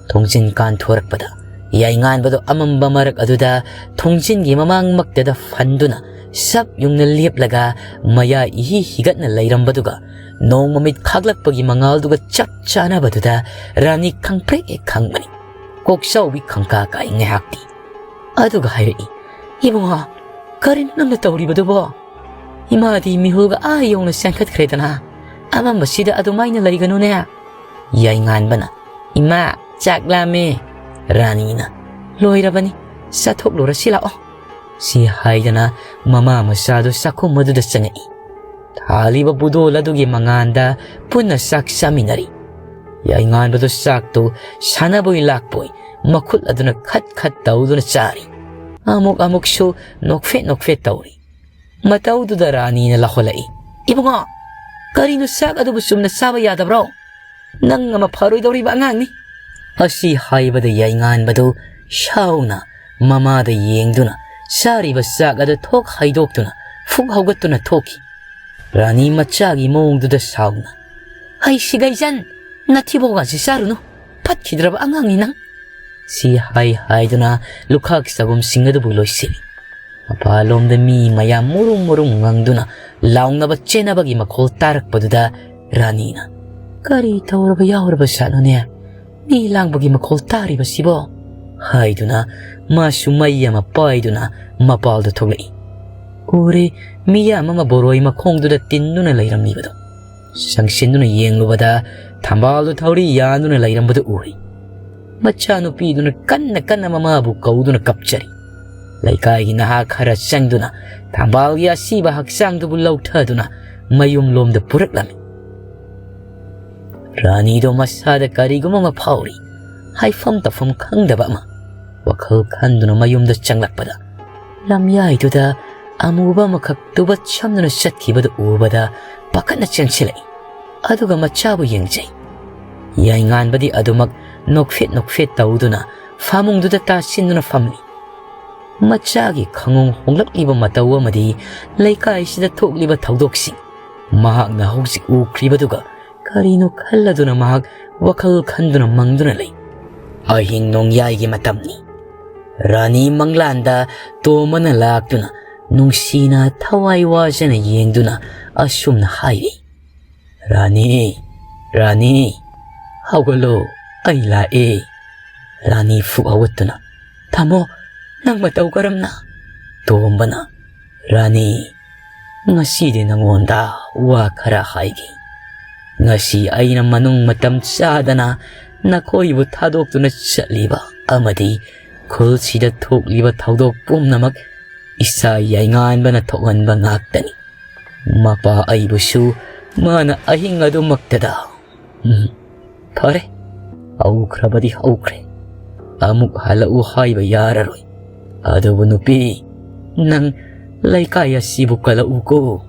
ꯊꯣꯡꯖꯤꯟ ꯀꯥꯟꯊꯣꯔꯛꯄꯗ, ꯌꯥꯏꯉꯥꯟꯕꯗꯨ ꯑꯃꯝꯕ ꯃꯔꯛ ꯑꯗꯨꯗ ꯊꯣꯡꯖꯤꯟꯒꯤ ꯃꯃꯥꯡꯃꯛꯇꯗ ꯐꯟꯗꯨꯅ ꯆꯞ ꯌꯨꯡꯅ ꯂꯦꯞꯂꯒ ꯃꯌꯥ ꯏꯍꯤ ꯍꯤꯒꯠꯅ ꯂꯩꯔꯝꯕꯗꯨꯒ, ꯅꯣꯡ ꯃꯃꯤꯠ ꯈꯥꯛꯂꯛꯄꯒꯤ ꯃꯉꯥꯜꯗꯨꯒ ꯆꯞ ꯆꯥꯅꯕꯗꯨꯗ ꯔꯥꯅꯤ ꯈꯪꯄ꯭ꯔꯦꯛ ꯍꯦꯛ ꯈꯪꯕꯅꯤ꯫ ꯀꯣꯛꯆꯥꯎꯕꯤ ꯈꯪꯀꯥ ꯀꯥꯏ ꯉꯥꯏꯍꯥꯛꯇꯤ꯫ ꯑꯗꯨꯒ ꯍꯥꯏꯔꯛꯏ, "ꯏꯕꯨꯡꯉꯣ, ꯀꯔꯤꯅꯣ ꯅꯪꯅ ꯇꯧꯔꯤꯕꯗꯨꯕꯣ? ꯏꯃꯥꯗꯤ ꯃꯤꯍꯨꯜꯒ ꯑꯥ ꯌꯧꯅ ꯆꯦꯟꯈꯠꯈ꯭ꯔꯦꯗꯅ, ꯑꯃꯝꯕꯁꯤꯗ ꯑꯗꯨꯃꯥꯏꯅ ꯂꯩꯒꯅꯨꯅꯦ꯫" ꯌꯥꯏꯉꯥꯟꯕꯅ, "ꯏꯃꯥ, ꯆꯥꯛ ꯂꯥꯝꯃꯦ꯫" ꯔꯥꯅꯤꯅ, "ꯂꯣꯏꯔꯕꯅꯤ, ꯆꯥꯊꯣꯛꯂꯨꯔꯁꯤ ꯂꯥꯛꯑꯣ꯫" ꯁꯤ ꯍꯥꯏꯗꯅ ꯃꯃꯥ ꯃꯆꯥꯗꯨ ꯆꯥꯛꯈꯨꯝ ꯑꯗꯨꯗ ꯆꯪꯉꯛꯏ꯫ ꯊꯥꯜꯂꯤꯕ ꯕꯨꯗꯣꯜ ꯑꯗꯨꯒꯤ ꯃꯉꯥꯟꯗ ꯄꯨꯟꯅ ꯆꯥꯛ ꯆꯥꯃꯤꯟꯅꯔꯤ꯫ ꯌꯥꯏꯉꯥꯟꯕꯗꯨ ꯆꯥꯛꯇꯨ ꯁꯥꯟꯅꯕꯣꯏ ꯂꯥꯛꯄꯣꯏ ꯃꯈꯨꯠ ꯑꯗꯨꯅ ꯈꯠ ꯈꯠ ꯇꯧꯗꯨꯅ ꯆꯥꯔꯤ꯫ ꯑꯃꯨꯛ ꯑꯃꯨꯛꯁꯨ ꯅꯣꯛꯐꯦꯠ ꯅꯣꯛꯐꯦꯠ ꯇꯧꯔꯤ꯫ ꯃꯇꯧꯗꯨꯗ ꯔꯥꯅꯤꯅ ꯂꯥꯎꯍꯜꯂꯛꯏ, "ꯏꯕꯨꯡꯉꯣ, ꯀꯔꯤꯅꯣ, ꯆꯥꯛ ꯑꯗꯨꯕꯨ ꯆꯨꯝꯅ ꯆꯥꯕ ꯌꯥꯗꯕ꯭ꯔꯣ? ꯅꯪ ꯑꯃ ꯐꯔꯣꯏꯗꯧꯔꯤꯕ ꯑꯉꯥꯡꯅꯤ꯫" ꯑꯁꯤ ꯍꯥꯏꯕꯗ ꯌꯥꯏꯉꯥꯟꯕꯗꯨ ꯁꯥꯎꯅ ꯃꯃꯥꯗ ꯌꯦꯡꯗꯨꯅ ꯆꯥꯔꯤꯕ ꯆꯥꯛ ꯑꯗꯨ ꯊꯣꯛ ꯍꯩꯗꯣꯛꯇꯨꯅ ꯐꯨꯛ ꯍꯧꯒꯠꯇꯨꯅ ꯊꯣꯛꯈꯤ꯫ ꯔꯥꯅꯤ ꯃꯆꯥꯒꯤ ꯃꯑꯣꯡꯗꯨꯗ ꯁꯥꯎꯅ, "ꯍꯩ ꯁꯤꯒꯩꯖꯟ, ꯅꯊꯤꯕꯣꯡ ꯑꯁꯤ ꯆꯥꯔꯨꯅꯨ, ꯐꯠꯈꯤꯗ꯭ꯔꯕ ꯑꯉꯥꯡꯅꯤ ꯅꯪ꯫" ꯁꯤ ꯍꯥꯏ ꯍꯥꯏꯗꯨꯅ ꯂꯨꯈꯥꯛ ꯆꯒꯨꯝꯁꯤꯡ ꯑꯗꯨꯕꯨ ꯂꯣꯏꯁꯤꯜꯂꯤ꯫ ꯃꯄꯥꯟꯂꯣꯝꯗ ꯃꯤ ꯃꯌꯥꯝ ꯃꯨꯔꯨꯝ ꯃꯨꯔꯨꯝ ꯉꯪꯗꯨꯅ ꯂꯥꯎꯅꯕ ꯆꯦꯟꯅꯕꯒꯤ ꯃꯈꯣꯜ ꯇꯥꯔꯛꯄꯗꯨꯗ ꯔꯥꯅꯤꯅ, "ꯀꯔꯤ ꯇꯧꯔꯕ ꯌꯥꯎꯔꯕ ꯖꯥꯠꯅꯣꯅꯦ? ꯃꯤ ꯂꯥꯡꯕꯒꯤ ꯃꯈꯣꯜ ꯇꯥꯔꯤꯕꯁꯤꯕꯣ?" ꯍꯥꯏꯗꯨꯅ ꯃꯥꯁꯨ ꯃꯩ ꯑꯃ ꯄꯥꯏꯗꯨꯅ ꯃꯄꯥꯜꯗ ꯊꯣꯛꯂꯛꯏ꯫ ꯎꯔꯦ, ꯃꯤꯌꯥꯝ ꯑꯃ ꯕꯣꯔꯣꯏ ꯃꯈꯣꯡꯗꯨꯗ ꯇꯤꯟꯗꯨꯅ ꯂꯩꯔꯝꯂꯤꯕꯗꯣ꯫ ꯆꯪꯁꯤꯟꯗꯨꯅ ꯌꯦꯡꯂꯨꯕꯗ ꯊꯝꯕꯥꯜꯗꯨ ꯊꯧꯔꯤ ꯌꯥꯟꯗꯨꯅ ꯂꯩꯔꯝꯕꯗꯨ ꯎꯔꯦ꯫ ꯃꯆꯥꯅꯨꯄꯤꯗꯨꯅ ꯀꯟꯅ ꯀꯟꯅ ꯃꯃꯥꯕꯨ ꯀꯧꯗꯨꯅ ꯀꯞꯆꯔꯤ꯫ ꯂꯩꯀꯥꯏꯒꯤ ꯅꯍꯥ ꯈꯔ ꯆꯪꯗꯨꯅ ꯊꯝꯕꯥꯜꯒꯤ ꯑꯁꯤꯕ ꯍꯛꯆꯥꯡꯗꯨꯕꯨ ꯂꯧꯊꯗꯨꯅ ꯃꯌꯨꯝꯂꯣꯝꯗ ꯄꯨꯔꯛꯂꯝꯃꯤ꯫ ꯔꯥꯅꯤꯗꯣ ꯃꯁꯥꯗ ꯀꯔꯤꯒꯨꯝꯕ ꯑꯃ ꯐꯥꯎꯔꯤ꯫ ꯍꯥꯏꯐꯝ ꯇꯧꯐꯝ ꯈꯪꯗꯕ ꯑꯃ ꯋꯥꯈꯜ ꯈꯟꯗꯨꯅ ꯃꯌꯨꯝꯗ ꯆꯪꯂꯛꯄꯗ, ꯂꯝꯌꯥꯏꯗꯨꯗ ꯑꯃꯨꯕ ꯑꯃꯈꯛ ꯇꯨꯕꯠ ꯁꯝꯗꯨꯅ ꯆꯠꯈꯤꯕꯗꯨ ꯎꯕꯗ ꯄꯥꯈꯠꯅ ꯆꯦꯟꯁꯤꯜꯂꯛꯏ꯫ ꯑꯗꯨꯒ ꯃꯆꯥꯕꯨ ꯌꯦꯡꯖꯩ꯫ ꯌꯥꯏꯉꯥꯟꯕꯗꯤ ꯑꯗꯨꯃꯛ ꯅꯣꯛꯐꯦꯠ ꯅꯣꯛꯐꯦꯠ ꯇꯧꯗꯨꯅ ꯐꯃꯨꯡꯗꯨꯗ ꯇꯥꯁꯤꯟꯗꯨꯅ ꯐꯝꯂꯤ꯫ ꯃꯆꯥꯒꯤ ꯈꯣꯡꯉꯧ ꯍꯣꯡꯂꯛꯂꯤꯕ ꯃꯇꯧ ꯑꯃꯗꯤ ꯂꯩꯀꯥꯏꯁꯤꯗ ꯊꯣꯛꯂꯤꯕ ꯊꯧꯗꯣꯛꯁꯤꯡ ꯃꯍꯥꯛꯅ ꯍꯧꯖꯤꯛ ꯎꯈ꯭ꯔꯤꯕꯗꯨꯒ ꯀꯔꯤꯅꯣ ꯈꯜꯂꯗꯨꯅ ꯃꯍꯥꯛ ꯋꯥꯈꯜ ꯈꯟꯗꯨꯅ ꯃꯪꯗꯨꯅ ꯂꯩ꯫ ꯑꯍꯤꯡ ꯅꯣꯡꯌꯥꯏꯒꯤ ꯃꯇꯝꯅꯤ꯫ ꯔꯥꯅꯤ ꯃꯪꯂꯥꯟꯗ ꯇꯣꯝꯕꯅ ꯂꯥꯛꯇꯨꯅ ꯅꯨꯡꯁꯤꯅ ꯊꯋꯥꯏ ꯋꯥꯖꯅ ꯌꯦꯡꯗꯨꯅ ꯑꯁꯨꯝꯅ ꯍꯥꯏꯔꯤ, "ꯔꯥꯅꯤ, ꯔꯥꯅꯤ, ꯍꯧꯒꯠꯂꯣ, ꯑꯩ ꯂꯥꯛꯑꯦ꯫" ꯔꯥꯅꯤ ꯐꯨꯛ ꯍꯧꯒꯠꯇꯨꯅ, "ꯊꯝꯃꯣ, ꯅꯪ ꯃꯇꯧ ꯀꯔꯝꯅ?" ꯇꯣꯝꯕꯅ, "ꯔꯥꯅꯤ, ꯉꯁꯤꯗꯤ ꯅꯉꯣꯟꯗ ꯋꯥ ꯈꯔ ꯍꯥꯏꯒꯦ꯫ ꯉꯁꯤ ꯑꯩꯅ ꯃꯅꯨꯡ ꯃꯇꯝ ꯆꯥꯗꯅ ꯅꯈꯣꯏꯕꯨ ꯊꯥꯗꯣꯛꯇꯨꯅ ꯆꯠꯂꯤꯕ ꯑꯃꯗꯤ ꯈꯨꯜꯁꯤꯗ ꯊꯣꯛꯂꯤꯕ ꯊꯧꯗꯣꯛ ꯄꯨꯝꯅꯃꯛ ꯏꯆꯥ ꯌꯥꯏꯉꯥꯟꯕꯅ ꯊꯣꯛꯍꯟꯕ ꯉꯥꯛꯇꯅꯤ꯫ ꯃꯄꯥ ꯑꯩꯕꯨꯁꯨ ꯃꯥꯅ ꯑꯍꯤꯡ ꯑꯗꯨꯃꯛꯇꯗ, ꯎꯝ, ꯐꯔꯦ, ꯍꯧꯈ꯭ꯔꯕꯗꯤ ꯍꯧꯈ꯭ꯔꯦ꯫ ꯑꯃꯨꯛ ꯍꯜꯂꯛꯎ ꯍꯥꯏꯕ ꯌꯥꯔꯔꯣꯏ꯫ ꯑꯗꯨꯕꯨ ꯅꯨꯄꯤ, ꯅꯪ ꯂꯩꯀꯥꯏ ꯑꯁꯤꯕꯨ ꯀꯜꯂꯛꯎꯀꯣ꯫"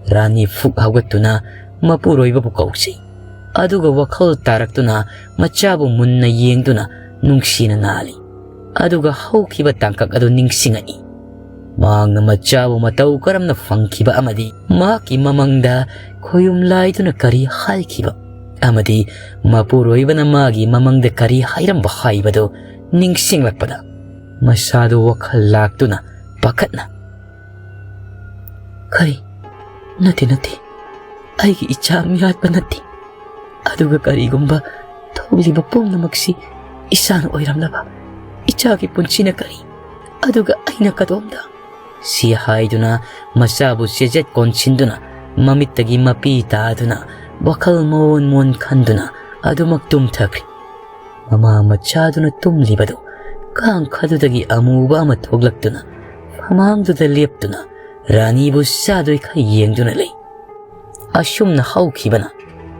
ꯔꯥꯅꯤ ꯐꯨꯛ ꯍꯧꯒꯠꯇꯨꯅ ꯃꯄꯨꯔꯣꯏꯕꯕꯨ ꯀꯧꯖꯩ꯫ ꯑꯗꯨꯒ ꯋꯥꯈꯜ ꯇꯥꯔꯛꯇꯨꯅ ꯃꯆꯥꯕꯨ ꯃꯨꯟꯅ ꯌꯦꯡꯗꯨꯅ ꯅꯨꯡꯁꯤꯅ ꯅꯥꯜꯂꯤ꯫ ꯑꯗꯨꯒ ꯍꯧꯈꯤꯕ ꯇꯥꯡꯀꯛ ꯑꯗꯨ ꯅꯤꯡꯁꯤꯡꯉꯛꯏ꯫ ꯃꯍꯥꯛꯅ ꯃꯆꯥꯕꯨ ꯃꯇꯧ ꯀꯔꯝꯅ ꯐꯪꯈꯤꯕ ꯑꯃꯗꯤ ꯃꯍꯥꯛꯀꯤ ꯃꯃꯪꯗ ꯈꯣꯌꯨꯝ ꯂꯥꯏꯗꯨꯅ ꯀꯔꯤ ꯍꯥꯏꯈꯤꯕ ꯑꯃꯗꯤ ꯃꯄꯨꯔꯣꯏꯕꯅ ꯃꯥꯒꯤ ꯃꯃꯪꯗ ꯀꯔꯤ ꯍꯥꯏꯔꯝꯕ ꯍꯥꯏꯕꯗꯨ ꯅꯤꯡꯁꯤꯡꯂꯛꯄꯗ ꯃꯁꯥꯗꯨ ꯋꯥꯈꯜ ꯂꯥꯛꯇꯨꯅ ꯄꯥꯈꯠꯅ, "ꯀꯔꯤ? ꯅꯠꯇꯦ, ꯅꯠꯇꯦ꯫ ꯑꯩꯒꯤ ꯏꯆꯥ ꯃꯤꯔꯥꯠꯄ ꯅꯠꯇꯦ꯫ ꯑꯗꯨꯒ ꯀꯔꯤꯒꯨꯝꯕ ꯊꯣꯛꯂꯤꯕ ꯄꯨꯝꯅꯃꯛꯁꯤ ꯏꯆꯥꯅ ꯑꯣꯏꯔꯝꯂꯕ? ꯏꯆꯥꯒꯤ ꯄꯨꯟꯁꯤꯅ ꯀꯔꯤ? ꯑꯗꯨꯒ ꯑꯩꯅ ꯀꯗꯣꯝꯗ?" ꯁꯤ ꯍꯥꯏꯗꯨꯅ ꯃꯆꯥꯕꯨ ꯆꯦꯖꯦꯠ ꯀꯣꯟꯁꯤꯟꯗꯨꯅ ꯃꯃꯤꯠꯇꯒꯤ ꯃꯄꯤ ꯇꯥꯗꯨꯅ ꯋꯥꯈꯜ ꯃꯑꯣꯟ ꯃꯑꯣꯟ ꯈꯟꯗꯨꯅ ꯑꯗꯨꯃꯛ ꯇꯨꯝꯊꯈ꯭ꯔꯦ꯫ ꯃꯃꯥ ꯃꯆꯥꯗꯨꯅ ꯇꯨꯝꯂꯤꯕꯗꯨ ꯀꯥꯡꯈꯗꯨꯗꯒꯤ ꯑꯃꯨꯕ ꯑꯃ ꯊꯣꯛꯂꯛꯇꯨꯅ ꯐꯃꯥꯡꯗꯨꯗ ꯂꯦꯞꯇꯨꯅ ꯔꯥꯅꯤꯕꯨ ꯆꯥꯗꯣꯏꯈꯩ ꯌꯦꯡꯗꯨꯅ ꯂꯩ꯫ ꯑꯁꯨꯝꯅ ꯍꯧꯈꯤꯕꯅ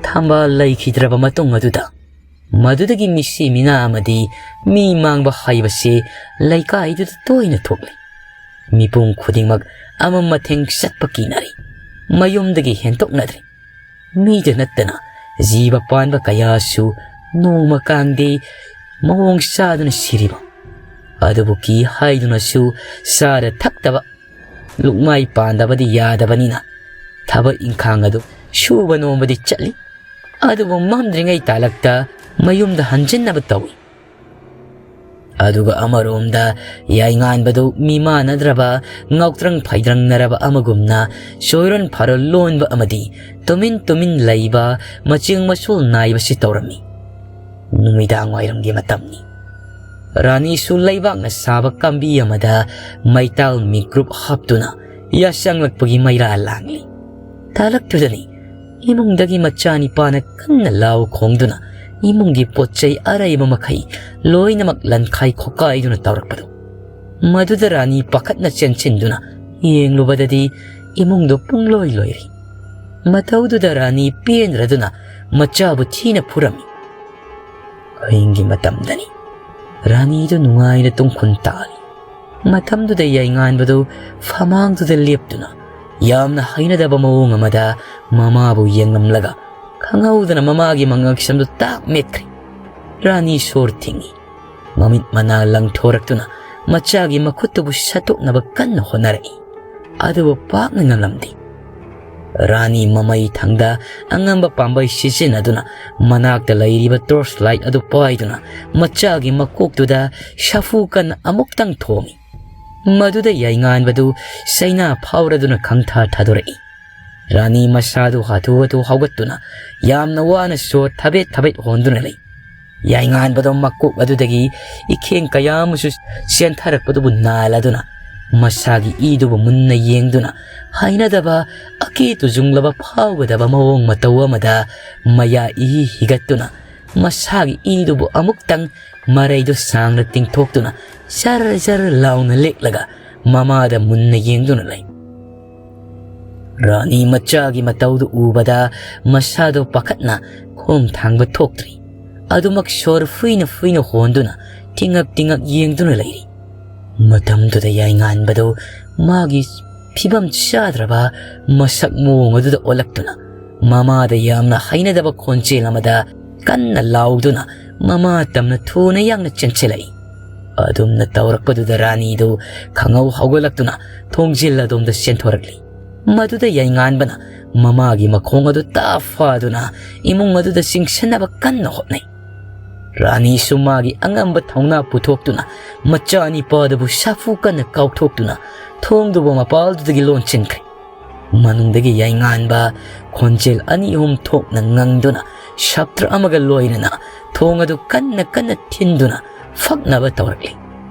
ꯊꯝꯕꯥꯜ ꯂꯩꯈꯤꯗ꯭ꯔꯕ ꯃꯇꯨꯡ ꯑꯗꯨꯗ ꯃꯗꯨꯗꯒꯤ ꯃꯤꯁꯤ ꯃꯤꯅꯥ ꯑꯃꯗꯤ ꯃꯤ ꯃꯥꯡꯕ ꯍꯥꯏꯕꯁꯤ ꯂꯩꯀꯥꯏꯗꯨꯗ ꯇꯣꯏꯅ ꯊꯣꯛꯂꯤ꯫ ꯃꯤꯄꯨꯝ ꯈꯨꯗꯤꯡꯃꯛ ꯑꯃꯝ ꯑꯊꯦꯡ ꯆꯠꯄ ꯀꯤꯅꯔꯤ꯫ ꯃꯌꯨꯝꯗꯒꯤ ꯍꯦꯟꯗꯣꯛꯅꯗ꯭ꯔꯤ꯫ ꯃꯤꯗ ꯅꯠꯇꯅ ꯖꯤꯕ ꯄꯥꯟꯕ ꯀꯌꯥꯁꯨ ꯅꯣꯡꯃ ꯀꯥꯡꯗꯦ ꯃꯑꯣꯡ ꯆꯥꯗꯨꯅ ꯁꯤꯔꯤꯕ꯫ ꯑꯗꯨꯕꯨ ꯀꯤ ꯍꯥꯏꯗꯨꯅꯁꯨ ꯆꯥꯗ ꯊꯛꯇꯕ, ꯂꯨꯛꯃꯥꯏ ꯄꯥꯟꯗꯕꯗꯤ ꯌꯥꯗꯕꯅꯤꯅ ꯊꯕꯛ ꯏꯪꯈꯥꯡ ꯑꯗꯨ ꯁꯨꯕ ꯅꯣꯝꯕꯗꯤ ꯆꯠꯂꯤ꯫ ꯑꯗꯨꯕꯨ ꯃꯝꯗ꯭ꯔꯤꯉꯩ ꯇꯥꯂꯛꯇ ꯃꯌꯨꯝꯗ ꯍꯟꯖꯤꯟꯅꯕ ꯇꯧꯏ꯫ ꯑꯗꯨꯒ ꯑꯃꯔꯣꯝꯗ ꯌꯥꯏꯉꯥꯟꯕꯗꯨ ꯃꯤꯃꯥꯟꯅꯗ꯭ꯔꯕ, ꯉꯥꯎꯇ꯭ꯔꯪ ꯐꯩꯗ꯭ꯔꯪꯅꯔꯕ ꯑꯃꯒꯨꯝꯅ ꯆꯣꯏꯔꯣꯟ ꯐꯥꯔꯣꯟ ꯂꯣꯟꯕ ꯑꯃꯗꯤ ꯇꯨꯃꯤꯟ ꯇꯨꯃꯤꯟ ꯂꯩꯕ, ꯃꯆꯤꯡ ꯃꯆꯨꯜ ꯅꯥꯏꯕꯁꯤ ꯇꯧꯔꯝꯃꯤ꯫ ꯅꯨꯃꯤꯗꯥꯡ ꯋꯥꯏꯔꯝꯒꯤ ꯃꯇꯝꯅꯤ꯫ ꯔꯥꯅꯤꯁꯨ ꯂꯩꯕꯥꯛꯅ ꯁꯥꯕ ꯀꯥꯝꯕꯤ ꯑꯃꯗ ꯃꯩꯇꯥꯜ ꯃꯤꯀ꯭ꯔꯨꯞ ꯍꯥꯞꯇꯨꯅ ꯌꯥꯆꯪꯂꯛꯄꯒꯤ ꯃꯩꯔꯥ ꯂꯥꯡꯂꯤ꯫ ꯇꯥꯂꯛꯇꯨꯗꯅꯤ ꯏꯃꯨꯡꯗꯒꯤ ꯃꯆꯥꯅꯤꯄꯥꯅ ꯀꯟꯅ ꯂꯥꯎ ꯈꯣꯡꯗꯨꯅ ꯏꯃꯨꯡꯒꯤ ꯄꯣꯠ ꯆꯩ ꯑꯔꯩꯕ ꯃꯈꯩ ꯂꯣꯏꯅꯃꯛ ꯂꯟꯈꯥꯏ ꯈꯣꯀꯥꯏꯗꯨꯅ ꯇꯧꯔꯛꯄꯗꯨ꯫ ꯃꯗꯨꯗ ꯔꯥꯅꯤ ꯄꯥꯈꯠꯅ ꯆꯦꯟꯁꯤꯟꯗꯨꯅ ꯌꯦꯡꯂꯨꯕꯗꯗꯤ ꯏꯃꯨꯡꯗꯨ ꯄꯨꯡꯂꯣꯏ ꯂꯣꯏꯔꯤ꯫ ꯃꯇꯧꯗꯨꯗ ꯔꯥꯅꯤ ꯄꯦꯟꯗ꯭ꯔꯗꯨꯅ ꯃꯆꯥꯕꯨ ꯊꯤꯅ ꯐꯨꯔꯝꯃꯤ꯫ ꯑꯍꯤꯡꯒꯤ ꯃꯇꯝꯗꯅꯤ꯫ ꯔꯥꯅꯤꯗꯨ ꯅꯨꯡꯉꯥꯏꯅ ꯇꯨꯝꯈꯨꯟ ꯇꯥꯜꯂꯤ꯫ ꯃꯇꯝꯗꯨꯗ ꯌꯥꯏꯉꯥꯟꯕꯗꯨ ꯐꯃꯥꯡꯗꯨꯗ ꯂꯦꯞꯇꯨꯅ ꯌꯥꯝꯅ ꯍꯩꯅꯗꯕ ꯃꯑꯣꯡ ꯑꯃꯗ ꯃꯃꯥꯕꯨ ꯌꯦꯡꯂꯝꯂꯒ ꯈꯪꯍꯧꯗꯅ ꯃꯃꯥꯒꯤ ꯃꯉꯛꯁꯝꯗꯨ ꯇꯥꯛ ꯃꯦꯠꯈ꯭ꯔꯦ꯫ ꯔꯥꯅꯤ ꯁꯣꯔ ꯊꯤꯡꯏ꯫ ꯃꯃꯤꯠ ꯃꯅꯥ ꯂꯪꯊꯣꯔꯛꯇꯨꯅ ꯃꯆꯥꯒꯤ ꯃꯈꯨꯠꯇꯨꯕꯨ ꯁꯠꯇꯣꯛꯅꯕ ꯀꯟꯅ ꯍꯣꯠꯅꯔꯛꯏ꯫ ꯑꯗꯨꯕꯨ ꯄꯥꯛꯅ ꯉꯝꯂꯝꯗꯦ꯫ ꯔꯥꯅꯤ ꯃꯃꯩ ꯊꯪꯗ ꯑꯉꯝꯕ ꯄꯥꯝꯕꯩ ꯁꯤꯖꯤꯟꯅꯗꯨꯅ ꯃꯅꯥꯛꯇ ꯂꯩꯔꯤꯕ ꯇꯣꯔꯆ ꯂꯥꯏꯠ ꯑꯗꯨ ꯄꯥꯏꯗꯨꯅ ꯃꯆꯥꯒꯤ ꯃꯀꯣꯛꯇꯨꯗ ꯁꯥꯐꯨ ꯀꯟꯅ ꯑꯃꯨꯛꯇꯪ ꯊꯣꯝꯃꯤ꯫ ꯃꯗꯨꯗ ꯌꯥꯏꯉꯥꯟꯕꯗꯨ ꯆꯩꯅꯥ ꯐꯥꯎꯔꯗꯨꯅ ꯈꯪꯊꯥ ꯊꯥꯗꯣꯔꯛꯏ꯫ ꯔꯥꯅꯤ ꯃꯁꯥꯗꯨ ꯍꯥꯊꯨ ꯍꯥꯊꯨ ꯍꯧꯒꯠꯇꯨꯅ ꯌꯥꯝꯅ ꯋꯥꯅ ꯁꯣꯔ ꯊꯕꯦꯠ ꯊꯕꯦꯠ ꯍꯣꯟꯗꯨꯅ ꯂꯩ꯫ ꯌꯥꯏꯉꯥꯟꯕꯗꯣ ꯃꯀꯣꯛ ꯑꯗꯨꯗꯒꯤ ꯏꯈꯦꯡ ꯀꯌꯥ ꯑꯃꯁꯨ ꯆꯦꯟꯊꯔꯛꯄꯗꯨꯕꯨ ꯅꯥꯜꯂꯗꯨꯅ ꯃꯁꯥꯒꯤ ꯏꯗꯨꯕꯨ ꯃꯨꯟꯅ ꯌꯦꯡꯗꯨꯅ ꯍꯩꯅꯗꯕ ꯑꯀꯤ ꯇꯨꯖꯨꯡꯂꯕ ꯐꯥꯎꯒꯗꯕ ꯃꯑꯣꯡ ꯃꯇꯧ ꯑꯃꯗ ꯃꯌꯥ ꯏꯍꯤ ꯍꯤꯒꯠꯇꯨꯅ ꯃꯁꯥꯒꯤ ꯏꯗꯨꯕꯨ ꯑꯃꯨꯛꯇꯪ ꯃꯔꯩꯗꯨ ꯁꯥꯡꯅ ꯇꯤꯡꯊꯣꯛꯇꯨꯅ ꯖꯔ ꯖꯔ ꯂꯥꯎꯅ ꯂꯦꯛꯂꯒ ꯃꯃꯥꯗ ꯃꯨꯟꯅ ꯌꯦꯡꯗꯨꯅ ꯂꯩ꯫ ꯔꯥꯅꯤ ꯃꯆꯥꯒꯤ ꯃꯇꯧꯗꯨ ꯎꯕꯗ ꯃꯁꯥꯗꯣ ꯄꯥꯈꯠꯅ ꯈꯣꯡ ꯊꯥꯡꯕ ꯊꯣꯛꯇ꯭ꯔꯤ꯫ ꯑꯗꯨꯃꯛ ꯁꯣꯔ ꯐꯨꯏꯅ ꯐꯨꯏꯅ ꯍꯣꯟꯗꯨꯅ ꯇꯤꯡꯉꯛ ꯇꯤꯡꯉꯛ ꯌꯦꯡꯗꯨꯅ ꯂꯩꯔꯤ꯫ ꯃꯇꯝꯗꯨꯗ ꯌꯥꯏꯉꯥꯟꯕꯗꯨ ꯃꯥꯒꯤ ꯐꯤꯕꯝ ꯆꯥꯗ꯭ꯔꯕ ꯃꯁꯛ ꯃꯑꯣꯡ ꯑꯗꯨꯗ ꯑꯣꯜꯂꯛꯇꯨꯅ ꯃꯃꯥꯗ ꯌꯥꯝꯅ ꯍꯩꯅꯗꯕ ꯈꯣꯟꯖꯦꯜ ꯑꯃꯗ ꯀꯟꯅ ꯂꯥꯎꯗꯨꯅ ꯃꯃꯥ ꯇꯝꯅ ꯊꯨꯅ ꯌꯥꯡꯅ ꯆꯦꯟꯁꯤꯜꯂꯛꯏ꯫ ꯑꯗꯨꯝꯅ ꯇꯧꯔꯛꯄꯗꯨꯗ ꯔꯥꯅꯤꯗꯨ ꯈꯪꯍꯧ ꯍꯧꯒꯠꯂꯛꯇꯨꯅ ꯊꯣꯡꯖꯤꯜ ꯑꯗꯣꯝꯗ ꯆꯦꯟꯊꯣꯔꯛꯂꯤ꯫ ꯃꯗꯨꯗ ꯌꯥꯏꯉꯥꯟꯕꯅ ꯃꯃꯥꯒꯤ ꯃꯈꯣꯡ ꯑꯗꯨ ꯇꯥ ꯐꯥꯗꯨꯅ ꯏꯃꯨꯡ ꯑꯗꯨꯗ ꯆꯤꯡꯁꯤꯟꯅꯕ ꯀꯟꯅ ꯍꯣꯠꯅꯩ꯫ ꯔꯥꯅꯤꯁꯨ ꯃꯥꯒꯤ ꯑꯉꯝꯕ ꯊꯧꯅꯥ ꯄꯨꯊꯣꯛꯇꯨꯅ ꯃꯆꯥꯅꯤꯄꯥꯗꯨꯕꯨ ꯁꯥꯐꯨ ꯀꯟꯅ ꯀꯥꯎꯊꯣꯛꯇꯨꯅ ꯊꯣꯡꯗꯨꯕꯨ ꯃꯄꯥꯜꯗꯨꯗꯒꯤ ꯂꯣꯟꯁꯤꯟꯈ꯭ꯔꯦ꯫ ꯃꯅꯨꯡꯗꯒꯤ ꯌꯥꯏꯉꯥꯟꯕ ꯈꯣꯟꯖꯦꯜ ꯑꯅꯤ ꯑꯍꯨꯝ ꯊꯣꯛꯅ ꯉꯪꯗꯨꯅ ꯁꯥꯇ꯭ꯔ ꯑꯃꯒ ꯂꯣꯏꯅꯅ ꯊꯣꯡ ꯑꯗꯨ ꯀꯟꯅ ꯀꯟꯅ ꯊꯤꯟꯗꯨꯅ ꯐꯛꯅꯕ ꯇꯧꯔꯛꯂꯤ꯫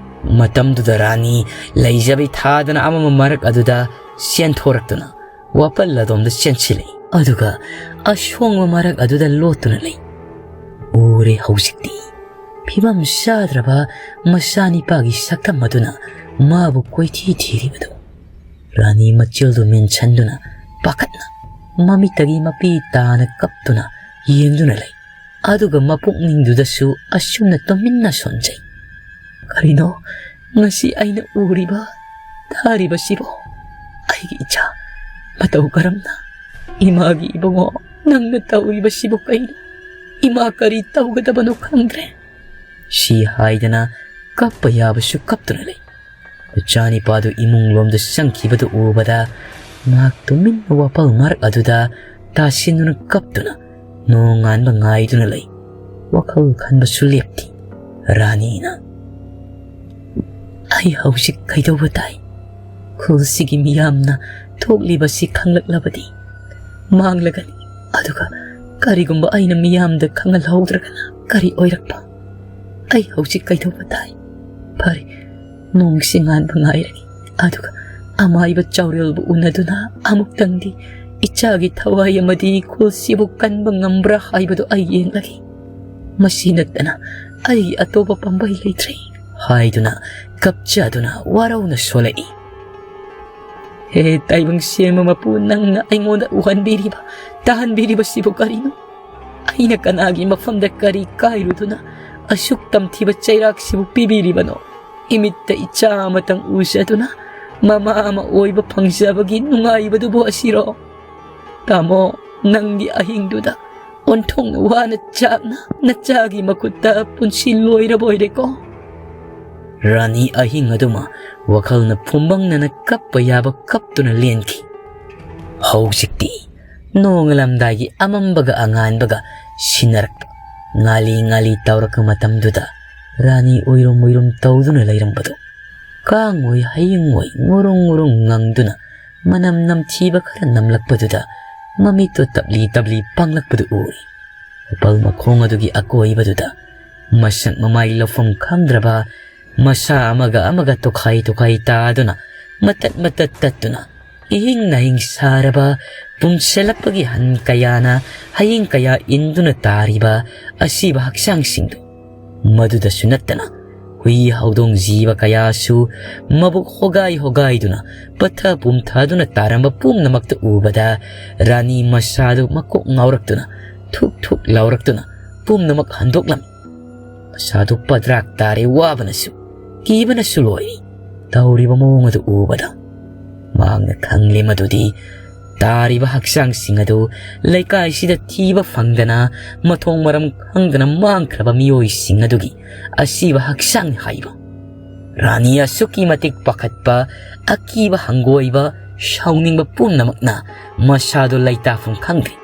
ꯃꯇꯝꯗꯨꯗ ꯔꯥꯅꯤ ꯂꯩꯖꯕꯤ ꯊꯥꯗꯅ ꯑꯃꯃ ꯃꯔꯛ ꯑꯗꯨꯗ ꯆꯦꯟꯊꯣꯔꯛꯇꯨꯅ ꯋꯥꯄꯜ ꯑꯗꯣꯝꯗ ꯆꯦꯟꯁꯤꯜꯂꯛꯏ꯫ ꯑꯗꯨꯒ ꯑꯁꯣꯡꯕ ꯃꯔꯛ ꯑꯗꯨꯗ ꯂꯣꯠꯇꯨꯅ ꯂꯩ꯫ ꯎꯔꯦ ꯍꯧꯖꯤꯛꯇꯤ ꯐꯤꯕꯝ ꯆꯥꯗ꯭ꯔꯕ ꯃꯆꯥꯅꯤꯄꯥꯒꯤ ꯁꯛꯇꯝ ꯑꯗꯨꯅ ꯃꯥꯕꯨ ꯀꯣꯏꯊꯤ ꯊꯤꯔꯤꯕꯗꯨ꯫ ꯔꯥꯅꯤ ꯃꯆꯤꯜꯗꯨ ꯃꯦꯟꯁꯟꯗꯨꯅ ꯄꯥꯈꯠꯅ ꯃꯃꯤꯠꯇꯒꯤ ꯃꯄꯤ ꯇꯥꯅ ꯀꯞꯇꯨꯅ ꯌꯦꯡꯗꯨꯅ ꯂꯩ꯫ ꯑꯗꯨꯒ ꯃꯄꯨꯛꯅꯤꯡꯗꯨꯗꯁꯨ ꯑꯁꯨꯝꯅ ꯇꯨꯃꯤꯟꯅ ꯁꯣꯟꯖꯩ꯫ "ꯀꯔꯤꯅꯣ ꯉꯁꯤ ꯑꯩꯅ ꯎꯔꯤꯕ ꯇꯥꯔꯤꯕꯁꯤꯕꯣ? ꯑꯩꯒꯤ ꯏꯆꯥ, ꯃꯇꯧ ꯀꯔꯝꯅ? ꯏꯃꯥꯒꯤ ꯏꯕꯨꯡꯉꯣ, ꯅꯪꯅ ꯇꯧꯔꯤꯕꯁꯤꯕꯨ ꯀꯩꯅꯣ? ꯏꯃꯥ ꯀꯔꯤ ꯇꯧꯒꯗꯕꯅꯣ ꯈꯪꯗ꯭ꯔꯦ"꯫ ꯁꯤ ꯍꯥꯏꯗꯅ ꯀꯞꯄ ꯌꯥꯕꯁꯨ ꯀꯞꯇꯨꯅ ꯂꯩ꯫ ꯃꯆꯥꯅꯤꯄꯥꯗꯨ ꯏꯃꯨꯡ ꯂꯣꯝꯗ ꯆꯪꯈꯤꯕꯗꯨ ꯎꯕꯗ ꯃꯍꯥꯛ ꯇꯨꯃꯤꯟꯅ ꯋꯥꯄꯜ ꯃꯔꯛ ꯑꯗꯨꯗ ꯇꯥꯁꯤꯟꯗꯨꯅ ꯀꯞꯇꯨꯅ ꯅꯣꯡꯉꯥꯟꯕ ꯉꯥꯏꯗꯨꯅ ꯂꯩ꯫ ꯋꯥꯈꯜ ꯈꯟꯕꯁꯨ ꯂꯦꯞꯇꯦ꯫ ꯔꯥꯅꯤꯅ, "ꯑꯩ ꯍꯧꯖꯤꯛ ꯀꯩꯗꯧꯕ ꯇꯥꯏ? ꯈꯨꯜꯁꯤꯒꯤ ꯃꯤꯌꯥꯝꯅ ꯊꯣꯛꯂꯤꯕꯁꯤ ꯈꯪꯂꯛꯂꯕꯗꯤ ꯃꯥꯡꯂꯒꯅꯤ꯫ ꯑꯗꯨꯒ ꯀꯔꯤꯒꯨꯝꯕ ꯑꯩꯅ ꯃꯤꯌꯥꯝꯗ ꯈꯪꯍꯜꯍꯧꯗ꯭ꯔꯒꯅ ꯀꯔꯤ ꯑꯣꯏꯔꯛꯄ? ꯑꯩ ꯍꯧꯖꯤꯛ ꯀꯩꯗꯧꯕ ꯇꯥꯏ? ꯐꯔꯦ, ꯅꯣꯡꯁꯤ ꯉꯥꯟꯕ ꯉꯥꯏꯔꯒꯦ꯫ ꯑꯗꯨꯒ ꯑꯃꯥꯏꯕ ꯆꯥꯎꯔꯦꯜꯕꯨ ꯎꯅꯗꯨꯅ ꯑꯃꯨꯛꯇꯪꯗꯤ ꯏꯆꯥꯒꯤ ꯊꯋꯥꯏ ꯑꯃꯗꯤ ꯈꯨꯜꯁꯤꯕꯨ ꯀꯟꯕ ꯉꯝꯕ꯭ꯔꯥ ꯍꯥꯏꯕꯗꯨ ꯑꯩ ꯌꯦꯡꯂꯒꯦ꯫ ꯃꯁꯤ ꯅꯠꯇꯅ ꯑꯩꯒꯤ ꯑꯇꯣꯞꯄ ꯄꯥꯝꯕꯩ ꯂꯩꯇ꯭ꯔꯦ" ꯍꯥꯏꯗꯨꯅ ꯀꯞꯆꯗꯨꯅ ꯋꯥꯔꯧꯅ ꯁꯣꯜꯂꯛꯏ꯫ "ꯍꯦ ꯇꯥꯏꯕꯪ ꯁꯦꯝꯕ ꯃꯄꯨ, ꯅꯪꯅ ꯑꯩꯉꯣꯟꯗ ꯎꯍꯟꯕꯤꯔꯤꯕ, ꯇꯥꯍꯟꯕꯤꯔꯤꯕꯁꯤꯕꯨ ꯀꯔꯤꯅꯣ? ꯑꯩꯅ ꯀꯅꯥꯒꯤ ꯃꯐꯝꯗ ꯀꯔꯤ ꯀꯥꯏꯔꯨꯗꯨꯅ ꯑꯁꯨꯛ ꯇꯝꯊꯤꯕ ꯆꯩꯔꯥꯛꯁꯤꯕꯨ ꯄꯤꯕꯤꯔꯤꯕꯅꯣ? ꯏꯃꯤꯠꯇ ꯏꯆꯥ ꯑꯃꯇꯪ ꯎꯖꯗꯨꯅ ꯃꯃꯥ ꯑꯃ ꯑꯣꯏꯕ ꯐꯪꯖꯕꯒꯤ ꯅꯨꯡꯉꯥꯏꯕꯗꯨꯕꯨ ꯑꯁꯤꯔꯣ? ꯇꯥꯃꯣ, ꯅꯪꯒꯤ ꯑꯍꯤꯡꯗꯨꯗ ꯑꯣꯟꯊꯣꯛꯅ ꯋꯥꯅ ꯆꯥꯛꯅ ꯅꯆꯥꯒꯤ ꯃꯈꯨꯠꯇ ꯄꯨꯟꯁꯤ ꯂꯣꯏꯔꯕꯣꯏꯔꯦꯀꯣ꯫ ꯔꯥꯅꯤ ꯑꯍꯤꯡ ꯑꯗꯨꯃ ꯋꯥꯈꯜꯅ ꯐꯨꯝꯕꯪꯅꯅ ꯀꯞꯄ ꯌꯥꯕ ꯀꯞꯇꯨꯅ ꯂꯦꯟꯈꯤ꯫ ꯍꯧꯖꯤꯛꯇꯤ ꯅꯣꯡꯉꯥꯜꯂꯝꯗꯥꯏꯒꯤ ꯑꯃꯝꯕꯒ ꯑꯉꯥꯟꯕꯒ ꯁꯤꯟꯅꯔꯛꯄ, ꯉꯥꯂꯤ ꯉꯥꯂꯤ ꯇꯧꯔꯛꯄ ꯃꯇꯝꯗꯨꯗ ꯔꯥꯅꯤ ꯎꯏꯔꯨꯝ ꯎꯏꯔꯨꯝ ꯇꯧꯗꯨꯅ ꯂꯩꯔꯝꯕꯗꯨ, ꯀꯥꯡꯉꯣꯏ ꯍꯌꯤꯡꯉꯣꯏ ꯉꯨꯔꯨꯡ ꯉꯨꯔꯨꯡ ꯉꯪꯗꯨꯅ ꯃꯅꯝ ꯅꯝꯊꯤꯕ ꯈꯔ ꯅꯝꯂꯛꯄꯗꯨꯗ ꯃꯃꯤꯠꯇꯨ ꯇꯞꯂꯤ ꯇꯞꯂꯤ ꯄꯥꯡꯂꯛꯄꯗꯨ ꯎꯏ꯫ ꯎꯄꯥꯜ ꯃꯈꯣꯡ ꯑꯗꯨꯒꯤ ꯑꯀꯣꯏꯕꯗꯨꯗ ꯃꯁꯛ ꯃꯃꯥꯏ ꯂꯧꯐꯝ ꯈꯪꯗ꯭ꯔꯕ ꯃꯁꯥ ꯑꯃꯒ ꯑꯃꯒ ꯇꯣꯈꯥꯏ ꯇꯣꯈꯥꯏ ꯇꯥꯗꯨꯅ, ꯃꯇꯠ ꯃꯇꯠ ꯇꯠꯇꯨꯅ, ꯏꯍꯤꯡ ꯅꯥꯍꯤꯡ ꯁꯥꯔꯕ ꯄꯨꯝꯁꯤꯜꯂꯛꯄꯒꯤ ꯍꯟ ꯀꯌꯥꯅ ꯍꯌꯤꯡ ꯀꯌꯥ ꯏꯟꯗꯨꯅ ꯇꯥꯔꯤꯕ ꯑꯁꯤꯕ ꯍꯛꯆꯥꯡꯁꯤꯡꯗꯨ, ꯃꯗꯨꯗꯁꯨ ꯅꯠꯇꯅ ꯍꯨꯏ ꯍꯧꯗꯣꯡ ꯖꯤꯕ ꯀꯌꯥꯁꯨ ꯃꯕꯨꯛ ꯍꯣꯒꯥꯏ ꯍꯣꯒꯥꯏꯗꯨꯅ, ꯄꯠꯊ ꯄꯨꯝꯊꯗꯨꯅ ꯇꯥꯔꯝꯕ ꯄꯨꯝꯅꯃꯛꯇ ꯎꯕꯗ ꯔꯥꯅꯤ ꯃꯁꯥꯗꯨ ꯃꯀꯣꯛ ꯉꯥꯎꯔꯛꯇꯨꯅ, ꯊꯨꯛ ꯊꯨꯛ ꯂꯥꯎꯔꯛꯇꯨꯅ ꯄꯨꯝꯅꯃꯛ ꯍꯟꯗꯣꯛꯂꯝꯃꯤ꯫ ꯃꯁꯥꯗꯨ ꯄꯗ꯭ꯔꯥꯛ ꯇꯥꯔꯦ ꯋꯥꯕꯅꯁꯨ, ꯀꯤꯕꯅꯁꯨ ꯂꯣꯏꯔꯤ꯫ ꯇꯧꯔꯤꯕ ꯃꯑꯣꯡ ꯑꯗꯨ ꯎꯕꯗ ꯃꯍꯥꯛꯅ ꯈꯪꯂꯦ ꯃꯗꯨꯗꯤ ꯇꯥꯔꯤꯕ ꯍꯛꯆꯥꯡꯁꯤꯡ ꯑꯗꯨ ꯂꯩꯀꯥꯏꯁꯤꯗ ꯊꯤꯕ ꯐꯪꯗꯅ, ꯃꯊꯣꯡ ꯃꯔꯝ ꯈꯪꯗꯅ ꯃꯥꯡꯈ꯭ꯔꯕ ꯃꯤꯑꯣꯏꯁꯤꯡ ꯑꯗꯨꯒꯤ ꯑꯁꯤꯕ ꯍꯛꯆꯥꯡꯅꯤ ꯍꯥꯏꯕ꯫ ꯔꯥꯅꯤ ꯑꯁꯨꯛꯀꯤ ꯃꯇꯤꯛ ꯄꯥꯈꯠꯄ, ꯑꯀꯤꯕ ꯍꯪꯒꯣꯏꯕ, ꯁꯥꯎꯅꯤꯡꯕ ꯄꯨꯝꯅꯃꯛꯅ ꯃꯁꯥꯗꯨ ꯂꯩꯇꯥꯐꯝ ꯈꯪꯗ꯭ꯔꯦ꯫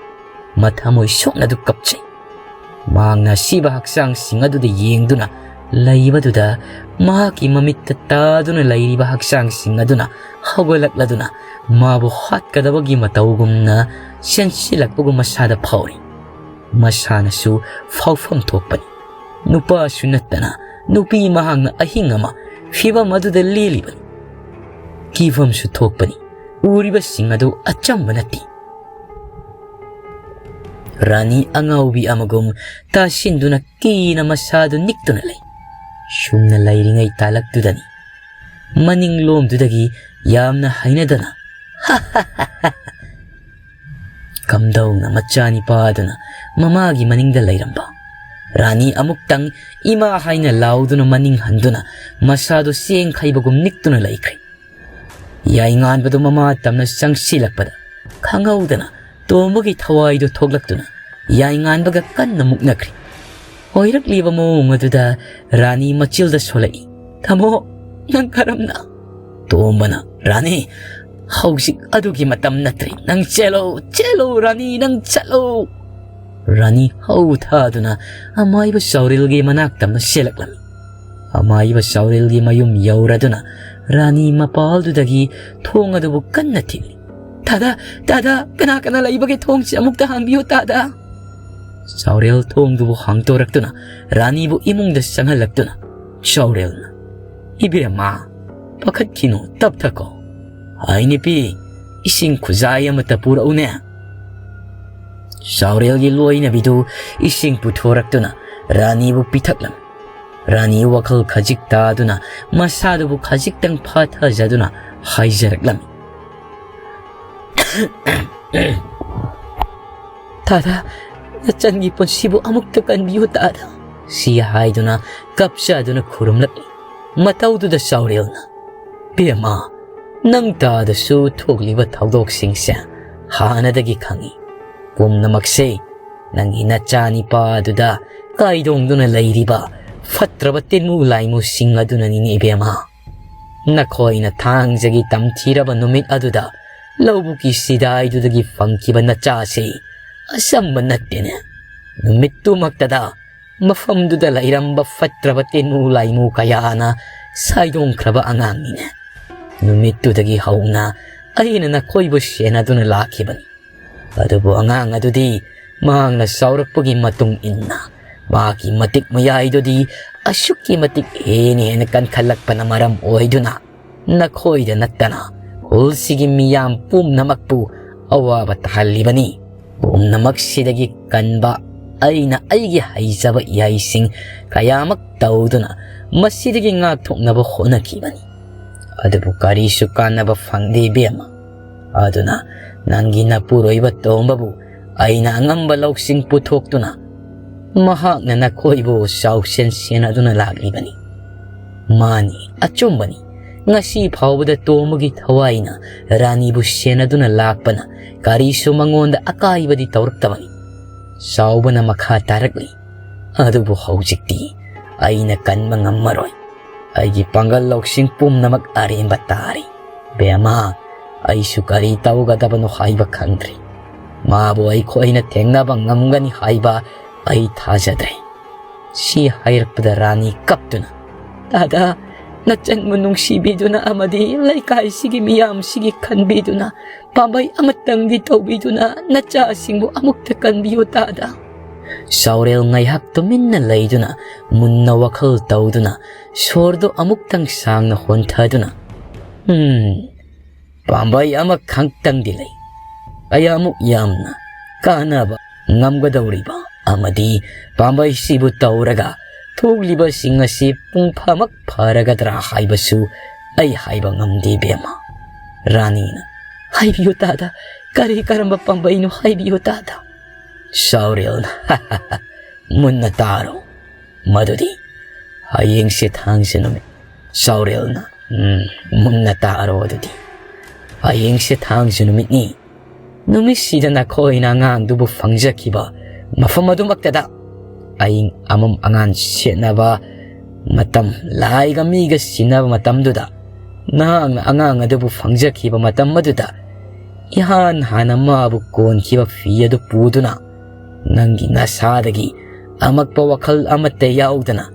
ꯃꯊꯃꯣꯏ ꯁꯣꯛꯅꯗꯨ ꯀꯞꯆꯩ꯫ ꯃꯍꯥꯛꯅ ꯑꯁꯤꯕ ꯍꯛꯆꯥꯡꯁꯤꯡ ꯑꯗꯨꯗ ꯌꯦꯡꯗꯨꯅ ꯂꯩꯕꯗꯨꯗ, ꯃꯍꯥꯛꯀꯤ ꯃꯃꯤꯠꯇ ꯇꯥꯗꯨꯅ ꯂꯩꯔꯤꯕ ꯍꯛꯆꯥꯡꯁꯤꯡ ꯑꯗꯨꯅ ꯍꯧꯒꯠꯂꯛꯂꯗꯨꯅ ꯃꯥꯕꯨ ꯍꯥꯠꯀꯗꯕꯒꯤ ꯃꯇꯧꯒꯨꯝꯅ ꯆꯦꯟꯁꯤꯜꯂꯛꯄꯒꯨꯝ ꯃꯁꯥꯗ ꯐꯥꯎꯔꯤ꯫ ꯃꯁꯥꯅꯁꯨ ꯐꯥꯎꯐꯝ ꯊꯣꯛꯄꯅꯤ꯫ ꯅꯨꯄꯥꯁꯨ ꯅꯠꯇꯅ ꯅꯨꯄꯤ ꯃꯍꯥꯛꯅ ꯑꯍꯤꯡ ꯑꯃ ꯐꯤꯚꯝ ꯑꯗꯨꯗ ꯂꯦꯜꯂꯤꯕꯅꯤ꯫ ꯀꯤꯐꯝꯁꯨ ꯊꯣꯛꯄꯅꯤ꯫ ꯎꯔꯤꯕꯁꯤꯡ ꯑꯗꯨ ꯑꯆꯝꯕ ꯅꯠꯇꯦ꯫ ꯔꯥꯅꯤ ꯑꯉꯥꯎꯕꯤ ꯑꯃꯒꯨꯝ ꯇꯥꯁꯤꯟꯗꯨꯅ ꯀꯤꯅ ꯃꯁꯥꯗꯨ ꯅꯤꯛꯇꯨꯅ ꯂꯩ꯫ ꯁꯨꯝꯅ ꯂꯩꯔꯤꯉꯩ ꯇꯥꯂꯛꯇꯨꯗꯅꯤ ꯃꯅꯤꯡꯂꯣꯝꯗꯨꯗꯒꯤ ꯌꯥꯝꯅ ꯍꯩꯅꯗꯅ ꯀꯝꯗꯧꯅ ꯃꯆꯥꯅꯤꯄꯥ ꯑꯗꯨꯅ ꯃꯃꯥꯒꯤ ꯃꯅꯤꯡꯗ ꯂꯩꯔꯝꯕ? ꯔꯥꯅꯤ ꯑꯃꯨꯛꯇꯪ "ꯏꯃꯥ" ꯍꯥꯏꯅ ꯂꯥꯎꯗꯨꯅ ꯃꯅꯤꯡ ꯍꯟꯗꯨꯅ ꯃꯁꯥꯗꯨ ꯆꯦꯡ ꯈꯩꯕꯒꯨꯝ ꯅꯤꯛꯇꯨꯅ ꯂꯩꯈ꯭ꯔꯦ꯫ ꯌꯥꯏꯉꯥꯟꯕꯗꯨ ꯃꯃꯥ ꯇꯝꯅ ꯆꯪꯁꯤꯜꯂꯛꯄꯗ ꯈꯪꯍꯧꯗꯅ ꯇꯣꯝꯕꯒꯤ ꯊꯋꯥꯏꯗꯨ ꯊꯣꯛꯂꯛꯇꯨꯅ ꯌꯥꯏꯉꯥꯟꯕꯒ ꯀꯟꯅ ꯃꯨꯛꯅꯈ꯭ꯔꯦ꯫ ꯑꯣꯏꯔꯛꯂꯤꯕ ꯃꯑꯣꯡ ꯑꯗꯨꯗ ꯔꯥꯅꯤ ꯃꯆꯤꯜꯗ ꯁꯣꯜꯂꯛꯏ꯫ "ꯇꯥꯃꯣ, ꯅꯪ ꯀꯔꯝꯅ?" ꯇꯣꯝꯕꯅ, "ꯔꯥꯅꯤ, ꯍꯧꯖꯤꯛ ꯑꯗꯨꯒꯤ ꯃꯇꯝ ꯅꯠꯇ꯭ꯔꯦ꯫ ꯅꯪ ꯆꯦꯜꯂꯣ, ꯆꯦꯜꯂꯣ, ꯔꯥꯅꯤ, ꯅꯪ ꯆꯠꯂꯣ!" ꯔꯥꯅꯤ ꯍꯧ ꯊꯥꯗꯨꯅ ꯑꯃꯥꯏꯕ ꯆꯥꯎꯔꯦꯜꯒꯤ ꯃꯅꯥꯛꯇ ꯑꯃ ꯆꯦꯜꯂꯛꯂꯝꯃꯤ꯫ ꯑꯃꯥꯏꯕ ꯆꯥꯎꯔꯦꯜꯒꯤ ꯃꯌꯨꯝ ꯌꯧꯔꯗꯨꯅ ꯔꯥꯅꯤ ꯃꯄꯥꯜꯗꯨꯗꯒꯤ ꯊꯣꯡ ꯑꯗꯨꯕꯨ ꯀꯟꯅ ꯊꯤꯜꯂꯤ꯫ "ꯇꯥꯗ, ꯇꯥꯗ, ꯀꯅꯥ ꯀꯅꯥ ꯂꯩꯕꯒꯦ? ꯊꯣꯡꯁꯤ ꯑꯃꯨꯛꯇ ꯍꯥꯡꯕꯤꯌꯨ, ꯇꯥꯗ!" ꯆꯥꯎꯔꯦꯜ ꯊꯣꯡꯗꯨꯕꯨ ꯍꯥꯡꯗꯣꯔꯛꯇꯨꯅ ꯔꯥꯅꯤꯕꯨ ꯏꯃꯨꯡꯗ ꯆꯪꯍꯜꯂꯛꯇꯨꯅ ꯆꯥꯎꯔꯦꯜꯅ, "ꯏꯕꯦꯝꯃ, ꯄꯥꯈꯠꯈꯤꯅꯨ, ꯇꯞꯊꯈꯣ꯫ ꯍꯥꯏ ꯅꯨꯄꯤ, ꯏꯁꯤꯡ ꯈꯨꯖꯥꯏ ꯑꯃꯇ ꯄꯨꯔꯛꯎꯅꯦ꯫" ꯆꯥꯎꯔꯦꯜꯒꯤ ꯂꯣꯏꯅꯕꯤꯗꯨ ꯏꯁꯤꯡ ꯄꯨꯊꯣꯔꯛꯇꯨꯅ ꯔꯥꯅꯤꯕꯨ ꯄꯤꯊꯛꯂꯝꯃꯤ꯫ ꯔꯥꯅꯤ ꯋꯥꯈꯜ ꯈꯖꯤꯛ ꯇꯥꯗꯨꯅ ꯃꯁꯥꯗꯨꯕꯨ ꯈꯖꯤꯛꯇꯪ ꯐꯥꯊꯖꯗꯨꯅ ꯍꯥꯏꯖꯔꯛꯂꯝꯃꯤ꯫ "ꯇꯥꯗ, ꯅꯆꯟꯒꯤ ꯄꯨꯟꯁꯤꯕꯨ ꯑꯃꯨꯛꯇ ꯀꯟꯕꯤꯌꯨ, ꯇꯥꯗ꯫" ꯁꯤ ꯍꯥꯏꯗꯨꯅ ꯀꯞꯆꯗꯨꯅ ꯈꯨꯔꯨꯝꯂꯛꯂꯤ꯫ ꯃꯇꯧꯗꯨꯗ ꯆꯥꯎꯔꯦꯜꯅ, "ꯕꯦꯝꯃ, ꯅꯪ ꯇꯥꯗꯁꯨ ꯊꯣꯛꯂꯤꯕ ꯊꯧꯗꯣꯛꯁꯤꯡꯁꯦ ꯍꯥꯟꯅꯗꯒꯤ ꯈꯪꯏ꯫ ꯄꯨꯝꯅꯃꯛꯁꯦ ꯅꯪꯒꯤ ꯅꯆꯥꯅꯤꯄꯥꯗꯨꯗ ꯀꯥꯏꯗꯣꯡꯗꯨꯅ ꯂꯩꯔꯤꯕ ꯐꯠꯇ꯭ꯔꯕ ꯇꯤꯟꯃꯨ ꯂꯥꯏꯃꯨꯁꯤꯡ ꯑꯗꯨꯅꯅꯤꯅꯦ, ꯏꯕꯦꯝꯃ꯫ ꯅꯈꯣꯏꯅ ꯊꯥꯡꯖꯒꯤ ꯇꯝꯊꯤꯔꯕ ꯅꯨꯃꯤꯠ ꯑꯗꯨꯗ ꯂꯧꯕꯨꯛꯀꯤ ꯁꯤꯗꯥꯏꯗꯨꯗꯒꯤ ꯐꯪꯈꯤꯕ ꯅꯆꯥꯁꯤ ꯑꯆꯝꯕ ꯅꯠꯇꯦꯅꯦ꯫ ꯅꯨꯃꯤꯠꯇꯨꯃꯛꯇꯗ ꯃꯐꯝꯗꯨꯗ ꯂꯩꯔꯝꯕ ꯐꯠꯇ꯭ꯔꯕ ꯇꯤꯟꯃꯨ ꯂꯥꯏꯃꯨ ꯀꯌꯥꯅ ꯁꯥꯏꯗꯣꯡꯈ꯭ꯔꯕ ꯑꯉꯥꯡꯅꯤꯅꯦ꯫ ꯅꯨꯃꯤꯠꯇꯨꯗꯒꯤ ꯍꯧꯅ ꯑꯩꯅ ꯅꯈꯣꯏꯕꯨ ꯁꯦꯟꯅꯗꯨꯅ ꯂꯥꯛꯈꯤꯕꯅꯤ꯫ ꯑꯗꯨꯕꯨ ꯑꯉꯥꯡ ꯑꯗꯨꯗꯤ ꯃꯍꯥꯛꯅ ꯆꯥꯎꯔꯛꯄꯒꯤ ꯃꯇꯨꯡ ꯏꯟꯅ ꯃꯍꯥꯛꯀꯤ ꯃꯇꯤꯛ ꯃꯌꯥꯏꯗꯨꯗꯤ ꯑꯁꯨꯛꯀꯤ ꯃꯇꯤꯛ ꯍꯦꯟꯅ ꯍꯦꯟꯅ ꯀꯟꯈꯠꯂꯛꯄꯅ ꯃꯔꯝ ꯑꯣꯏꯗꯨꯅ ꯅꯈꯣꯏꯗ ꯅꯠꯇꯅ ꯈꯨꯜꯁꯤꯒꯤ ꯃꯤꯌꯥꯝ ꯄꯨꯝꯅꯃꯛꯄꯨ ꯑꯋꯥꯕ ꯇꯥꯍꯜꯂꯤꯕꯅꯤ꯫ ꯄꯨꯝꯅꯃꯛꯁꯤꯗꯒꯤ ꯀꯟꯕ ꯑꯩꯅ ꯑꯩꯒꯤ ꯍꯩꯖꯕ ꯏꯍꯩꯁꯤꯡ ꯀꯌꯥꯃꯛ ꯇꯧꯗꯨꯅ ꯃꯁꯤꯗꯒꯤ ꯉꯥꯛꯊꯣꯛꯅꯕ ꯍꯣꯠꯅꯈꯤꯕꯅꯤ꯫ ꯑꯗꯨꯕꯨ ꯀꯔꯤꯁꯨ ꯀꯥꯟꯅꯕ ꯐꯪꯗꯦ, ꯏꯕꯦꯝꯃ꯫ ꯑꯗꯨꯅ ꯅꯪꯒꯤ ꯅꯄꯨꯔꯣꯏꯕ ꯇꯣꯝꯕꯕꯨ ꯑꯩꯅ ꯑꯉꯝꯕ ꯂꯧꯁꯤꯡ ꯄꯨꯊꯣꯛꯇꯨꯅ ꯃꯍꯥꯛꯅ ꯅꯈꯣꯏꯕꯨ ꯆꯥꯎꯁꯦꯟ ꯁꯦꯟꯅꯗꯨꯅ ꯂꯥꯛꯂꯤꯕꯅꯤ꯫ ꯃꯥꯅꯤ, ꯑꯆꯨꯝꯕꯅꯤ꯫ ꯉꯁꯤ ꯐꯥꯎꯕꯗ ꯇꯣꯝꯕꯒꯤ ꯊꯋꯥꯏꯅ ꯔꯥꯅꯤꯕꯨ ꯁꯦꯟꯅꯗꯨꯅ ꯂꯥꯛꯄꯅ ꯀꯔꯤꯁꯨ ꯃꯉꯣꯟꯗ ꯑꯀꯥꯏꯕꯗꯤ ꯇꯧꯔꯛꯇꯕꯅꯤ꯫ ꯆꯥꯎꯕꯅ ꯃꯈꯥ ꯇꯥꯔꯛꯂꯤ, "ꯑꯗꯨꯕꯨ ꯍꯧꯖꯤꯛꯇꯤ ꯑꯩꯅ ꯀꯟꯕ ꯉꯝꯃꯔꯣꯏ꯫ ꯑꯩꯒꯤ ꯄꯥꯡꯒꯜ ꯂꯧꯁꯤꯡ ꯄꯨꯝꯅꯃꯛ ꯑꯔꯦꯝꯕ ꯇꯥꯔꯦ꯫ ꯕꯦꯝꯃ, ꯑꯩꯁꯨ ꯀꯔꯤ ꯇꯧꯒꯗꯕꯅꯣ ꯍꯥꯏꯕ ꯈꯪꯗ꯭ꯔꯦ꯫ ꯃꯥꯕꯨ ꯑꯩꯈꯣꯏꯅ ꯊꯦꯡꯅꯕ ꯉꯝꯒꯅꯤ ꯍꯥꯏꯕ ꯑꯩ ꯊꯥꯖꯗ꯭ꯔꯦ"꯫ ꯁꯤ ꯍꯥꯏꯔꯛꯄꯗ ꯔꯥꯅꯤ ꯀꯞꯇꯨꯅ, "ꯗꯥꯗꯥ, ꯅꯆꯟꯕꯨ ꯅꯨꯡꯁꯤꯕꯤꯗꯨꯅ ꯑꯃꯗꯤ ꯂꯩꯀꯥꯏꯁꯤꯒꯤ ꯃꯤꯌꯥꯝꯁꯤꯒꯤ ꯈꯟꯕꯤꯗꯨꯅ ꯄꯥꯝꯕꯩ ꯑꯃꯇꯪꯗꯤ ꯇꯧꯕꯤꯗꯨꯅ ꯅꯆꯥꯁꯤꯡꯕꯨ ꯑꯃꯨꯛꯇ ꯀꯟꯕꯤꯌꯨ ꯗꯥꯗꯥ"꯫ ꯆꯥꯎꯔꯦꯜ ꯉꯥꯏꯍꯥꯛ ꯇꯨꯃꯤꯟꯅ ꯂꯩꯗꯨꯅ ꯃꯨꯟꯅ ꯋꯥꯈꯜ ꯇꯧꯗꯨꯅ ꯁꯣꯔꯗꯨ ꯑꯃꯨꯛꯇꯪ ꯁꯥꯡꯅ ꯍꯣꯟꯊꯗꯨꯅ, "ꯎꯝ, ꯄꯥꯝꯕꯩ ꯑꯃꯈꯛꯇꯪꯗꯤ ꯂꯩ꯫ ꯀꯌꯥꯃꯨꯛ ꯌꯥꯝꯅ ꯀꯥꯟꯅꯕ ꯉꯝꯒꯗꯧꯔꯤꯕ ꯑꯃꯗꯤ ꯄꯥꯝꯕꯩꯁꯤꯕꯨ ꯇꯧꯔꯒ ꯊꯣꯛꯂꯤꯕꯁꯤꯡ ꯑꯁꯤ ꯄꯨꯡ ꯐꯥꯃꯛ ꯐꯔꯒꯗ꯭ꯔꯥ ꯍꯥꯏꯕꯁꯨ ꯑꯩ ꯍꯥꯏꯕ ꯉꯝꯗꯦ ꯕꯦꯝꯃ"꯫ ꯔꯥꯅꯤꯅ, "ꯍꯥꯏꯕꯤꯌꯨ ꯗꯥꯗꯥ, ꯀꯔꯤ ꯀꯔꯝꯕ ꯄꯥꯝꯕꯩꯅꯣ ꯍꯥꯏꯕꯤꯌꯨ ꯗꯥꯗꯥ"꯫ ꯆꯥꯎꯔꯦꯜꯅ, "ꯃꯨꯟꯅ ꯇꯥꯔꯣ꯫ ꯃꯗꯨꯗꯤ ꯍꯌꯦꯡꯁꯦ ꯊꯥꯡꯖ ꯅꯨꯃꯤꯠ"꯫ ꯆꯥꯎꯔꯦꯜꯅ, "ꯎꯝ, ꯃꯨꯟꯅ ꯇꯥꯔꯣ ꯑꯗꯨꯗꯤ꯫ ꯍꯌꯦꯡꯁꯦ ꯊꯥꯡꯖ ꯅꯨꯃꯤꯠꯅꯤ꯫ ꯅꯨꯃꯤꯠꯁꯤꯗ ꯅꯈꯣꯏꯅ ꯑꯉꯥꯡꯗꯨꯕꯨ ꯐꯪꯖꯈꯤꯕ ꯃꯐꯝ ꯑꯗꯨꯃꯛꯇꯗ ꯑꯏꯪ ꯑꯃꯝ ꯑꯉꯥꯟ ꯁꯦꯠꯅꯕ ꯃꯇꯝ, ꯂꯥꯏꯒ ꯃꯤꯒ ꯁꯤꯟꯅꯕ ꯃꯇꯝꯗꯨꯗ, ꯅꯍꯥꯛꯅ ꯑꯉꯥꯡ ꯑꯗꯨꯕꯨ ꯐꯪꯖꯈꯤꯕ ꯃꯇꯝ ꯑꯗꯨꯗ ꯏꯍꯥꯟ ꯍꯥꯟꯅ ꯃꯥꯕꯨ ꯀꯣꯟꯈꯤꯕ ꯐꯤ ꯑꯗꯨ ꯄꯨꯗꯨꯅ, ꯅꯪꯒꯤ ꯅꯁꯥꯗꯒꯤ ꯑꯃꯛꯄ ꯋꯥꯈꯜ ꯑꯃꯠꯇ ꯌꯥꯎꯗꯅ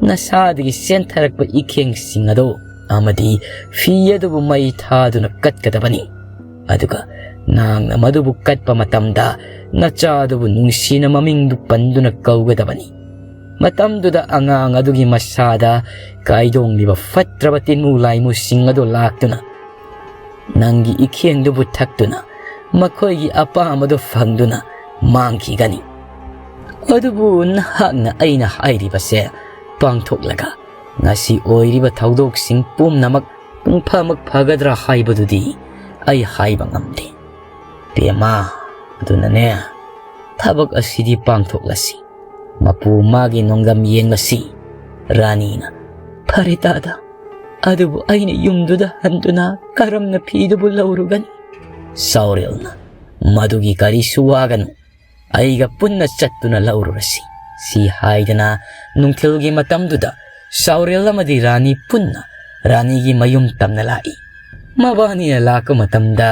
ꯅꯁꯥꯗꯒꯤ ꯆꯦꯟꯊꯔꯛꯄ ꯏꯈꯦꯡꯁꯤꯡ ꯑꯗꯨ ꯑꯃꯗꯤ ꯐꯤ ꯑꯗꯨꯕꯨ ꯃꯩ ꯊꯥꯗꯨꯅ ꯀꯠꯀꯗꯕꯅꯤ꯫ ꯑꯗꯨꯒ ꯅꯍꯥꯛꯅ ꯃꯗꯨꯕꯨ ꯀꯠꯄ ꯃꯇꯝꯗ ꯅꯆꯥ ꯑꯗꯨꯕꯨ ꯅꯨꯡꯁꯤꯅ ꯃꯃꯤꯡꯗꯨ ꯄꯟꯗꯨꯅ ꯀꯧꯒꯗꯕꯅꯤ꯫ ꯃꯇꯝꯗꯨꯗ ꯑꯉꯥꯡ ꯑꯗꯨꯒꯤ ꯃꯁꯥꯗ ꯀꯥꯏꯗꯣꯡꯂꯤꯕ ꯐꯠꯇ꯭ꯔꯕ ꯇꯤꯟꯃꯨ ꯂꯥꯏꯃꯨꯁꯤꯡ ꯑꯗꯨ ꯂꯥꯛꯇꯨꯅ ꯅꯪꯒꯤ ꯏꯈꯦꯡꯗꯨꯕꯨ ꯊꯛꯇꯨꯅ ꯃꯈꯣꯏꯒꯤ ꯑꯄꯥꯝꯕꯗꯨ ꯐꯪꯗꯨꯅ ꯃꯥꯡꯈꯤꯒꯅꯤ꯫ ꯑꯗꯨꯕꯨ ꯅꯍꯥꯛꯅ ꯑꯩꯅ ꯍꯥꯏꯔꯤꯕꯁꯦ ꯄꯥꯡꯊꯣꯛꯂꯒ ꯉꯁꯤ ꯑꯣꯏꯔꯤꯕ ꯊꯧꯗꯣꯛꯁꯤꯡ ꯄꯨꯝꯅꯃꯛ ꯄꯨꯡꯐꯥꯃꯛ ꯐꯒꯗ꯭ꯔꯥ ꯍꯥꯏꯕꯗꯨꯗꯤ ꯑꯩ ꯍꯥꯏꯕ ꯉꯝꯗꯦ꯫ "ꯄꯦꯃꯥ, ꯑꯗꯨꯅꯅꯦ, ꯊꯕꯛ ꯑꯁꯤꯗꯤ ꯄꯥꯡꯊꯣꯛꯂꯁꯤ꯫ ꯃꯄꯨ ꯃꯥꯒꯤ ꯅꯣꯡꯗꯝ ꯌꯦꯡꯂꯁꯤ꯫" ꯔꯥꯅꯤꯅ, "ꯐꯔꯦ ꯇꯥꯗ, ꯑꯗꯨꯕꯨ ꯑꯩꯅ ꯌꯨꯝꯗꯨꯗ ꯍꯟꯗꯨꯅ ꯀꯔꯝꯅ ꯐꯤꯗꯨꯕꯨ ꯂꯧꯔꯨꯒꯅꯤ?" ꯆꯥꯎꯔꯦꯜꯅ, "ꯃꯗꯨꯒꯤ ꯀꯔꯤꯁꯨ ꯋꯥꯒꯅꯨ, ꯑꯩꯒ ꯄꯨꯟꯅ ꯆꯠꯇꯨꯅ ꯂꯧꯔꯨꯔꯁꯤ꯫" ꯁꯤ ꯍꯥꯏꯗꯅ ꯅꯨꯡꯊꯤꯜꯒꯤ ꯃꯇꯝꯗꯨꯗ ꯆꯥꯎꯔꯦꯜ ꯑꯃꯗꯤ ꯔꯥꯅꯤ ꯄꯨꯟꯅ ꯔꯥꯅꯤꯒꯤ ꯃꯌꯨꯝ ꯇꯝꯅ ꯂꯥꯛꯏ꯫ ꯃꯕꯥꯅꯤꯅ ꯂꯥꯛꯄ ꯃꯇꯝꯗ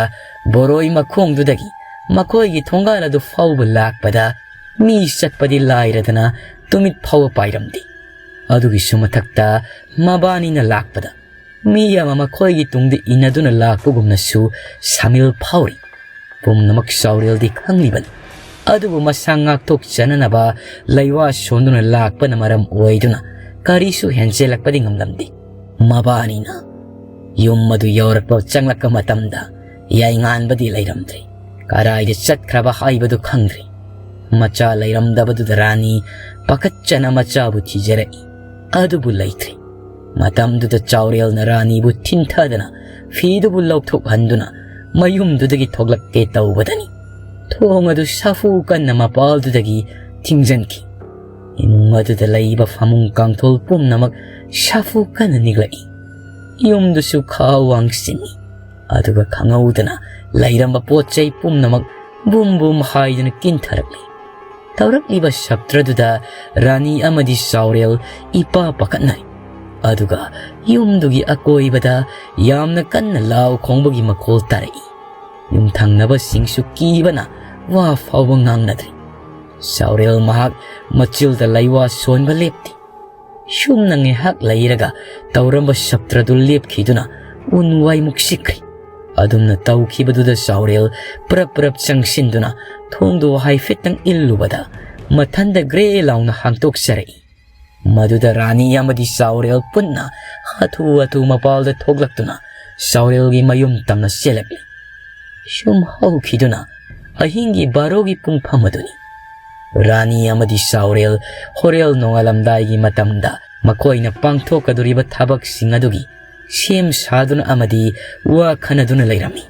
ꯕꯣꯔꯣꯏ ꯃꯈꯣꯡꯗꯨꯗꯒꯤ ꯃꯈꯣꯏꯒꯤ ꯊꯣꯡꯒꯥꯜ ꯑꯗꯨ ꯐꯥꯎꯕ ꯂꯥꯛꯄꯗ ꯃꯤ ꯆꯠꯄꯗꯤ ꯂꯥꯏꯔꯗꯅ ꯇꯨꯃꯤꯠ ꯐꯥꯎꯕ ꯄꯥꯏꯔꯝꯗꯦ꯫ ꯑꯗꯨꯒꯤꯁꯨ ꯃꯊꯛꯇ ꯃꯕꯥꯅꯤꯅ ꯂꯥꯛꯄꯗ ꯃꯤ ꯑꯃ ꯃꯈꯣꯏꯒꯤ ꯇꯨꯡꯗ ꯏꯟꯅꯗꯨꯅ ꯂꯥꯛꯄꯒꯨꯝꯅꯁꯨ ꯁꯥꯃꯤꯜ ꯐꯥꯎꯔꯤ꯫ ꯄꯨꯝꯅꯃꯛ ꯆꯥꯎꯔꯦꯜꯗꯤ ꯈꯪꯂꯤꯕꯅꯤ, ꯑꯗꯨꯕꯨ ꯃꯁꯥ ꯉꯥꯛꯊꯣꯛꯆꯅꯅꯕ ꯂꯩꯋꯥ ꯁꯣꯟꯗꯨꯅ ꯂꯥꯛꯄꯅ ꯃꯔꯝ ꯑꯣꯏꯗꯨꯅ ꯀꯔꯤꯁꯨ ꯍꯦꯟꯖꯦꯜꯂꯛꯄꯗꯤ ꯉꯝꯂꯝꯗꯦ꯫ ꯃꯕꯥꯅꯤꯅ ꯌꯨꯝ ꯑꯗꯨ ꯌꯧꯔꯛꯄ ꯆꯪꯂꯛꯄ ꯃꯇꯝꯗ ꯌꯥꯏꯉꯥꯟꯕꯗꯤ ꯂꯩꯔꯝꯗ꯭ꯔꯦ꯫ ꯀꯔꯥꯏꯗ ꯆꯠꯈ꯭ꯔꯕ ꯍꯥꯏꯕꯗꯨ ꯈꯪꯗ꯭ꯔꯦ꯫ ꯃꯆꯥ ꯂꯩꯔꯝꯗꯕꯗꯨꯗ ꯔꯥꯅꯤ ꯄꯥꯈꯠꯆꯅ ꯃꯆꯥꯕꯨ ꯊꯤꯖꯔꯛꯏ, ꯑꯗꯨꯕꯨ ꯂꯩꯇ꯭ꯔꯦ꯫ ꯃꯇꯝꯗꯨꯗ ꯆꯥꯎꯔꯦꯜꯅ ꯔꯥꯅꯤꯕꯨ ꯊꯤꯟꯊꯗꯅ ꯐꯤꯗꯨꯕꯨ ꯂꯧꯊꯣꯛꯍꯟꯗꯨꯅ ꯃꯌꯨꯝꯗꯨꯗꯒꯤ ꯊꯣꯛꯂꯛꯀꯦ ꯇꯧꯕꯗꯅꯤ ꯊꯣꯡ ꯑꯗꯨ ꯁꯥꯐꯨ ꯀꯟꯅ ꯃꯄꯥꯜꯗꯨꯗꯒꯤ ꯊꯤꯡꯖꯤꯟꯈꯤ꯫ ꯏꯃꯨꯡ ꯑꯗꯨꯗ ꯂꯩꯕ ꯐꯃꯨꯡ ꯀꯥꯡꯊꯣꯜ ꯄꯨꯝꯅꯃꯛ ꯁꯥꯐꯨ ꯀꯟꯅ ꯅꯤꯛꯂꯛꯏ꯫ ꯌꯨꯝꯗꯨꯁꯨ ꯈꯥ ꯋꯥꯡ ꯆꯤꯡꯏ꯫ ꯑꯗꯨꯒ ꯈꯪꯍꯧꯗꯅ ꯂꯩꯔꯝꯕ ꯄꯣꯠ ꯆꯩ ꯄꯨꯝꯅꯃꯛ ꯕꯨꯝ ꯕꯨꯝ ꯍꯥꯏꯗꯨꯅ ꯀꯤꯟꯊꯔꯛꯂꯤ꯫ ꯇꯧꯔꯛꯂꯤꯕ ꯁꯞꯇ꯭ꯔꯗꯨꯗ ꯔꯥꯅꯤ ꯑꯃꯗꯤ ꯆꯥꯎꯔꯦꯜ ꯏꯄꯥ ꯄꯥꯈꯠꯅꯔꯤ꯫ ꯑꯗꯨꯒ ꯌꯨꯝꯗꯨꯒꯤ ꯑꯀꯣꯏꯕꯗ ꯌꯥꯝꯅ ꯀꯟꯅ ꯂꯥꯎ ꯈꯣꯡꯕꯒꯤ ꯃꯈꯣꯜ ꯇꯥꯔꯛꯏ꯫ ꯌꯨꯝꯊꯪꯅꯕꯁꯤꯡꯁꯨ ꯀꯤꯕꯅ ꯋꯥ ꯐꯥꯎꯕ ꯉꯥꯡꯅꯗ꯭ꯔꯤ꯫ ꯆꯥꯎꯔꯦꯜ ꯃꯍꯥꯛ ꯃꯆꯤꯜꯗ ꯂꯩꯋꯥ ꯁꯣꯟꯕ ꯂꯦꯞꯇꯦ꯫ ꯁꯨꯝꯅ ꯉꯥꯏꯍꯥꯛ ꯂꯩꯔꯒ ꯇꯧꯔꯝꯕ ꯁꯞꯇ꯭ꯔꯗꯨ ꯂꯦꯞꯈꯤꯗꯨꯅ ꯎꯟ ꯋꯥꯏꯃꯨꯛ ꯁꯤꯛꯈ꯭ꯔꯤ꯫ ꯑꯗꯨꯝꯅ ꯇꯧꯈꯤꯕꯗꯨꯗ ꯆꯥꯎꯔꯦꯜ ꯄ꯭ꯔꯞ ꯄ꯭ꯔꯞ ꯆꯪꯁꯤꯟꯗꯨꯅ ꯊꯣꯡꯗꯨ ꯍꯥꯏꯐꯦꯠꯇꯪ ꯏꯜꯂꯨꯕꯗ ꯃꯊꯟꯗ ꯒ꯭ꯔꯦ ꯂꯥꯎꯅ ꯍꯥꯡꯇꯣꯛꯆꯔꯛꯏ꯫ ꯃꯗꯨꯗ ꯔꯥꯅꯤ ꯑꯃꯗꯤ ꯆꯥꯎꯔꯦꯜ ꯄꯨꯟꯅ ꯍꯥꯊꯨ ꯍꯥꯊꯨ ꯃꯄꯥꯜꯗ ꯊꯣꯛꯂꯛꯇꯨꯅ ꯆꯥꯎꯔꯦꯜꯒꯤ ꯃꯌꯨꯝ ꯇꯝꯅ ꯆꯦꯜꯂꯛꯂꯤ꯫ ꯁꯨꯝ ꯍꯧꯈꯤꯗꯨꯅ ꯑꯍꯤꯡꯒꯤ ꯕꯥꯔꯣꯒꯤ ꯄꯨꯡꯐꯝ ꯑꯗꯨꯅꯤ꯫ ꯔꯥꯅꯤ ꯑꯃꯗꯤ ꯆꯥꯎꯔꯦꯜ ꯍꯣꯔꯦꯜ ꯅꯣꯡꯉꯥꯜꯂꯝꯗꯥꯏꯒꯤ ꯃꯇꯝꯗ ꯃꯈꯣꯏꯅ ꯄꯥꯡꯊꯣꯛꯀꯗꯧꯔꯤꯕ ꯊꯕꯛꯁꯤꯡ ꯑꯗꯨꯒꯤ ꯁꯦꯝ ꯁꯥꯗꯨꯅ ꯑꯃꯗꯤ ꯋꯥ ꯈꯟꯅꯗꯨꯅ ꯂꯩꯔꯝꯃꯤ꯫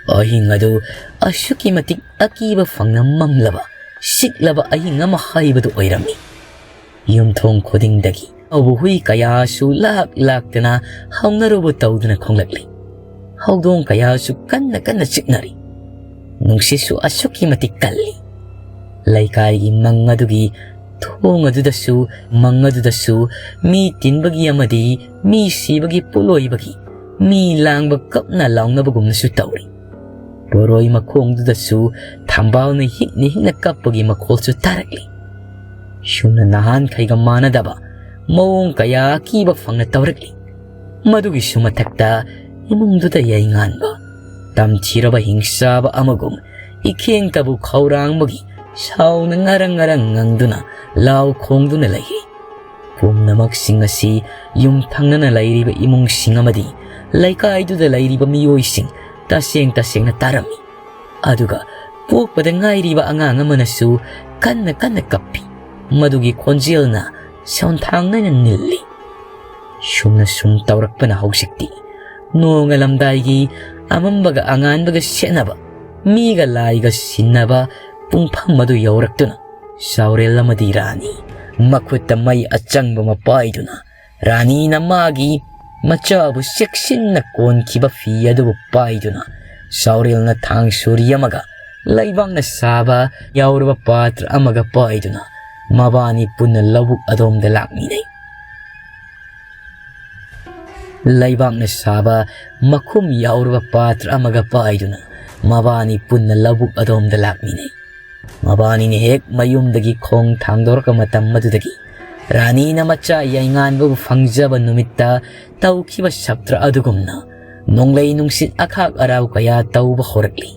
ꯑꯍꯤꯡ ꯑꯗꯨ ꯑꯁꯨꯛꯀꯤ ꯃꯇꯤꯛ ꯑꯀꯤꯕ ꯐꯪꯅ ꯃꯝꯂꯕ, ꯁꯤꯛꯂꯕ ꯑꯍꯤꯡ ꯑꯃ ꯍꯥꯏꯕꯗꯨ ꯑꯣꯏꯔꯝꯃꯤ꯫ ꯌꯨꯝꯊꯣꯡ ꯈꯨꯗꯤꯡꯗꯒꯤ ꯍꯧꯕ ꯍꯨꯏ ꯀꯌꯥꯁꯨ ꯂꯥꯛ ꯂꯥꯛꯇꯅ ꯍꯧꯅꯔꯨꯕ ꯇꯧꯗꯨꯅ ꯈꯣꯡꯂꯛꯂꯤ꯫ ꯍꯧꯗꯣꯡ ꯀꯌꯥꯁꯨ ꯀꯟꯅ ꯀꯟꯅ ꯆꯤꯛꯅꯔꯤ꯫ ꯅꯨꯡꯁꯤꯠꯁꯨ ꯑꯁꯨꯛꯀꯤ ꯃꯇꯤꯛ ꯀꯜꯂꯤ꯫ ꯂꯩꯀꯥꯏꯒꯤ ꯃꯪ ꯑꯗꯨꯒꯤ ꯊꯣꯡ ꯑꯗꯨꯗꯁꯨ, ꯃꯪ ꯑꯗꯨꯗꯁꯨ ꯃꯤ ꯇꯤꯟꯕꯒꯤ ꯑꯃꯗꯤ ꯃꯤ ꯁꯤꯕꯒꯤ ꯄꯣꯠꯂꯣꯏꯕꯒꯤ, ꯃꯤ ꯂꯥꯡꯕ ꯀꯞꯅ ꯂꯥꯎꯅꯕꯒꯨꯝꯅꯁꯨ ꯇꯧꯔꯤ꯫ ꯕꯣꯔꯣꯏ ꯃꯈꯣꯡꯗꯨꯗꯁꯨ ꯊꯝꯕꯥꯜꯅ ꯍꯤꯛꯅ ꯍꯤꯛꯅ ꯀꯞꯄꯒꯤ ꯃꯈꯣꯜꯁꯨ ꯇꯥꯔꯛꯂꯤ꯫ ꯁꯨꯝꯅ ꯅꯍꯥꯟꯈꯩꯒ ꯃꯥꯟꯅꯗꯕ ꯃꯑꯣꯡ ꯀꯌꯥ ꯑꯀꯤꯕ ꯐꯪꯅ ꯇꯧꯔꯛꯂꯤ꯫ ꯃꯗꯨꯒꯤꯁꯨ ꯃꯊꯛꯇ ꯏꯃꯨꯡꯗꯨꯗ ꯌꯥꯏꯉꯥꯟꯕ, ꯇꯝꯊꯤꯔꯕ ꯍꯤꯡꯆꯥꯕ ꯑꯃꯒꯨꯝ ꯏꯈꯦꯡꯇꯕꯨ ꯈꯧꯔꯥꯡꯕꯒꯤ ꯁꯥꯎꯅ ꯉꯔꯪ ꯉꯔꯪ ꯉꯪꯗꯨꯅ ꯂꯥꯎ ꯈꯣꯡꯗꯨꯅ ꯂꯩꯔꯤ꯫ ꯄꯨꯝꯅꯃꯛꯁꯤꯡ ꯑꯁꯤ ꯌꯨꯝ ꯊꯪꯅꯅ ꯂꯩꯔꯤꯕ ꯏꯃꯨꯡꯁꯤꯡ ꯑꯃꯗꯤ ꯂꯩꯀꯥꯏꯗꯨꯗ ꯂꯩꯔꯤꯕ ꯃꯤꯑꯣꯏꯁꯤꯡ ꯇꯁꯦꯡ ꯇꯁꯦꯡꯅ ꯇꯥꯔꯝꯃꯤ꯫ ꯑꯗꯨꯒ ꯄꯣꯛꯄꯗ ꯉꯥꯏꯔꯤꯕ ꯑꯉꯥꯡ ꯑꯃꯅꯁꯨ ꯀꯟꯅ ꯀꯟꯅ ꯀꯞꯄꯤ꯫ ꯃꯗꯨꯒꯤ ꯈꯣꯟꯖꯦꯜꯅ ꯁꯣꯟꯊꯥꯡꯅꯅ ꯅꯤꯜꯂꯤ꯫ ꯁꯨꯝꯅ ꯁꯨꯝ ꯇꯧꯔꯛꯄꯅ ꯍꯧꯖꯤꯛꯇꯤ ꯅꯣꯡꯉꯥꯜꯂꯝꯗꯥꯏꯒꯤ ꯑꯃꯝꯕꯒ ꯑꯉꯥꯟꯕꯒ ꯁꯦꯠꯅꯕ, ꯃꯤꯒ ꯂꯥꯏꯒ ꯁꯤꯟꯅꯕ ꯄꯨꯡꯐꯝ ꯑꯗꯨ ꯌꯧꯔꯛꯇꯨꯅ ꯆꯥꯎꯔꯦꯜ ꯑꯃꯗꯤ ꯔꯥꯅꯤ ꯃꯈꯨꯠꯇ ꯃꯩ ꯑꯆꯪꯕ ꯑꯃ ꯄꯥꯏꯗꯨꯅ, ꯔꯥꯅꯤꯅ ꯃꯥꯒꯤ ꯃꯆꯥꯕꯨ ꯆꯦꯛꯁꯤꯟꯅ ꯀꯣꯟꯈꯤꯕ ꯐꯤ ꯑꯗꯨꯕꯨ ꯄꯥꯏꯗꯨꯅ, ꯆꯥꯎꯔꯦꯜꯅ ꯊꯥꯡ ꯁꯣꯔꯤ ꯑꯃꯒ ꯂꯩꯕꯥꯛꯅ ꯁꯥꯕ ꯌꯥꯎꯔꯕ ꯄꯥꯇ꯭ꯔ ꯑꯃꯒ ꯄꯥꯏꯗꯨꯅ ꯃꯕꯥꯅꯤ ꯄꯨꯟꯅ ꯂꯧꯕꯨꯛ ꯑꯗꯣꯝꯗ ꯂꯥꯛꯃꯤꯟꯅꯩ꯫ ꯂꯩꯕꯥꯛꯅ ꯁꯥꯕ ꯃꯈꯨꯝ ꯌꯥꯎꯔꯕ ꯄꯥꯇ꯭ꯔ ꯑꯃꯒ ꯄꯥꯏꯗꯨꯅ ꯃꯕꯥꯅꯤ ꯄꯨꯟꯅ ꯂꯧꯕꯨꯛ ꯑꯗꯣꯝꯗ ꯂꯥꯛꯃꯤꯟꯅꯩ꯫ ꯃꯕꯥꯅꯤꯅ ꯍꯦꯛ ꯃꯌꯨꯝꯗꯒꯤ ꯈꯣꯡ ꯊꯥꯡꯗꯣꯔꯛꯄ ꯃꯇꯝ ꯑꯗꯨꯗꯒꯤ ꯔꯥꯅꯤꯅ ꯃꯆꯥ ꯌꯥꯏꯉꯥꯟꯕꯕꯨ ꯐꯪꯖꯕ ꯅꯨꯃꯤꯠꯇ ꯇꯧꯈꯤꯕ ꯁꯞꯇ꯭ꯔ ꯑꯗꯨꯒꯨꯝꯅ ꯅꯣꯡꯂꯩ ꯅꯨꯡꯁꯤꯠ ꯑꯈꯥꯛ ꯑꯔꯥꯎ ꯀꯌꯥ ꯇꯧꯕ ꯍꯧꯔꯛꯂꯤ꯫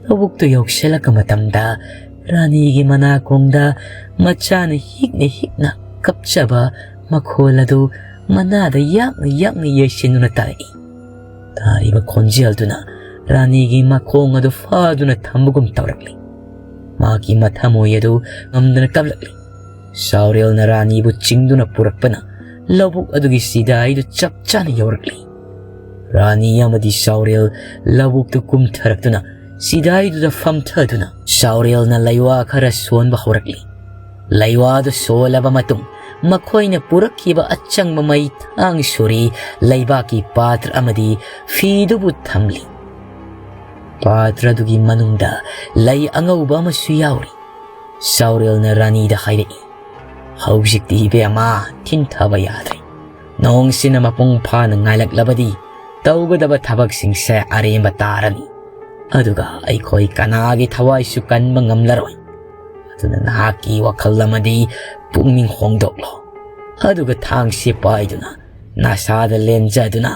ꯂꯧꯕꯨꯛꯇꯨ ꯌꯧꯁꯤꯜꯂꯛꯄ ꯃꯇꯝꯗ ꯔꯥꯅꯤꯒꯤ ꯃꯅꯥꯀꯣꯡꯗ ꯃꯆꯥꯅ ꯍꯤꯛꯅ ꯍꯤꯛꯅ ꯀꯞꯆꯕ ꯃꯈꯣꯜ ꯑꯗꯨ ꯃꯅꯥꯗ ꯌꯥꯛꯅ ꯌꯥꯛꯅ ꯌꯩꯁꯤꯟꯗꯨꯅ ꯇꯥꯔꯛꯏ꯫ ꯇꯥꯔꯤꯕ ꯈꯣꯟꯖꯦꯜꯗꯨꯅ ꯔꯥꯅꯤꯒꯤ ꯃꯈꯣꯡ ꯑꯗꯨ ꯐꯥꯗꯨꯅ ꯊꯝꯕꯒꯨꯝ ꯇꯧꯔꯛꯂꯤ꯫ ꯃꯍꯥꯛꯀꯤ ꯃꯊꯃꯣꯏ ꯑꯗꯨ ꯉꯝꯗꯅ ꯀꯞꯂꯛꯂꯤ꯫ ꯆꯥꯎꯔꯦꯜꯅ ꯔꯥꯅꯤꯕꯨ ꯆꯤꯡꯗꯨꯅ ꯄꯨꯔꯛꯄꯅ ꯂꯧꯕꯨꯛ ꯑꯗꯨꯒꯤ ꯆꯤꯗꯥꯏꯗꯨ ꯆꯞ ꯆꯥꯅ ꯌꯧꯔꯛꯂꯤ꯫ ꯔꯥꯅꯤ ꯑꯃꯗꯤ ꯆꯥꯎꯔꯦꯜ ꯂꯧꯕꯨꯛꯇ ꯀꯨꯝꯊꯔꯛꯇꯨꯅ ꯆꯤꯗꯥꯏꯗꯨꯗ ꯐꯝꯊꯗꯨꯅ ꯆꯥꯎꯔꯦꯜꯅ ꯂꯩꯋꯥ ꯈꯔ ꯁꯣꯟꯕ ꯍꯧꯔꯛꯂꯤ꯫ ꯂꯩꯋꯥꯗꯨ ꯁꯣꯜꯂꯕ ꯃꯇꯨꯡ ꯃꯈꯣꯏꯅ ꯄꯨꯔꯛꯈꯤꯕ ꯑꯆꯪꯕ ꯃꯩ ꯊꯥꯡ ꯁꯣꯔꯤ ꯂꯩꯕꯥꯛꯀꯤ ꯄꯥꯇ꯭ꯔ ꯑꯃꯗꯤ ꯐꯤꯗꯨꯕꯨ ꯊꯝꯂꯤ꯫ ꯄꯥꯇ꯭ꯔꯗꯨꯒꯤ ꯃꯅꯨꯡꯗ ꯂꯩ ꯑꯉꯧꯕ ꯑꯃꯁꯨ ꯌꯥꯎꯔꯤ꯫ ꯆꯥꯎꯔꯦꯜꯅ ꯔꯥꯅꯤꯗ ꯍꯥꯏꯔꯛꯏ, "ꯍꯧꯖꯤꯛꯇꯤ ꯏꯕꯦꯝꯃ, ꯊꯤꯟꯊꯕ ꯌꯥꯗ꯭ꯔꯦ꯫ ꯅꯣꯡꯁꯤꯅ ꯃꯄꯨꯡ ꯐꯥꯅ ꯉꯥꯏꯂꯛꯂꯕꯗꯤ ꯇꯧꯒꯗꯕ ꯊꯕꯛꯁꯤꯡꯁꯦ ꯑꯔꯦꯝꯕ ꯇꯥꯔꯅꯤ꯫ ꯑꯗꯨꯒ ꯑꯩꯈꯣꯏ ꯀꯅꯥꯒꯤ ꯊꯋꯥꯏꯁꯨ ꯀꯟꯕ ꯉꯝꯂꯔꯣꯏ꯫ ꯑꯗꯨꯅ ꯅꯍꯥꯛꯀꯤ ꯋꯥꯈꯜ ꯑꯃꯗꯤ ꯄꯨꯛꯅꯤꯡ ꯍꯣꯡꯗꯣꯛꯂꯣ꯫ ꯑꯗꯨꯒ ꯊꯥꯡꯁꯦ ꯄꯥꯏꯗꯨꯅ ꯅꯁꯥꯗ ꯂꯦꯟꯖꯗꯨꯅ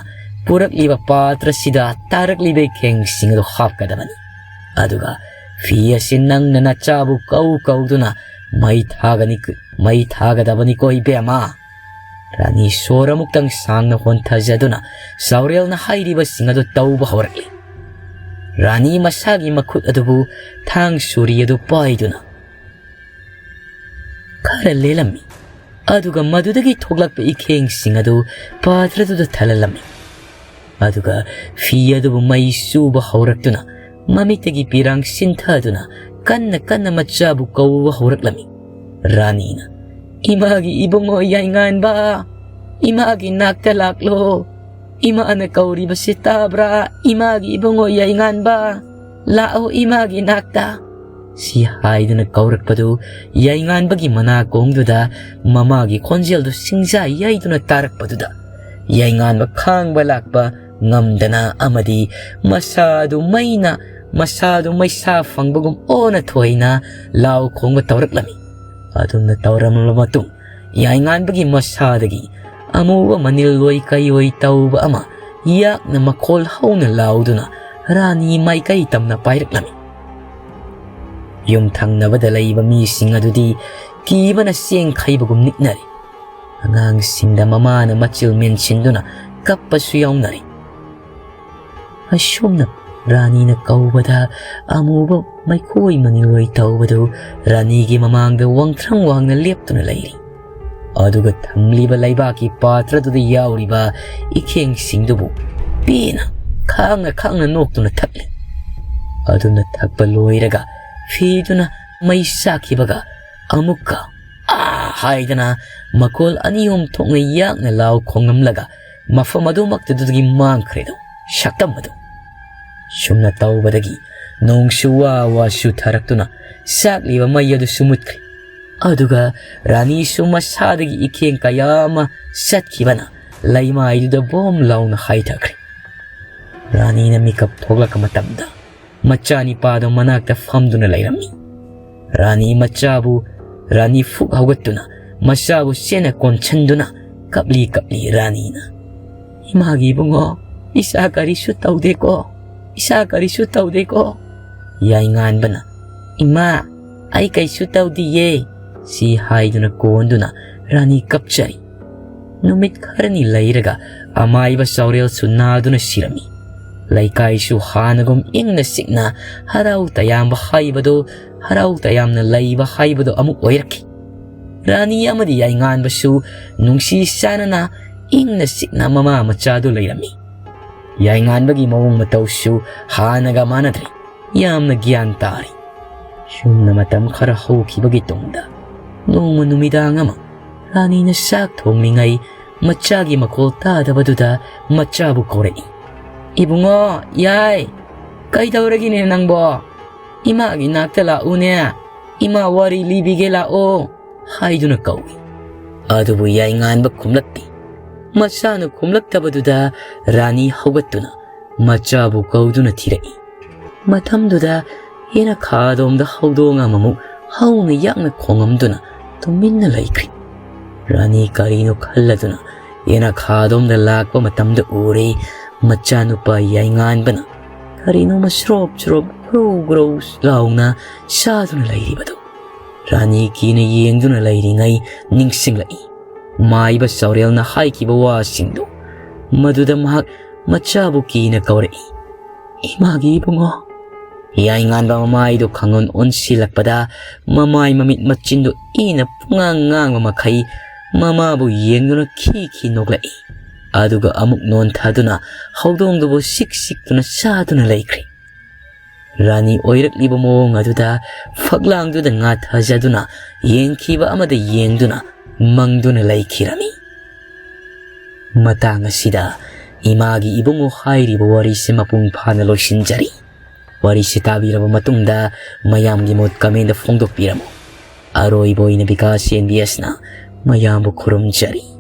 ꯄꯨꯔꯛꯂꯤꯕ ꯄꯥꯇ꯭ꯔꯁꯤꯗ ꯇꯥꯔꯛꯂꯤꯕ ꯏꯈꯦꯡꯁꯤꯡ ꯑꯗꯨ ꯍꯥꯞꯀꯗꯕꯅꯤ꯫ ꯑꯗꯨꯒ ꯐꯤ ꯑꯁꯤ ꯅꯪꯅ ꯅꯆꯥꯕꯨ ꯀꯧ ꯀꯧꯗꯨꯅ ꯃꯩ ꯊꯥꯒꯅꯤ, ꯃꯩ ꯊꯥꯒꯗꯕꯅꯤꯀꯣ ꯏꯕꯦꯝꯃ꯫" ꯔꯥꯅꯤ ꯁꯣꯔ ꯑꯃꯨꯛꯇꯪ ꯁꯥꯡꯅ ꯍꯣꯟꯊꯖꯗꯨꯅ ꯆꯥꯎꯔꯦꯜꯅ ꯍꯥꯏꯔꯤꯕꯁꯤꯡ ꯑꯗꯨ ꯇꯧꯕ ꯍꯧꯔꯛꯂꯤ꯫ ꯔꯥꯅꯤ ꯃꯁꯥꯒꯤ ꯃꯈꯨꯠ ꯑꯗꯨꯕꯨ ꯊꯥꯡ ꯁꯨꯔꯤ ꯑꯗꯨ ꯄꯥꯏꯗꯨꯅ ꯈꯔ ꯂꯦꯜꯂꯝꯃꯤ꯫ ꯑꯗꯨꯒ ꯃꯗꯨꯗꯒꯤ ꯊꯣꯛꯂꯛꯄ ꯏꯈꯦꯡꯁꯤꯡ ꯑꯗꯨ ꯄꯥꯇ꯭ꯔꯗꯨꯗ ꯊꯜꯍꯜꯂꯝꯃꯤ꯫ ꯑꯗꯨꯒ ꯐꯤ ꯑꯗꯨꯕꯨ ꯃꯩ ꯆꯨꯕ ꯍꯧꯔꯛꯇꯨꯅ ꯃꯃꯤꯠꯇꯒꯤ ꯄꯤꯔꯥꯡ ꯁꯤꯟꯊꯗꯨꯅ ꯀꯟꯅ ꯀꯟꯅ ꯃꯆꯥꯕꯨ ꯀꯧꯕ ꯍꯧꯔꯛꯂꯝꯃꯤ꯫ ꯔꯥꯅꯤꯅ, "ꯏꯃꯥꯒꯤ ꯏꯕꯨꯡꯉꯣ ꯌꯥꯏꯉꯥꯟꯕ, ꯏꯃꯥꯒꯤ ꯅꯥꯛꯇ ꯂꯥꯛꯂꯣ꯫ ꯏꯃꯥꯅ ꯀꯧꯔꯤꯕꯁꯤ ꯇꯥꯕ꯭ꯔꯥ? ꯏꯃꯥꯒꯤ ꯏꯕꯨꯡꯉꯣ ꯌꯥꯏꯉꯥꯟꯕ, ꯂꯥꯛꯑꯣ ꯏꯃꯥꯒꯤ ꯅꯥꯛꯇ꯫" ꯁꯤ ꯍꯥꯏꯗꯨꯅ ꯀꯧꯔꯛꯄꯗꯨ ꯌꯥꯏꯉꯥꯟꯕꯒꯤ ꯃꯅꯥꯀꯣꯡꯗꯨꯗ ꯃꯃꯥꯒꯤ ꯈꯣꯟꯖꯦꯜꯗꯨ ꯁꯤꯡꯖꯥ ꯌꯩꯗꯨꯅ ꯇꯥꯔꯛꯄꯗꯨꯗ ꯌꯥꯏꯉꯥꯟꯕ ꯈꯥꯡꯕ ꯂꯥꯛꯄ ꯉꯝꯗꯅ ꯑꯃꯗꯤ ꯃꯁꯥꯗꯨ ꯃꯩꯅ, ꯃꯁꯥꯗꯨ ꯃꯩꯁꯥ ꯐꯪꯕꯒꯨꯝ ꯑꯣꯟꯅ ꯊꯣꯏꯅ ꯂꯥꯎ ꯈꯣꯡꯕ ꯇꯧꯔꯛꯂꯝꯃꯤ꯫ ꯑꯗꯨꯝꯅ ꯇꯧꯔꯝꯂꯕ ꯃꯇꯨꯡ ꯌꯥꯏꯉꯥꯟꯕꯒꯤ ꯃꯁꯥꯗꯒꯤ ꯑꯃꯨꯕ ꯃꯅꯤꯜ ꯑꯣꯏ ꯀꯩ ꯑꯣꯏ ꯇꯧꯕ ꯑꯃ ꯌꯥꯛꯅ ꯃꯈꯣꯜ ꯍꯧꯅ ꯂꯥꯎꯗꯨꯅ ꯔꯥꯅꯤ ꯃꯥꯏꯀꯩ ꯇꯝꯅ ꯄꯥꯏꯔꯛꯂꯝꯃꯤ꯫ ꯌꯨꯝ ꯊꯪꯅꯕꯗ ꯂꯩꯕ ꯃꯤꯁꯤꯡ ꯑꯗꯨꯗꯤ ꯀꯤꯕꯅ ꯆꯦꯡ ꯈꯩꯕꯒꯨꯝ ꯅꯤꯛꯅꯔꯤ꯫ ꯑꯉꯥꯡꯁꯤꯡꯗ ꯃꯃꯥꯅ ꯃꯆꯤꯜ ꯃꯦꯟꯁꯤꯟꯗꯨꯅ ꯀꯞꯄꯁꯨ ꯌꯥꯎꯅꯔꯤ꯫ ꯑꯁꯨꯝꯅ ꯔꯥꯅꯤꯅ ꯀꯧꯕꯗ ꯑꯃꯨꯕ ꯃꯩꯈꯣꯏ ꯃꯅꯤꯔꯣꯏ ꯇꯧꯕꯗꯨ ꯔꯥꯅꯤꯒꯤ ꯃꯃꯥꯡꯗ ꯋꯥꯡꯊ꯭ꯔꯪ ꯋꯥꯡꯅ ꯂꯦꯞꯇꯨꯅ ꯂꯩꯔꯤ꯫ ꯑꯗꯨꯒ ꯊꯝꯂꯤꯕ ꯂꯩꯕꯥꯛꯀꯤ ꯄꯥꯇ꯭ꯔꯗꯨꯗ ꯌꯥꯎꯔꯤꯕ ꯏꯈꯦꯡꯁꯤꯡꯗꯨꯕꯨ ꯄꯦꯟꯅ ꯈꯥꯡꯅ ꯈꯥꯡꯅ ꯅꯣꯛꯇꯨꯅ ꯊꯛꯂꯤ꯫ ꯑꯗꯨꯅ ꯊꯛꯄ ꯂꯣꯏꯔꯒ ꯐꯤꯗꯨꯅ ꯃꯩ ꯆꯥꯛꯈꯤꯕꯒ ꯑꯃꯨꯛꯀ "ꯑꯥ" ꯍꯥꯏꯗꯅ ꯃꯈꯣꯜ ꯑꯅꯤ ꯑꯍꯨꯝ ꯊꯣꯛꯅ ꯌꯥꯡꯅ ꯂꯥꯎ ꯈꯣꯡꯂꯝꯂꯒ ꯃꯐꯝ ꯑꯗꯨꯃꯛꯇꯨꯗꯒꯤ ꯃꯥꯡꯈ꯭ꯔꯦꯗꯣ, ꯁꯛꯇꯝ ꯑꯗꯨ꯫ ꯁꯨꯝꯅ ꯇꯧꯕꯗꯒꯤ ꯅꯣꯡꯁꯨ ꯋꯥ ꯋꯥ ꯆꯨꯊꯔꯛꯇꯨꯅ ꯆꯥꯛꯂꯤꯕ ꯃꯩ ꯑꯗꯨꯁꯨ ꯃꯨꯠꯈ꯭ꯔꯦ꯫ ꯑꯗꯨꯒ ꯔꯥꯅꯤꯁꯨ ꯃꯁꯥꯗꯒꯤ ꯏꯈꯦꯡ ꯀꯌꯥ ꯑꯃ ꯆꯠꯈꯤꯕꯅ ꯂꯩꯃꯥꯏꯗꯨꯗ ꯕꯣꯝ ꯂꯥꯎꯅ ꯍꯥꯏꯊꯈ꯭ꯔꯦ꯫ ꯔꯥꯅꯤꯅ ꯃꯤꯀꯞ ꯊꯣꯛꯂꯛꯄ ꯃꯇꯝꯗ ꯃꯆꯥꯅꯤꯄꯥꯗꯣ ꯃꯅꯥꯛꯇ ꯐꯝꯗꯨꯅ ꯂꯩꯔꯝꯃꯤ꯫ ꯔꯥꯅꯤ ꯃꯆꯥꯕꯨ, ꯔꯥꯅꯤ ꯐꯨꯛ ꯍꯧꯒꯠꯇꯨꯅ ꯃꯆꯥꯕꯨ ꯆꯦꯟꯅ ꯀꯣꯟꯁꯤꯟꯗꯨꯅ ꯀꯞꯂꯤ ꯀꯞꯂꯤ ꯔꯥꯅꯤꯅ, "ꯏꯃꯥꯒꯤ ꯏꯕꯨꯡꯉꯣ, ꯏꯆꯥ ꯀꯔꯤꯁꯨ ꯇꯧꯗꯦꯀꯣ, ꯏꯆꯥ ꯀꯔꯤꯁꯨ ꯇꯧꯗꯦꯀꯣ"꯫ ꯌꯥꯏꯉꯥꯟꯕꯅ, "ꯏꯃꯥ, ꯑꯩ ꯀꯩꯁꯨ ꯇꯧꯗꯤꯌꯦ" ꯁꯤ ꯍꯥꯏꯗꯨꯅ ꯀꯣꯟꯗꯨꯅ ꯔꯥꯅꯤ ꯀꯞꯆꯔꯤ꯫ ꯅꯨꯃꯤꯠ ꯈꯔꯅꯤ ꯂꯩꯔꯒ ꯑꯃꯥꯏꯕ ꯆꯥꯎꯔꯦꯜꯁꯨ ꯅꯥꯗꯨꯅ ꯁꯤꯔꯝꯃꯤ꯫ ꯂꯩꯀꯥꯏꯁꯨ ꯍꯥꯟꯅꯒꯨꯝ ꯏꯪꯅ ꯆꯤꯛꯅ ꯍꯔꯥꯎ ꯇꯌꯥꯝꯕ ꯍꯥꯏꯕꯗꯨ, ꯍꯔꯥꯎ ꯇꯌꯥꯝꯅ ꯂꯩꯕ ꯍꯥꯏꯕꯗꯨ ꯑꯃꯨꯛ ꯑꯣꯏꯔꯛꯈꯤ꯫ ꯔꯥꯅꯤ ꯑꯃꯗꯤ ꯌꯥꯏꯉꯥꯟꯕꯁꯨ ꯅꯨꯡꯁꯤ ꯆꯥꯟꯅꯅ ꯏꯪꯅ ꯆꯤꯛꯅ ꯃꯃꯥ ꯃꯆꯥꯗꯨ ꯂꯩꯔꯝꯃꯤ꯫ ꯌꯥꯏꯉꯥꯟꯕꯒꯤ ꯃꯑꯣꯡ ꯃꯇꯧꯁꯨ ꯍꯥꯟꯅꯒ ꯃꯥꯟꯅꯗ꯭ꯔꯦ꯫ ꯌꯥꯝꯅ ꯒ꯭ꯌꯥꯟ ꯇꯥꯔꯤ꯫ ꯁꯨꯝꯅ ꯃꯇꯝ ꯈꯔ ꯍꯧꯈꯤꯕꯒꯤ ꯇꯨꯡꯗ ꯅꯣꯡꯃ ꯅꯨꯃꯤꯗꯥꯡ ꯑꯃ ꯔꯥꯅꯤꯅ ꯆꯥꯛ ꯊꯣꯡꯂꯤꯉꯩ ꯃꯆꯥꯒꯤ ꯃꯈꯣꯜ ꯇꯥꯗꯕꯗꯨꯗ ꯃꯆꯥꯕꯨ ꯀꯧꯔꯛꯏ꯫ "ꯏꯕꯨꯡꯉꯣ, ꯌꯥꯏ, ꯀꯩꯗꯧꯔꯒꯤꯅꯦ ꯅꯪꯕꯣ? ꯏꯃꯥꯒꯤ ꯅꯥꯛꯇ ꯂꯥꯛꯎꯅꯦ, ꯏꯃꯥ ꯋꯥꯔꯤ ꯂꯤꯕꯤꯒꯦ ꯂꯥꯛꯑꯣ" ꯍꯥꯏꯗꯨꯅ ꯀꯧꯏ꯫ ꯑꯗꯨꯕꯨ ꯌꯥꯏꯉꯥꯟꯕ ꯈꯨꯝꯂꯛꯇꯦ꯫ ꯃꯆꯥꯅ ꯈꯨꯝꯂꯛꯇꯕꯗꯨꯗ ꯔꯥꯅꯤ ꯍꯧꯒꯠꯇꯨꯅ ꯃꯆꯥꯕꯨ ꯀꯧꯗꯨꯅ ꯊꯤꯔꯛꯏ꯫ ꯃꯇꯝꯗꯨꯗ ꯌꯦꯅꯈꯥꯗꯣꯝꯗ ꯍꯧꯗꯣꯡ ꯑꯃꯃꯨꯛ ꯍꯧꯅ ꯌꯥꯡꯅ ꯈꯣꯡꯉꯝꯗꯨꯅ ꯇꯨꯃꯤꯟꯅ ꯂꯩꯈ꯭ꯔꯤ꯫ ꯔꯥꯅꯤ ꯀꯔꯤꯅꯣ ꯈꯜꯂꯗꯨꯅ ꯌꯦꯅꯈꯥꯗꯣꯝꯗ ꯂꯥꯛꯄ ꯃꯇꯝꯗ ꯎꯔꯦ, ꯃꯆꯥꯅꯨꯄꯥ ꯌꯥꯏꯉꯥꯟꯕꯅ ꯀꯔꯤꯅꯣꯃ ꯁ꯭ꯔꯣꯞ ꯁ꯭ꯔꯣꯞ ꯒ꯭ꯔꯧ ꯒ꯭ꯔꯧ ꯂꯥꯎꯅ ꯆꯥꯗꯨꯅ ꯂꯩꯔꯤꯕꯗꯨ꯫ ꯔꯥꯅꯤ ꯀꯤꯅ ꯌꯦꯡꯗꯨꯅ ꯂꯩꯔꯤꯉꯩ ꯅꯤꯡꯁꯤꯡꯂꯛꯏ ꯃꯥꯏꯕ ꯆꯥꯎꯔꯦꯜꯅ ꯍꯥꯏꯈꯤꯕ ꯋꯥꯁꯤꯡꯗꯨ꯫ ꯃꯗꯨꯗ ꯃꯍꯥꯛ ꯃꯆꯥꯕꯨ ꯀꯤꯅ ꯀꯧꯔꯛꯏ, "ꯏꯃꯥꯒꯤ ꯏꯕꯨꯡꯉꯣ"꯫ ꯌꯥꯏꯉꯥꯟꯕ ꯃꯃꯥꯏꯗꯨ ꯈꯪꯑꯣꯟ ꯑꯣꯟꯁꯤꯜꯂꯛꯄꯗ ꯃꯃꯥꯏ ꯃꯃꯤꯠ ꯃꯆꯤꯟꯗꯨ ꯏꯅ ꯄꯨꯡꯉꯥꯡ ꯉꯥꯡꯕ ꯃꯈꯩ ꯃꯃꯥꯕꯨ ꯌꯦꯡꯗꯨꯅ ꯈꯤ ꯈꯤ ꯅꯣꯛꯂꯛꯏ꯫ ꯑꯗꯨꯒ ꯑꯃꯨꯛ ꯅꯣꯟꯊꯗꯨꯅ ꯍꯧꯗꯣꯡꯗꯨꯕꯨ ꯁꯤꯛ ꯁꯤꯛꯇꯨꯅ ꯆꯥꯗꯨꯅ ꯂꯩꯈ꯭ꯔꯦ꯫ ꯔꯥꯅꯤ ꯑꯣꯏꯔꯛꯂꯤꯕ ꯃꯑꯣꯡ ꯑꯗꯨꯗ ꯐꯛꯂꯥꯡꯗꯨꯗ ꯉꯥꯊꯖꯗꯨꯅ ꯌꯦꯡꯈꯤꯕ ꯑꯃꯗ ꯌꯦꯡꯗꯨꯅ ꯃꯪꯗꯨꯅ ꯂꯩꯈꯤꯔꯝꯃꯤ꯫ ꯃꯇꯥꯡ ꯑꯁꯤꯗ ꯏꯃꯥꯒꯤ ꯏꯕꯨꯡꯉꯣ ꯍꯥꯏꯔꯤꯕ ꯋꯥꯔꯤꯁꯤ ꯃꯄꯨꯡ ꯐꯥꯅ ꯂꯣꯏꯁꯤꯟꯖꯔꯤ꯫ ꯋꯥꯔꯤꯁꯤ ꯇꯥꯕꯤꯔꯕ ꯃꯇꯨꯡꯗ ꯃꯌꯥꯝꯒꯤ ꯃꯣꯠ comment ꯐꯣꯡꯗꯣꯛꯄꯤꯔꯝꯃꯨ꯫ ꯑꯔꯣꯏꯕ ꯑꯣꯏꯅ ꯕꯤꯀꯥꯁ ꯑꯦꯟ ꯕꯤ ꯑꯦꯁꯅ ꯃꯌꯥꯝꯕꯨ ꯈꯨꯔꯨꯝꯖꯔꯤ꯫